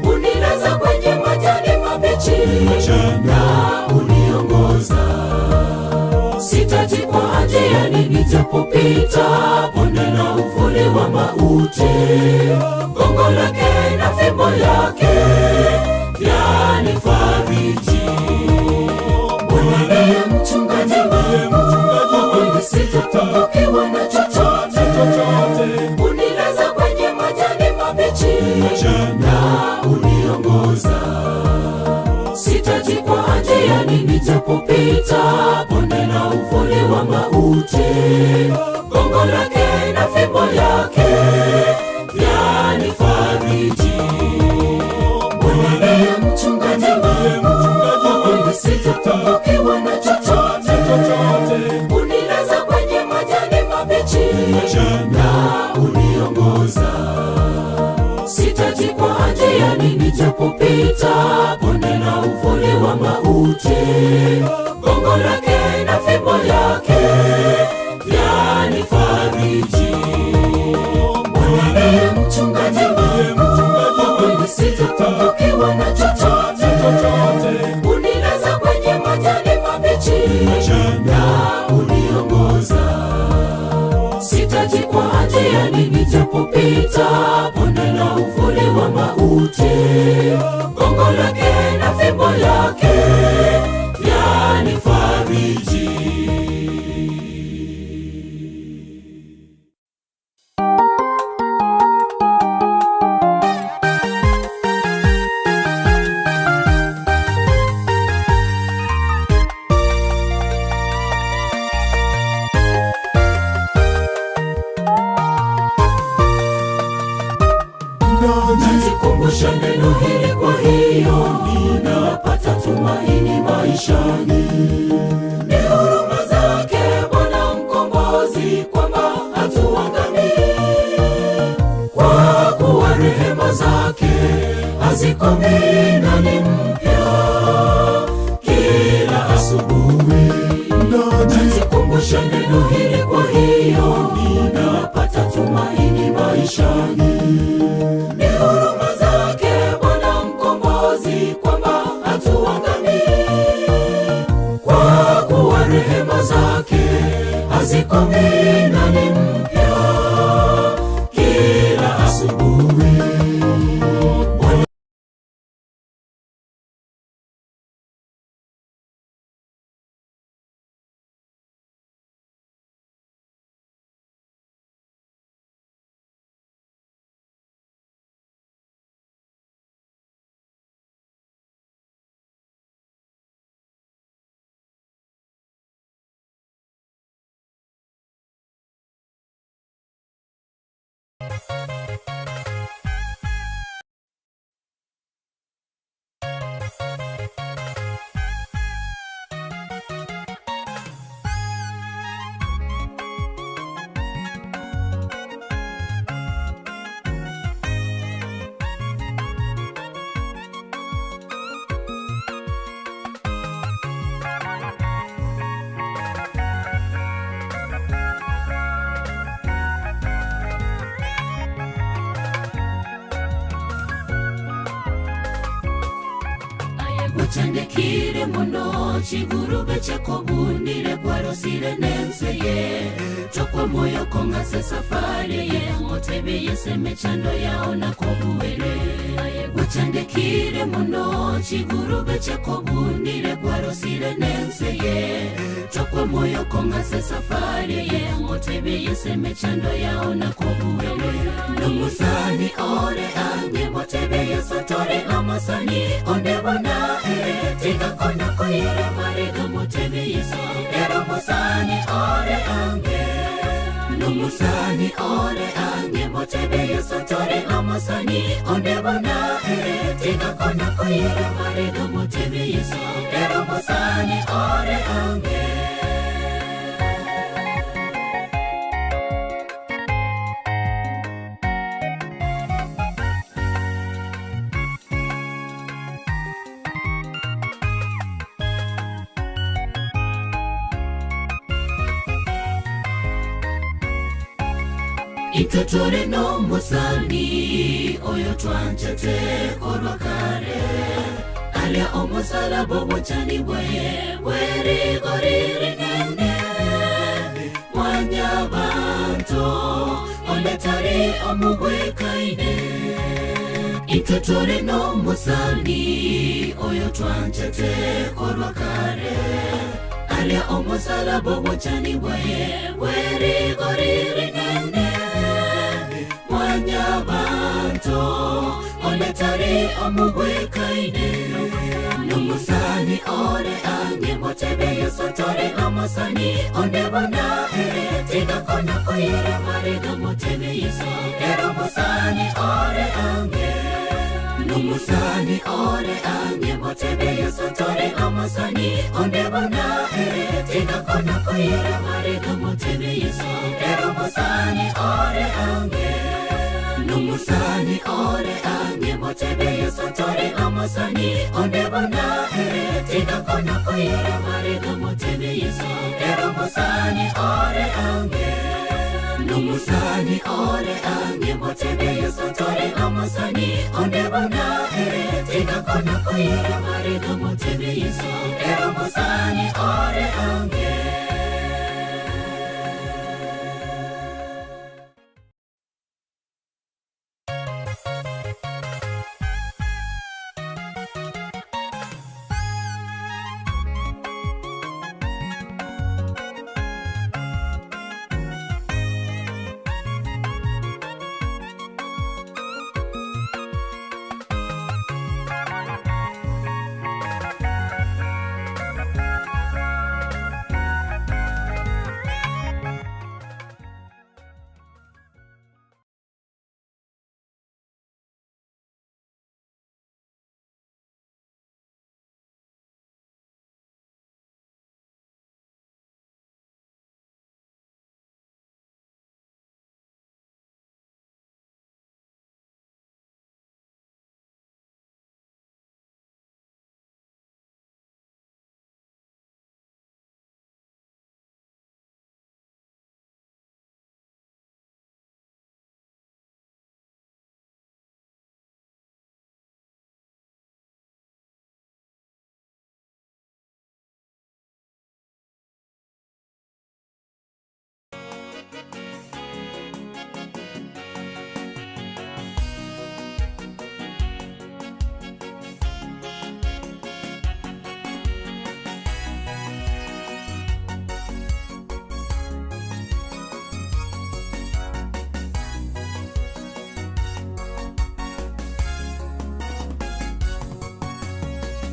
Unilaza kwenye majani mabichi na uniongoza Sitajikwaa njiani nijapopita bonde la uvuli wa mauti. Gongo lake na fimbo yake yanifariji. Bwana ndiye mchungaji wangu, kwa kweli sitapungukiwa na chochote. Unilaza kwenye majani mabichi na uniongoza Sitajikwaa njiani nijapopita bonde la uvuli wa mauti, gongo lake na fimbo yake vyanifariji. Bwana ndiye mchungaji wangu, kwangu sitapungukiwa na chochote. Unilaza kwenye majani mabichi na uniongoza Sitajikwaa njiani nijapopita bonde la uvuli wa mauti, gongo lake na fimbo yake vyanifariji. Bwana ndiye mchungaji wangu, kwangu sitapungukiwa na chochote. Unilaza kwenye majani mabichi na uniongoza Sitajikwaa njiani nijapopita bonde la uvuli wa mauti, gongo lake na fimbo yake vyanifariji. Najikumbusha neno hili, kwa hiyo ninapata tumaini maishani. Ni huruma zake Bwana Mkombozi kwamba hatuangamii, kwa kuwa rehema zake hazikomi na ni mpya kila asubuhi. Najikumbusha neno hili, kwa hiyo ninapata tumaini maishani. Ni huruma zake Bwana Mkombozi kwamba hatuangamii, kwa kuwa rehema zake hazikomi na ni mpya kila asubuhi. Bwana Gutandikire muno chigurube chakobunire kwarosire nenseye tokwa moyo kong'ase safari ye motebe yese mechando yao nakobuwere gutandikire muno chigurube chakobunire kwarosire nenseye tokwa moyo kong'ase safari ye motebe yese mechando yao nakobuwere nomusani ore ange motebe yeso tore amasani ondebona ere tigakona koyere marega motebe yeso ero musani ore ange nomusani ore ange motebe yeso tore amasani ondebona ere tigakona koyere marega motebe yeso ero musani ore ange. Itwe n'omusani oyo twanjete korwa kare aria omusalaba obuchani bwaye bwerigoririnene mwanyabanto onetari omubwekaine itwe turi n'omusani oyo twanjete korwa kare aria omusalaba obuchani bwaye bwerigoririnene mwanyabanto onetari omubwekaine nomusani ore ang'e motebe Yeso tore omosani onde buna ere tiga kona koyera marega motebe Yeso ere omosani ore ang'e Nomusani ore ang'e motebe Yeso tore omosani onde buna ere tiga kona koyera marega motebe Yeso ere omosani ore ang'e Nomusani ore ang'e motebe Yeso tore omosani onde buna ere tiga kona koyera marega motebe Yeso ere omosani ore ang'e Nomusani ore ang'e motebe Yeso tore omosani onde buna ere tiga kona koyera marega motebe Yeso ere omosani ore ang'e.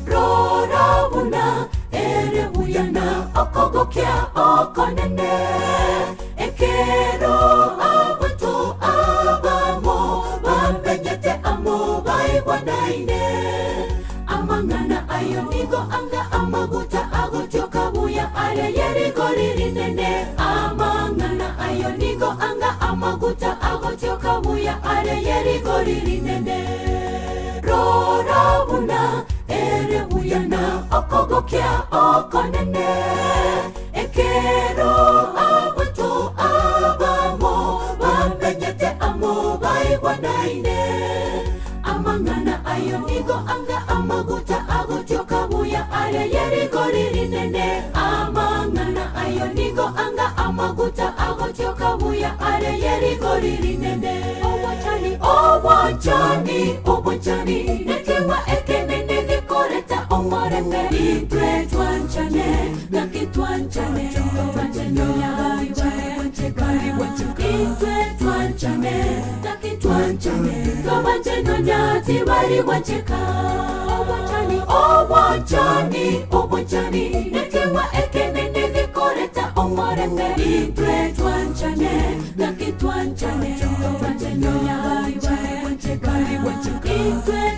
Rora buna ere buyana okogokia okonene ekero abanto abamo bamenyete amo baigwanaine amang'ana ayo nigo anga amaguta agotioka buya aria yeriko ririnene amang'ana ayo nigo anga amaguta agotioka buya aria yeriko ririnene rora buna ere buyana okogokia okonene ekero abanto abamo bamenyete amo baigwanaine amang'ana ayo nigo anga amaguta agotioka buya aria yeriko ririnene amang'ana ayo nigo anga amaguta agotioka buya aria yeriko ririnene obwanchani obwanchani obwanchani nekewa ekenene gekoreta omorembe itwe twanchane gaki twanchane itwe twanchane gaki twanchane twabanchano nyati bari bwancheka obwanchani obwanchani obwanchani nekewa ekenene gekoreta omorembe itwe twanchane gaki twanchane itwe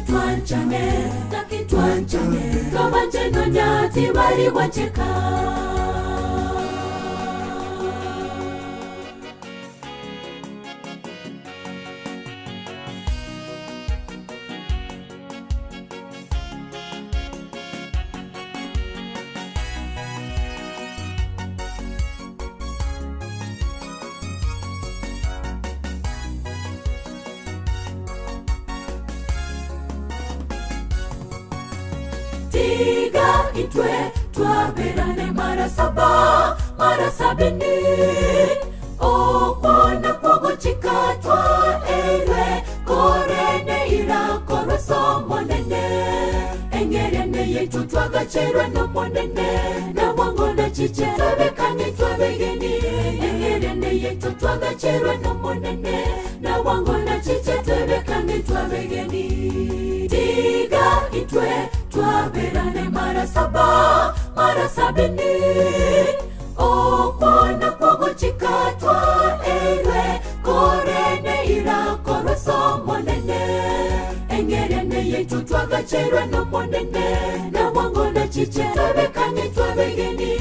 twanchane gaki twanchane twabanchano nyati bari bwancheka. Tiga itwe twaberane mara saba mara sabini okwona kwogochika twaerwe korene irakorwe somonene engerene yetu twagacherwe nomonene namwango na chiche twebekani twebegeni engerene yetu twagacherwe nomonene namwango na chiche twebekani twebegeni tiga itwe twa. Twaberane mara saba, mara sabini. Okwana kwogochika twaeirwe, korene irakorwe somonene. Eng'erene yetu twagacherwe nomonene, na bwango na chiche twebekanye twabegeni.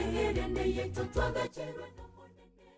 Eng'erene yetu twagacherwe nomonene.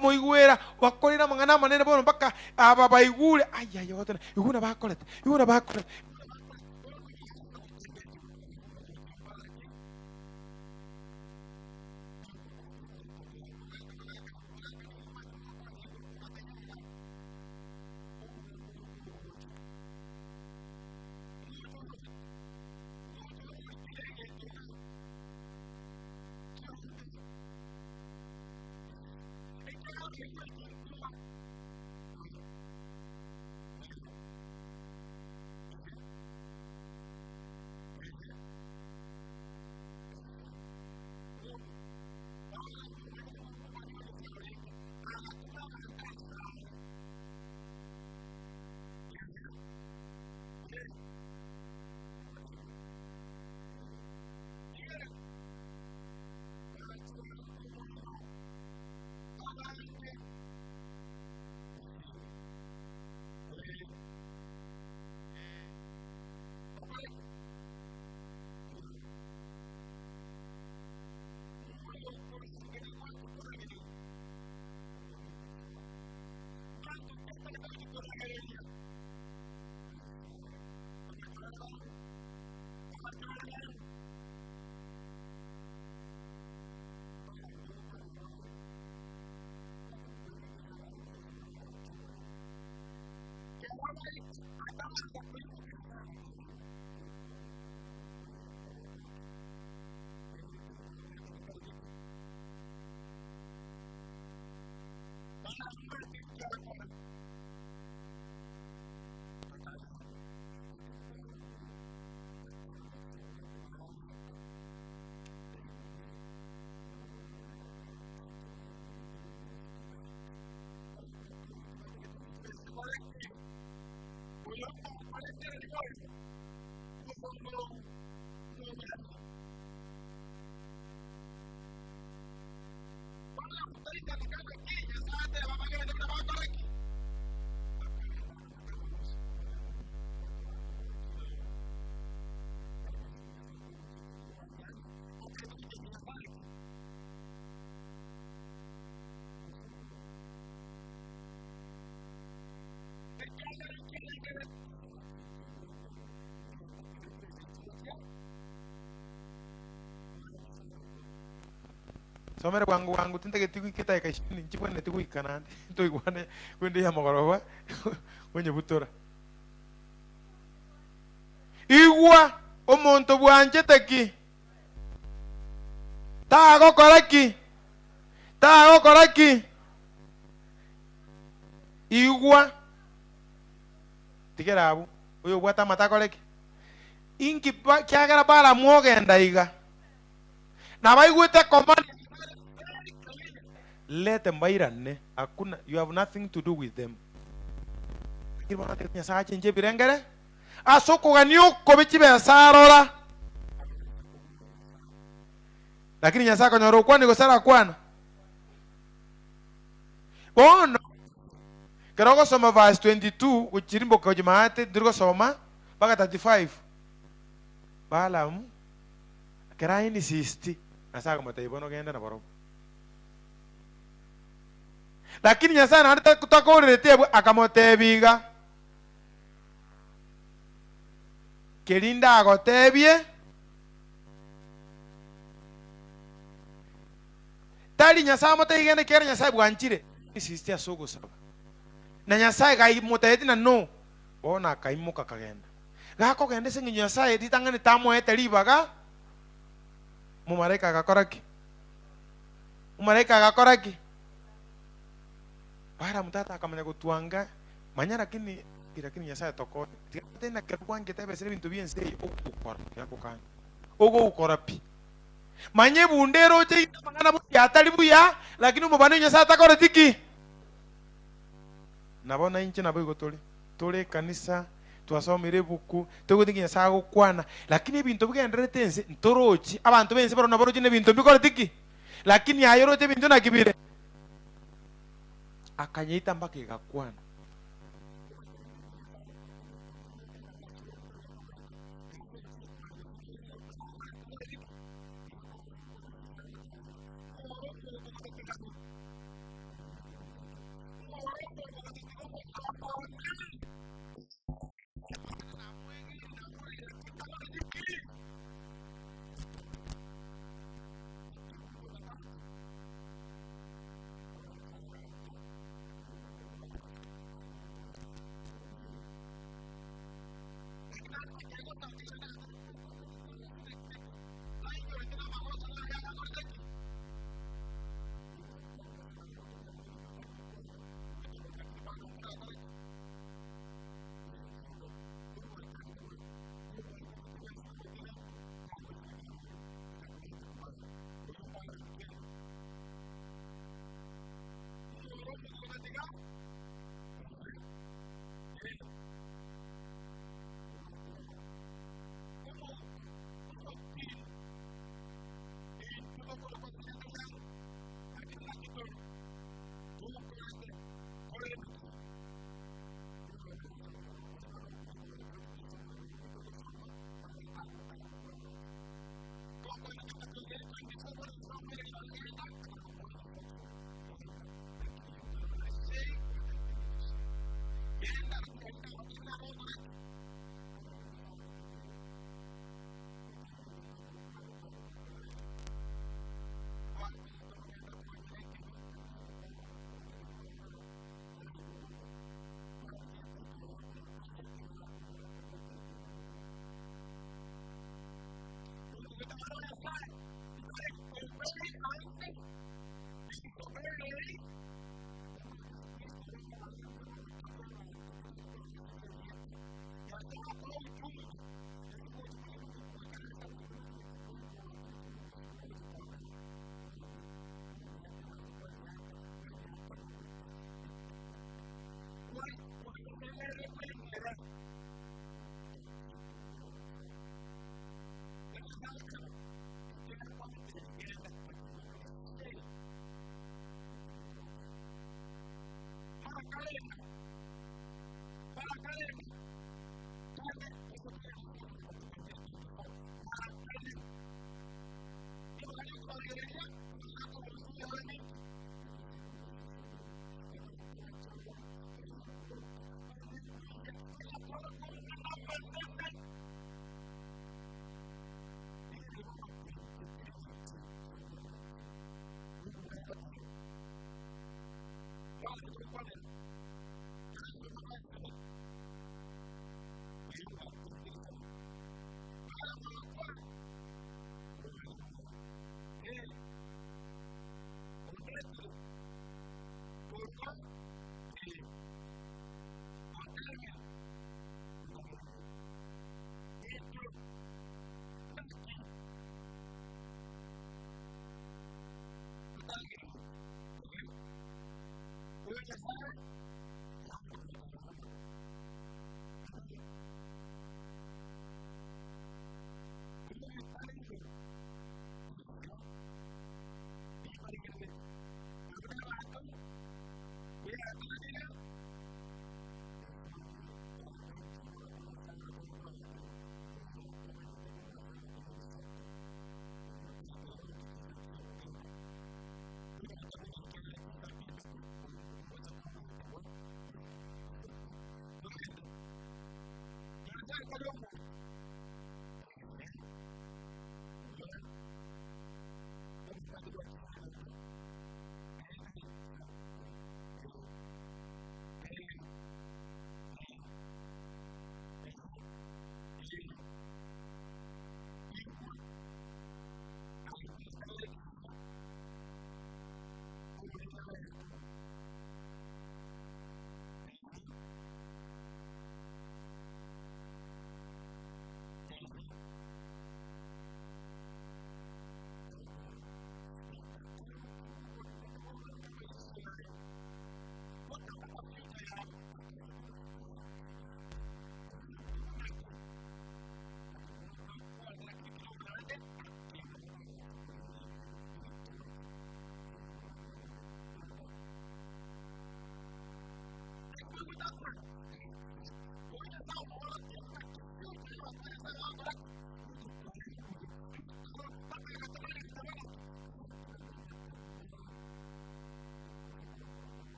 Bakomoigwera, bakorire amang'ana amanene bono mpaka aba baigure, ayaya goteba, igo buna bakorete, igo buna bakorete. Somere bwango bwango tintageti goika edageka ishirini nchibwenereti goika naende ntoigwane kwende ya mogoroba onyebutora. Igwa omonto bwanchete ki? Tagokora ki? Tagokora ki? Igwa tigera abwo oyo obwate amato akore ki? Inki ba kiagera Balamu ogenda iga? Nabaigwete command lete mbairane hakuna you have nothing to do with them. Lakini bono atebete Nyasaye achenche ebirengere ase okogania okobe chibesa arora. Lakini Nyasaye akonyora okwane gose arakwana. Bono kero ogosoma verse 22 gochirimboka gochia maate tori gosoma mpaka 35 Balaam ekero a insist Nyasaye akamotebia bono genda nabarobwo. Lakini Nyasaye naende takorereti abwo akamotebia iga, Keria ndagotebie tari Nyasaye amotebie genda ekiagera Nyasaye bwanchire. Insist ase ogosaba na Nyasaye gaimotebeti na no, bono akaimoka akagenda. Gakogenda ase eng'encho Nyasaye ritang'ani tamoete ribaga, omomalaika agakora ki? Omomalaika agakora ki? Balamu tata akamanya gotwanga, manya lakini lakini Nyasaye tokonye. Tiga tari na kero bwanchete ebesa na ebinto bi'ense eye ogokora tiga Ogokora pi. Manya ebunda eroche ime amang'ana buya atari buya, lakini omobani o Nyasaye atakoreti ki? Nabo nainche naboigo tore. Tore ekanisa, twasomire ebuku, toigwete nki Nyasaye agokwana, lakini ebinto bigendererete ense ntorochi. Abanto b'ense barobwo naboroche na ebinto mbikoreti ki? Lakini aye oroche ebinto naki bire? Akanyeita mpaka egakwana.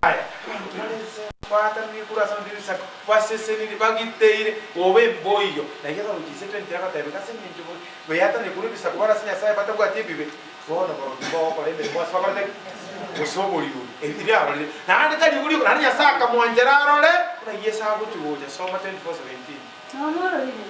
Abanto bare ense baatanire korwa ase abanto b'ebisaku, basesenire, bagiteire, obe mboiyo. Na egetabo chinse 20 agoteba, Ase engencho bayatanire korwa ebisaku bare ase Nyasae batabwati ebibe, bono barobwo mbagokora emeremo ase bakorete ki? Gose oboriri. Ebi tibiarorire. Naende tari oboriri, naende Nyasae akamwanchera arore buna Yeso agochia gocha. Soma 24:17. Namororire,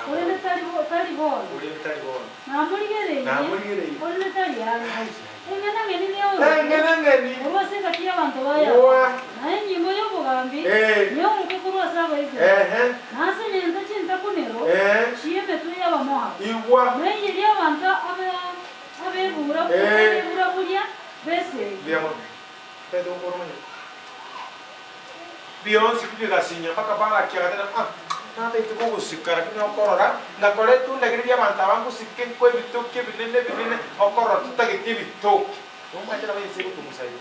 korende tari bo, tari bono. Korende tari bono. Namorigereirie, Namorigereirie. korende tari ang'e. Ai, ai. Eng'enang'eni neoroke Eng'enang'eni. korwa ase egati y'abanto ba Oa. Yakobo, na enyimbo y'obogambi Eh. neoroke korwa ase Abaisraeli, Ehe. na ase engencho chintakunero Eh. chi'emetwe y'Abamoabu, Igwa. na eyeri abanto abe abebura Eh. abebura-buria b'esegi. Mbuya mono. Tari togokora omonyene. Bionsi pi bigasinya mpaka Balaki agateba, Ah, nataete kogosika, lakini okorora, ngakora etunda riria ri'abanto aba ngosike nkwa ebitoki ebinene ebinene, okorora totageti ebitoki. Nomanyete nabo ense egotomusa igo,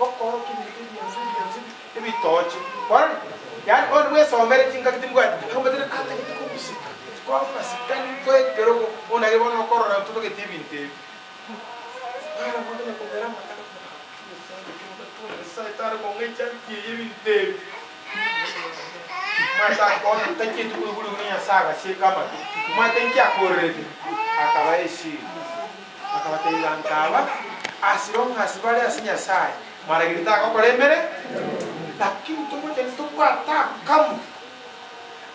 okorokia ebinto ebionsi ebionsi ebitoche. Kwarorire? Yaani bono bwesomere chingaki timbwati, akomotebia natagete kogosika, kwa amasikani nkoe ekerogo, bono naki bono okorora ntotageti ebinto ebi.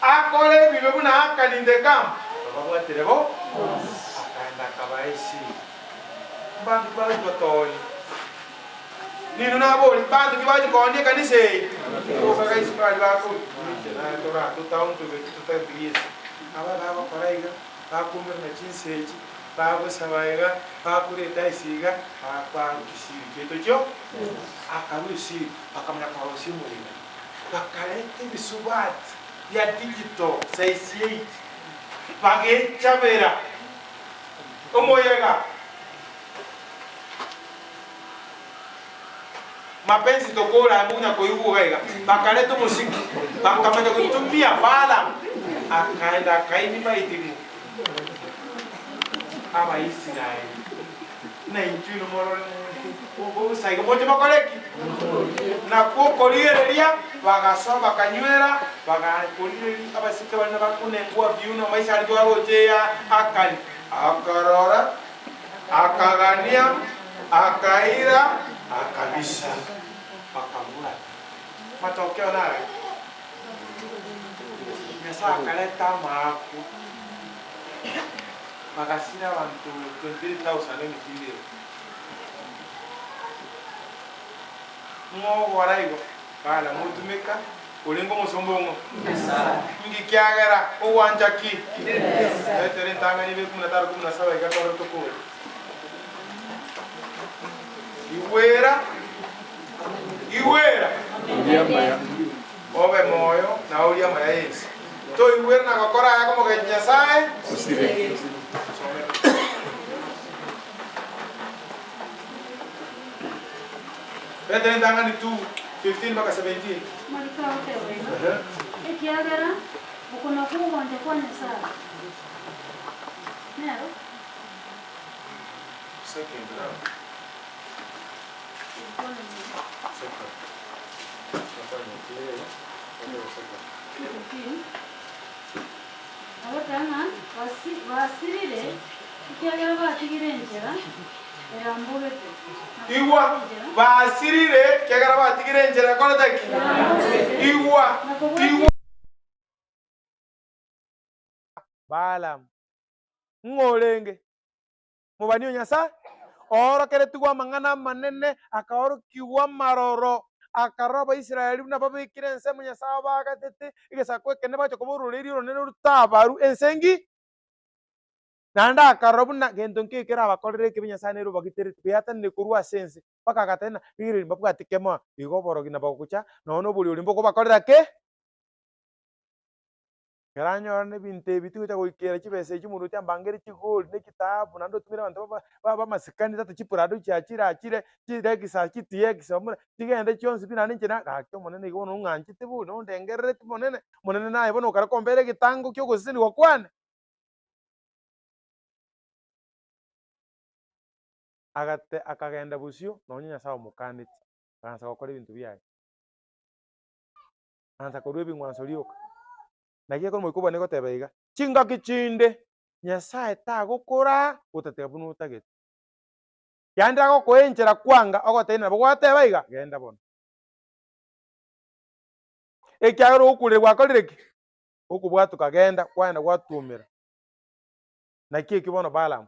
Akore ebibe buna Akani in the camp, bababwatire bo, akaenda akabaa esiri. Mbanto ki bagochia gotoonia? Ninwe nabori, mbanto ki bagochia koonia ekanisa eye? Boka guys mbari bakorwa, inche naye toratotaontobe totatiga ase. Aba bagokora iga, bakoumera chinsa echi, bagosaba iga, bakoreta ase iga, bakwarokia esiri chiaito chio, akarua esiri, bakamanya korosia omorero. Bakareta ebisubati bia digital size eight, bagechabera omoyega. Mapenzi tokora amo buna koigwa iga iga. Bakareta omosiki, bakamanya gotumia Balaam, akaenda akainvite ng'o? Abaisraeli. Na intwe inwe morore bosa iga moche mokore ki? Nakwo okorigereria, bagasoa bakanywera, bagakorigereria abasike baria bakunengwa viuno amaiso aria twaroche ya Akani. Akarora, akagania, akaira, akabisa, bakabwata. Matokeo nare? Nyasae akareta amaakwa, bagasira abanto 23,000 emetindo eye. Ng'o ogora igo? Balamu otumeka, orenge omosomba o ng'o? Inki kiagera ogwancha ki? Petero entang'ani ebe ikomi na tano ikomi na saba iga tore tokore. Igwera, igwera, obe moyo na orie amaya y'ense. Toigwera na gokora aya komogechi Nyasae, Some. Petero entang'ani 2:15 mpaka 17. Mariko agoteba iga, Ekiagera oko nakwo ogwancha kwa Nyasae, nero. Second now. Second. Agoteba ng'a basi- basirire, ekiagera batigire enchera erambogete. Na Igwa, enchera basirire, ekiagera batigire enchera ekorete ki? erambogete. Igwa, Na kobwatia igwa. Balaam, ng'o orenge? Mobani o Nyasae, oorokeretigwe amang'ana amanene, akaorokigwa amaroro, akarora Abaisraeli buna babekire ensemo Nyasae abagatete, egesaku ekenene bagocha koba ororeria oronene rotabaru ense engi. Naende akarora buna gento nkeiyo kerabakorere ekibe Nyasae nere obagiterete, beatanire korwa ase ense, mpaka agateba ng'a rigereria mbabwati kemoa, igo oborogi nabogocha, nonya na oboriorio mbokobakorera ki? Ekero anyorane ebinto ebi tigocha goikera chibesa echio omoruoti ambangere chigoli ne chitaabu naende otumire abanto baba ba b'amasikani tata chiprado chiachire achire chilexus chitx bamura chigende chionsi pi naende inche na gaki omonene igo bono ong'anchete bori nondengerereti monene, omonene naye bono okare kombera egetango kia ogosesenigwa kwane. Agate akagenda bosio nonye Nyasae omokaneti, agansa gokora ebinto biaye. Agansa korua ebing'wanso rioka. Naki ekero omoika obwane goteba iga, chingaki chinde Nyasae tagokora gotatiga buna otagete. Yaani agokoa enchera kwanga ogotebia nabo gwateba iga, genda bono. Ekiagera ogokurera gwakorire ki? Okobwatoka genda kwagenda gwatuomera. Naki ekio bono Balamu.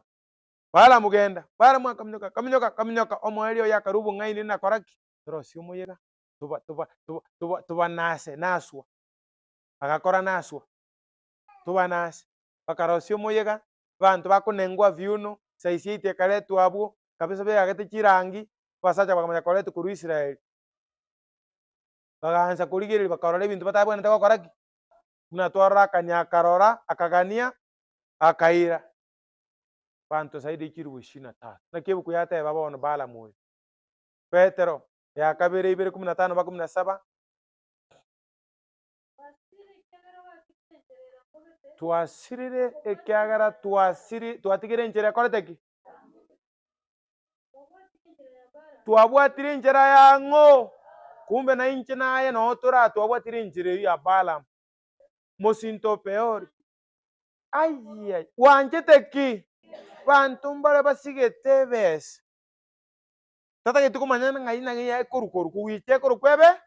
Balamu genda, Balamu akaminyoka, akaminyoka, akaminyoka, omoerio oye akarua obong'aini nakora ki? Torosie omoyega, toba toba toba toba tobanase naswa. Bagakora naswa, tobanase. Bakarosia omoyega, abanto bakonengwa viuno, size eight ekaretwa abwo, kabisa beagete chirangi, abasacha bakamanya koretwa korwa Israeli. Bagaansa korigereria bakarora ebinto batabwenerete gokora ki? Buna twarora akanya akarora, akagania, akaira. Abanto zaidi ya chilifu ishirini na tatu. Naki ebuku yateba bono Balamu oyo. Petero, ya kabere ibere kumi na tano mpaka kumi na saba. Twasirire ekiagera twasiri twatigire enchera ekorete ki? Twabwatire enchera ya ng'o? Kumbe na inche naye noo toraa twabwatire enchera eyio ya Balaam, mosinto o Peori. Ayiai, gwanchete ki? Banto mbare basigete ebesa. Tatageti komanya ng'ai nang'ai ekorwa korwa goicha ekorokwa ebe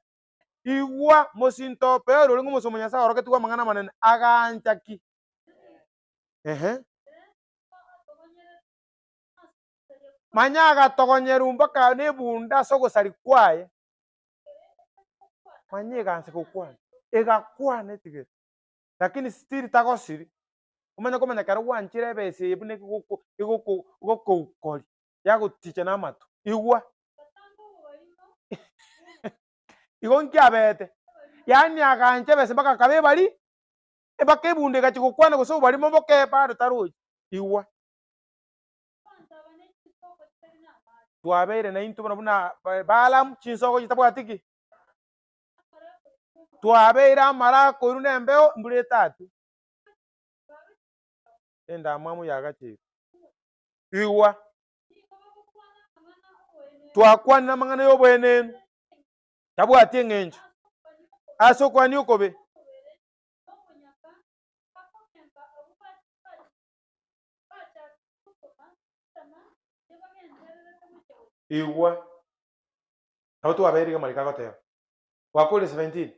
igwa mosinto o Peori orenge omosomba o Nyasae oroketigwe amang'ana amanene, agancha ki? Ehe. Manya agatogonyerwa mpaka nebunda ase ogosaria kwaye. Manya egansa gokwana, egakwana etigere, lakini still tagosiri. Omanye komanya ekero gwanchire ebesa eye buna egoko egoko egokoukori, yagoticha na amato, igwa. Igo nki abete? Yaani agancha ebesa mpaka akaba ebari, mpaka ebunda egachia gokwana gose oborimo boke bado tarochi, igwa. Twabeire naintwe bono buna Balaam, chinsoko chitabwati ki? Twabeire amara akoirwa nembeo, embura etatwe. Endamwamu yagacheirwe. Igwa, twakwanire amang'ana y'oboenenu, tabwati eng'encho ase okwania okobe. Igwa, nabo twabeire iga amariko agoteba. Gwakorire 17,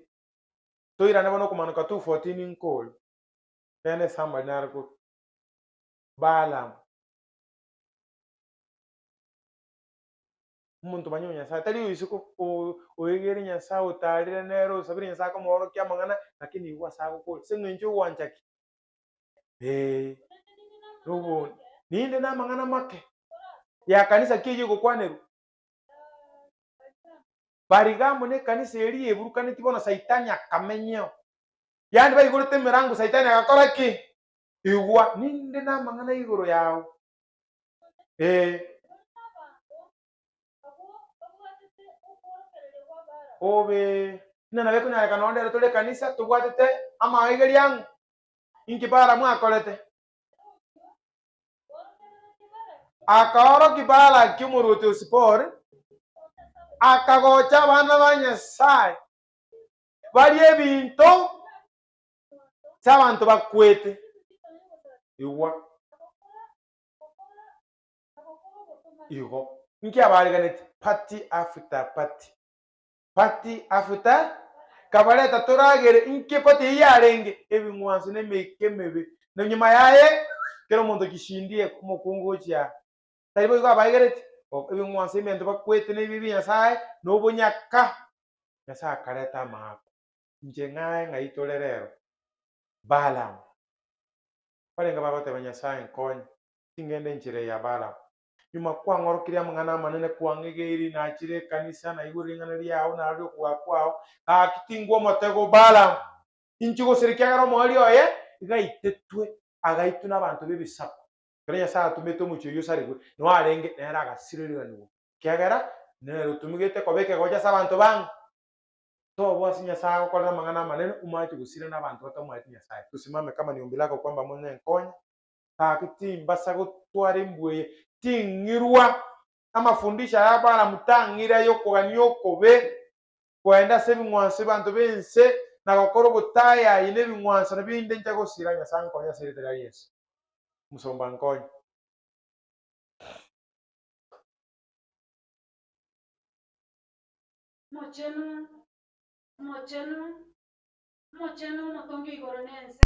toirane bono okomanuka 2:14 nkore, kende esummary naro korwa. Balaam, omonto omanyire Nyasaye, tari oisiko oegere Nyasaye otarire nere osabire Nyasaye akomoorokia amang'ana, lakini igwa ase agokora, ase eng'encho ogwancha ki? Ee, nobonda. Ninde namang'ana make ya kanisa ki eyio egokwanerwa? Perigamo nekanisa eria eburukaneti bono Saitani akamenyeo. Yaani baigorete emerango Saitani agakora ki? Igwa, ninde namang'ana igoro yao. Ee. Obe. Ng'a nabo ekonyarekana onde ere tore ekanisa tobwatete amaigerio ang'o? Inki Balamu akorete? Akaorokia Balaki omorwoti o Sipori, akagocha abana ba Nyasae barie ebinto ase abanto bakwete. Igwa. Igo. Inki abaariganetie? Party after party. Party after kabareta toragere inki party eyio yarenge? Ebing'wanso na emeika emebe. Na nyuma yaye kera omonto chishindie omokungu gochia tari boigo abaegereti ebing'wanso ebinto bakwete na ebibe bia Nyasaye na obonyaka. Nyasaye akareta amaakwa. Inche ng'aye ng'ai tore rero? Balaam. Barenge bagoteba, Nyasae nkonye, tingenda enchera eye ya Balamu. Nyuma kwang'orokirie amang'ana amanene, kwang'egeiri, nachire ekanisa, naigure ring'ana riao, narorire okobua kwao, gaki tingwa omotego o Balamu. Inche gose ekiagera omoerio oye iga aitetwe, agaitwe nabanto b'ebisaku. Ekero Nyasae atomete omochie oyio osarigwe, noo arenge, nere agasireriganigwa, ekiagera nere otumigete koba ekegocha ase abanto bang'e. Toboa ase Nyasae agokorera amang'ana amanene, omoache gosira nabanto batamoeti Nyasae. Tusimame kama ni ombi lako kwamba Munene nkonye, gaki timbasa gotwara embwa eye, ting'irwa amafundisho aya Balamu tang'ira ay'okogania okobe, Koenda ase ebing'wanso ebanto b'ense, na gokora obotayayi na ebing'wanso nabio inde inche gosira, Nyasae nkonye ase erieta ria Yeso. Omosomba nkonye. Omochenu, omochenu, omochenu omotongi o igoro na ense.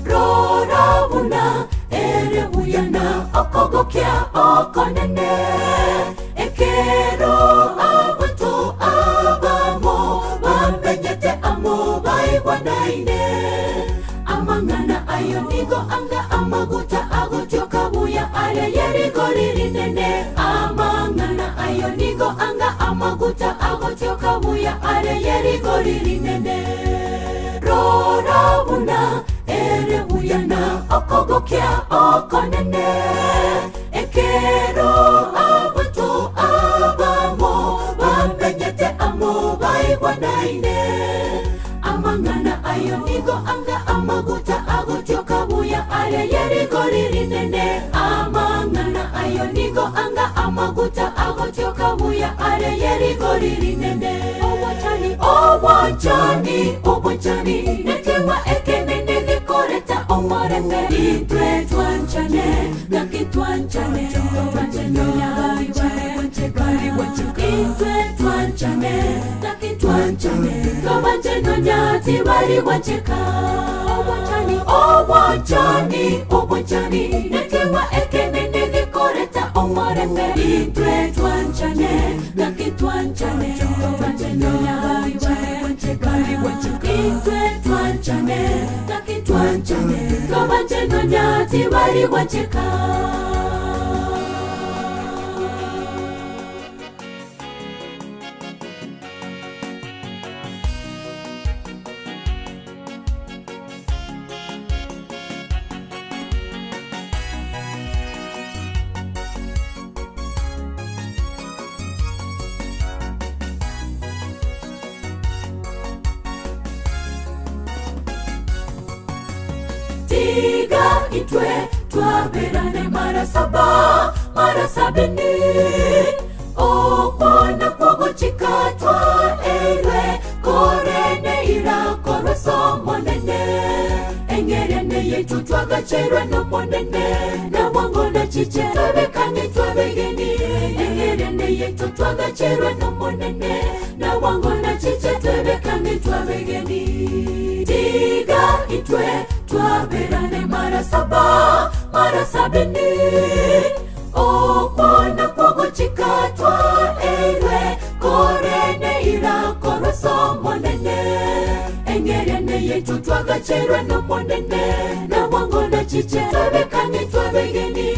Rora buna ere buya na okogokia okonene, ekero abanto abamo bamenyete amo baigwanaine. Amang'ana ayo nigo anga amaguta agotioka buya aria y'erigori rinene. Amang'ana ayo nigo anga amaguta agotioka buya aria y'erigori rinene. Rora buna ere buya na okogokia okonene, ekero abanto abamo bamenyete amo baigwanaine. Amang'ana ayo nigo anga amaguta agotioka buya aria y'erigori rinene. Amang'ana ayo nigo anga amaguta agotioka buya aria y'erigori rinene. Obwanchani, obwanchani, obwanchani, nekeng'wa ekenene gekoreta. omorembe Intwe twanchane, gaki twanchane Twanchane Intwe twanchane, gaki twanchane Twabanchane nyati bari gwacheka Obwanchani, obwanchani, obwanchani Nekewa ekenene gikoreta omorembe Intwe twanchane, gaki twanchane Twanchane Intwe twanchane, gaki twanchane Twabanchane nyati bari gwacheka Tiga itwe twaberane mara saba mara sabini okwana kwogochikatwa erwe korene irakorwe somonene engerene yetu twagacherwa nomonene nabwango na chiche twebekani twabegeni engerene yetu twagacherwa nomonene nabwango na chiche twebekani twabegeni tiga itwe twaberane mara saba mara sabini okwana kwogochikatwa erwe korene irakorwe somonene engerene yetu twagacherwa nomonene nabwango na chiche twebekani twabegeni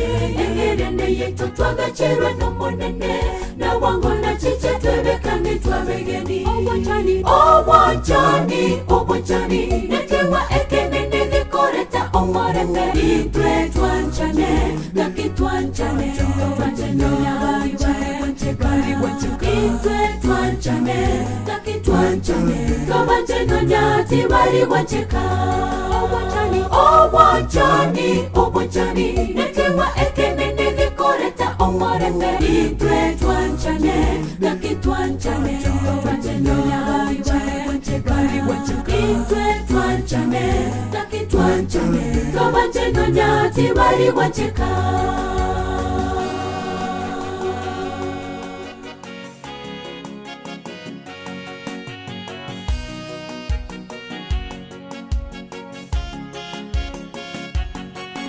engerene yetu twagacherwa nomonene nabwango na chiche twebekani twabegeni obwanchani obwanchani obwanchani nekewa ekenene gikoreta omorembe intwe twanchane gaki twanchane twanchane intwe twanchane gaki twanchane twabanchane nyati bari gwacheka obwanchani obwanchani obwanchani nekewa ekenene gikoreta omorembe intwe twanchane gaki twanchane twanchane intwe twanchane gaki twanchane twabanchane nyati bari gwacheka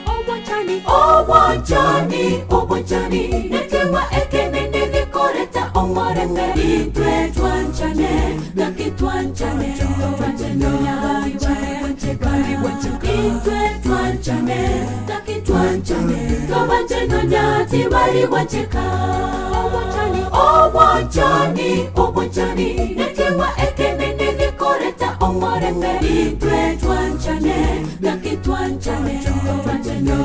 Obwanchani, obwanchani, obwanchani Nekewa ekenene gikoreta omorembe Intwe twanchane, gaki twanchane Twanchane Intwe twanchane, gaki twanchane Twabanchane nyati bari gwacheka Obwanchani, obwanchani, obwanchani Nekewa ekenene gikoreta omorembe Intwe twanchane, gaki twanchane Twanchane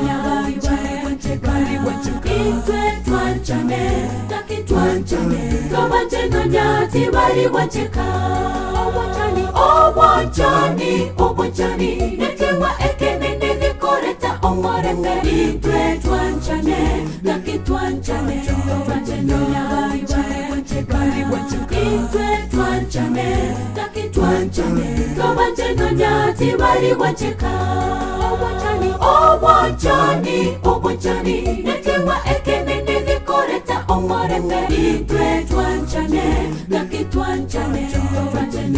Intwe twanchane, gaki twanchane Twabanchane nyati bari gwacheka Obwanchani, obwanchani, obwanchani Nekewa ekenene gikoreta omorembe Intwe twanchane, gaki twanchane Twanchane Intwe twanchane, gaki twanchane Twabanchane nyati bari gwacheka Obwanchani, obwanchani, obwanchani Nekewa ekenene gikoreta omorembe Intwe twanchane, gaki twanchane Twanchane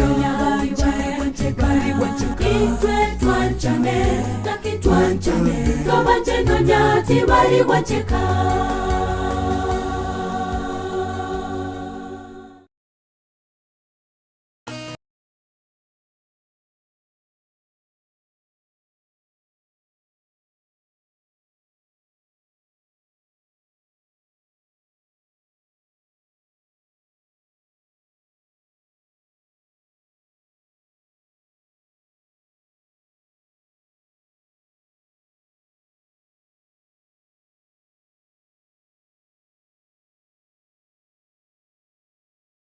Intwe twanchane, gaki twanchane Twabanchane nyati bari gwacheka.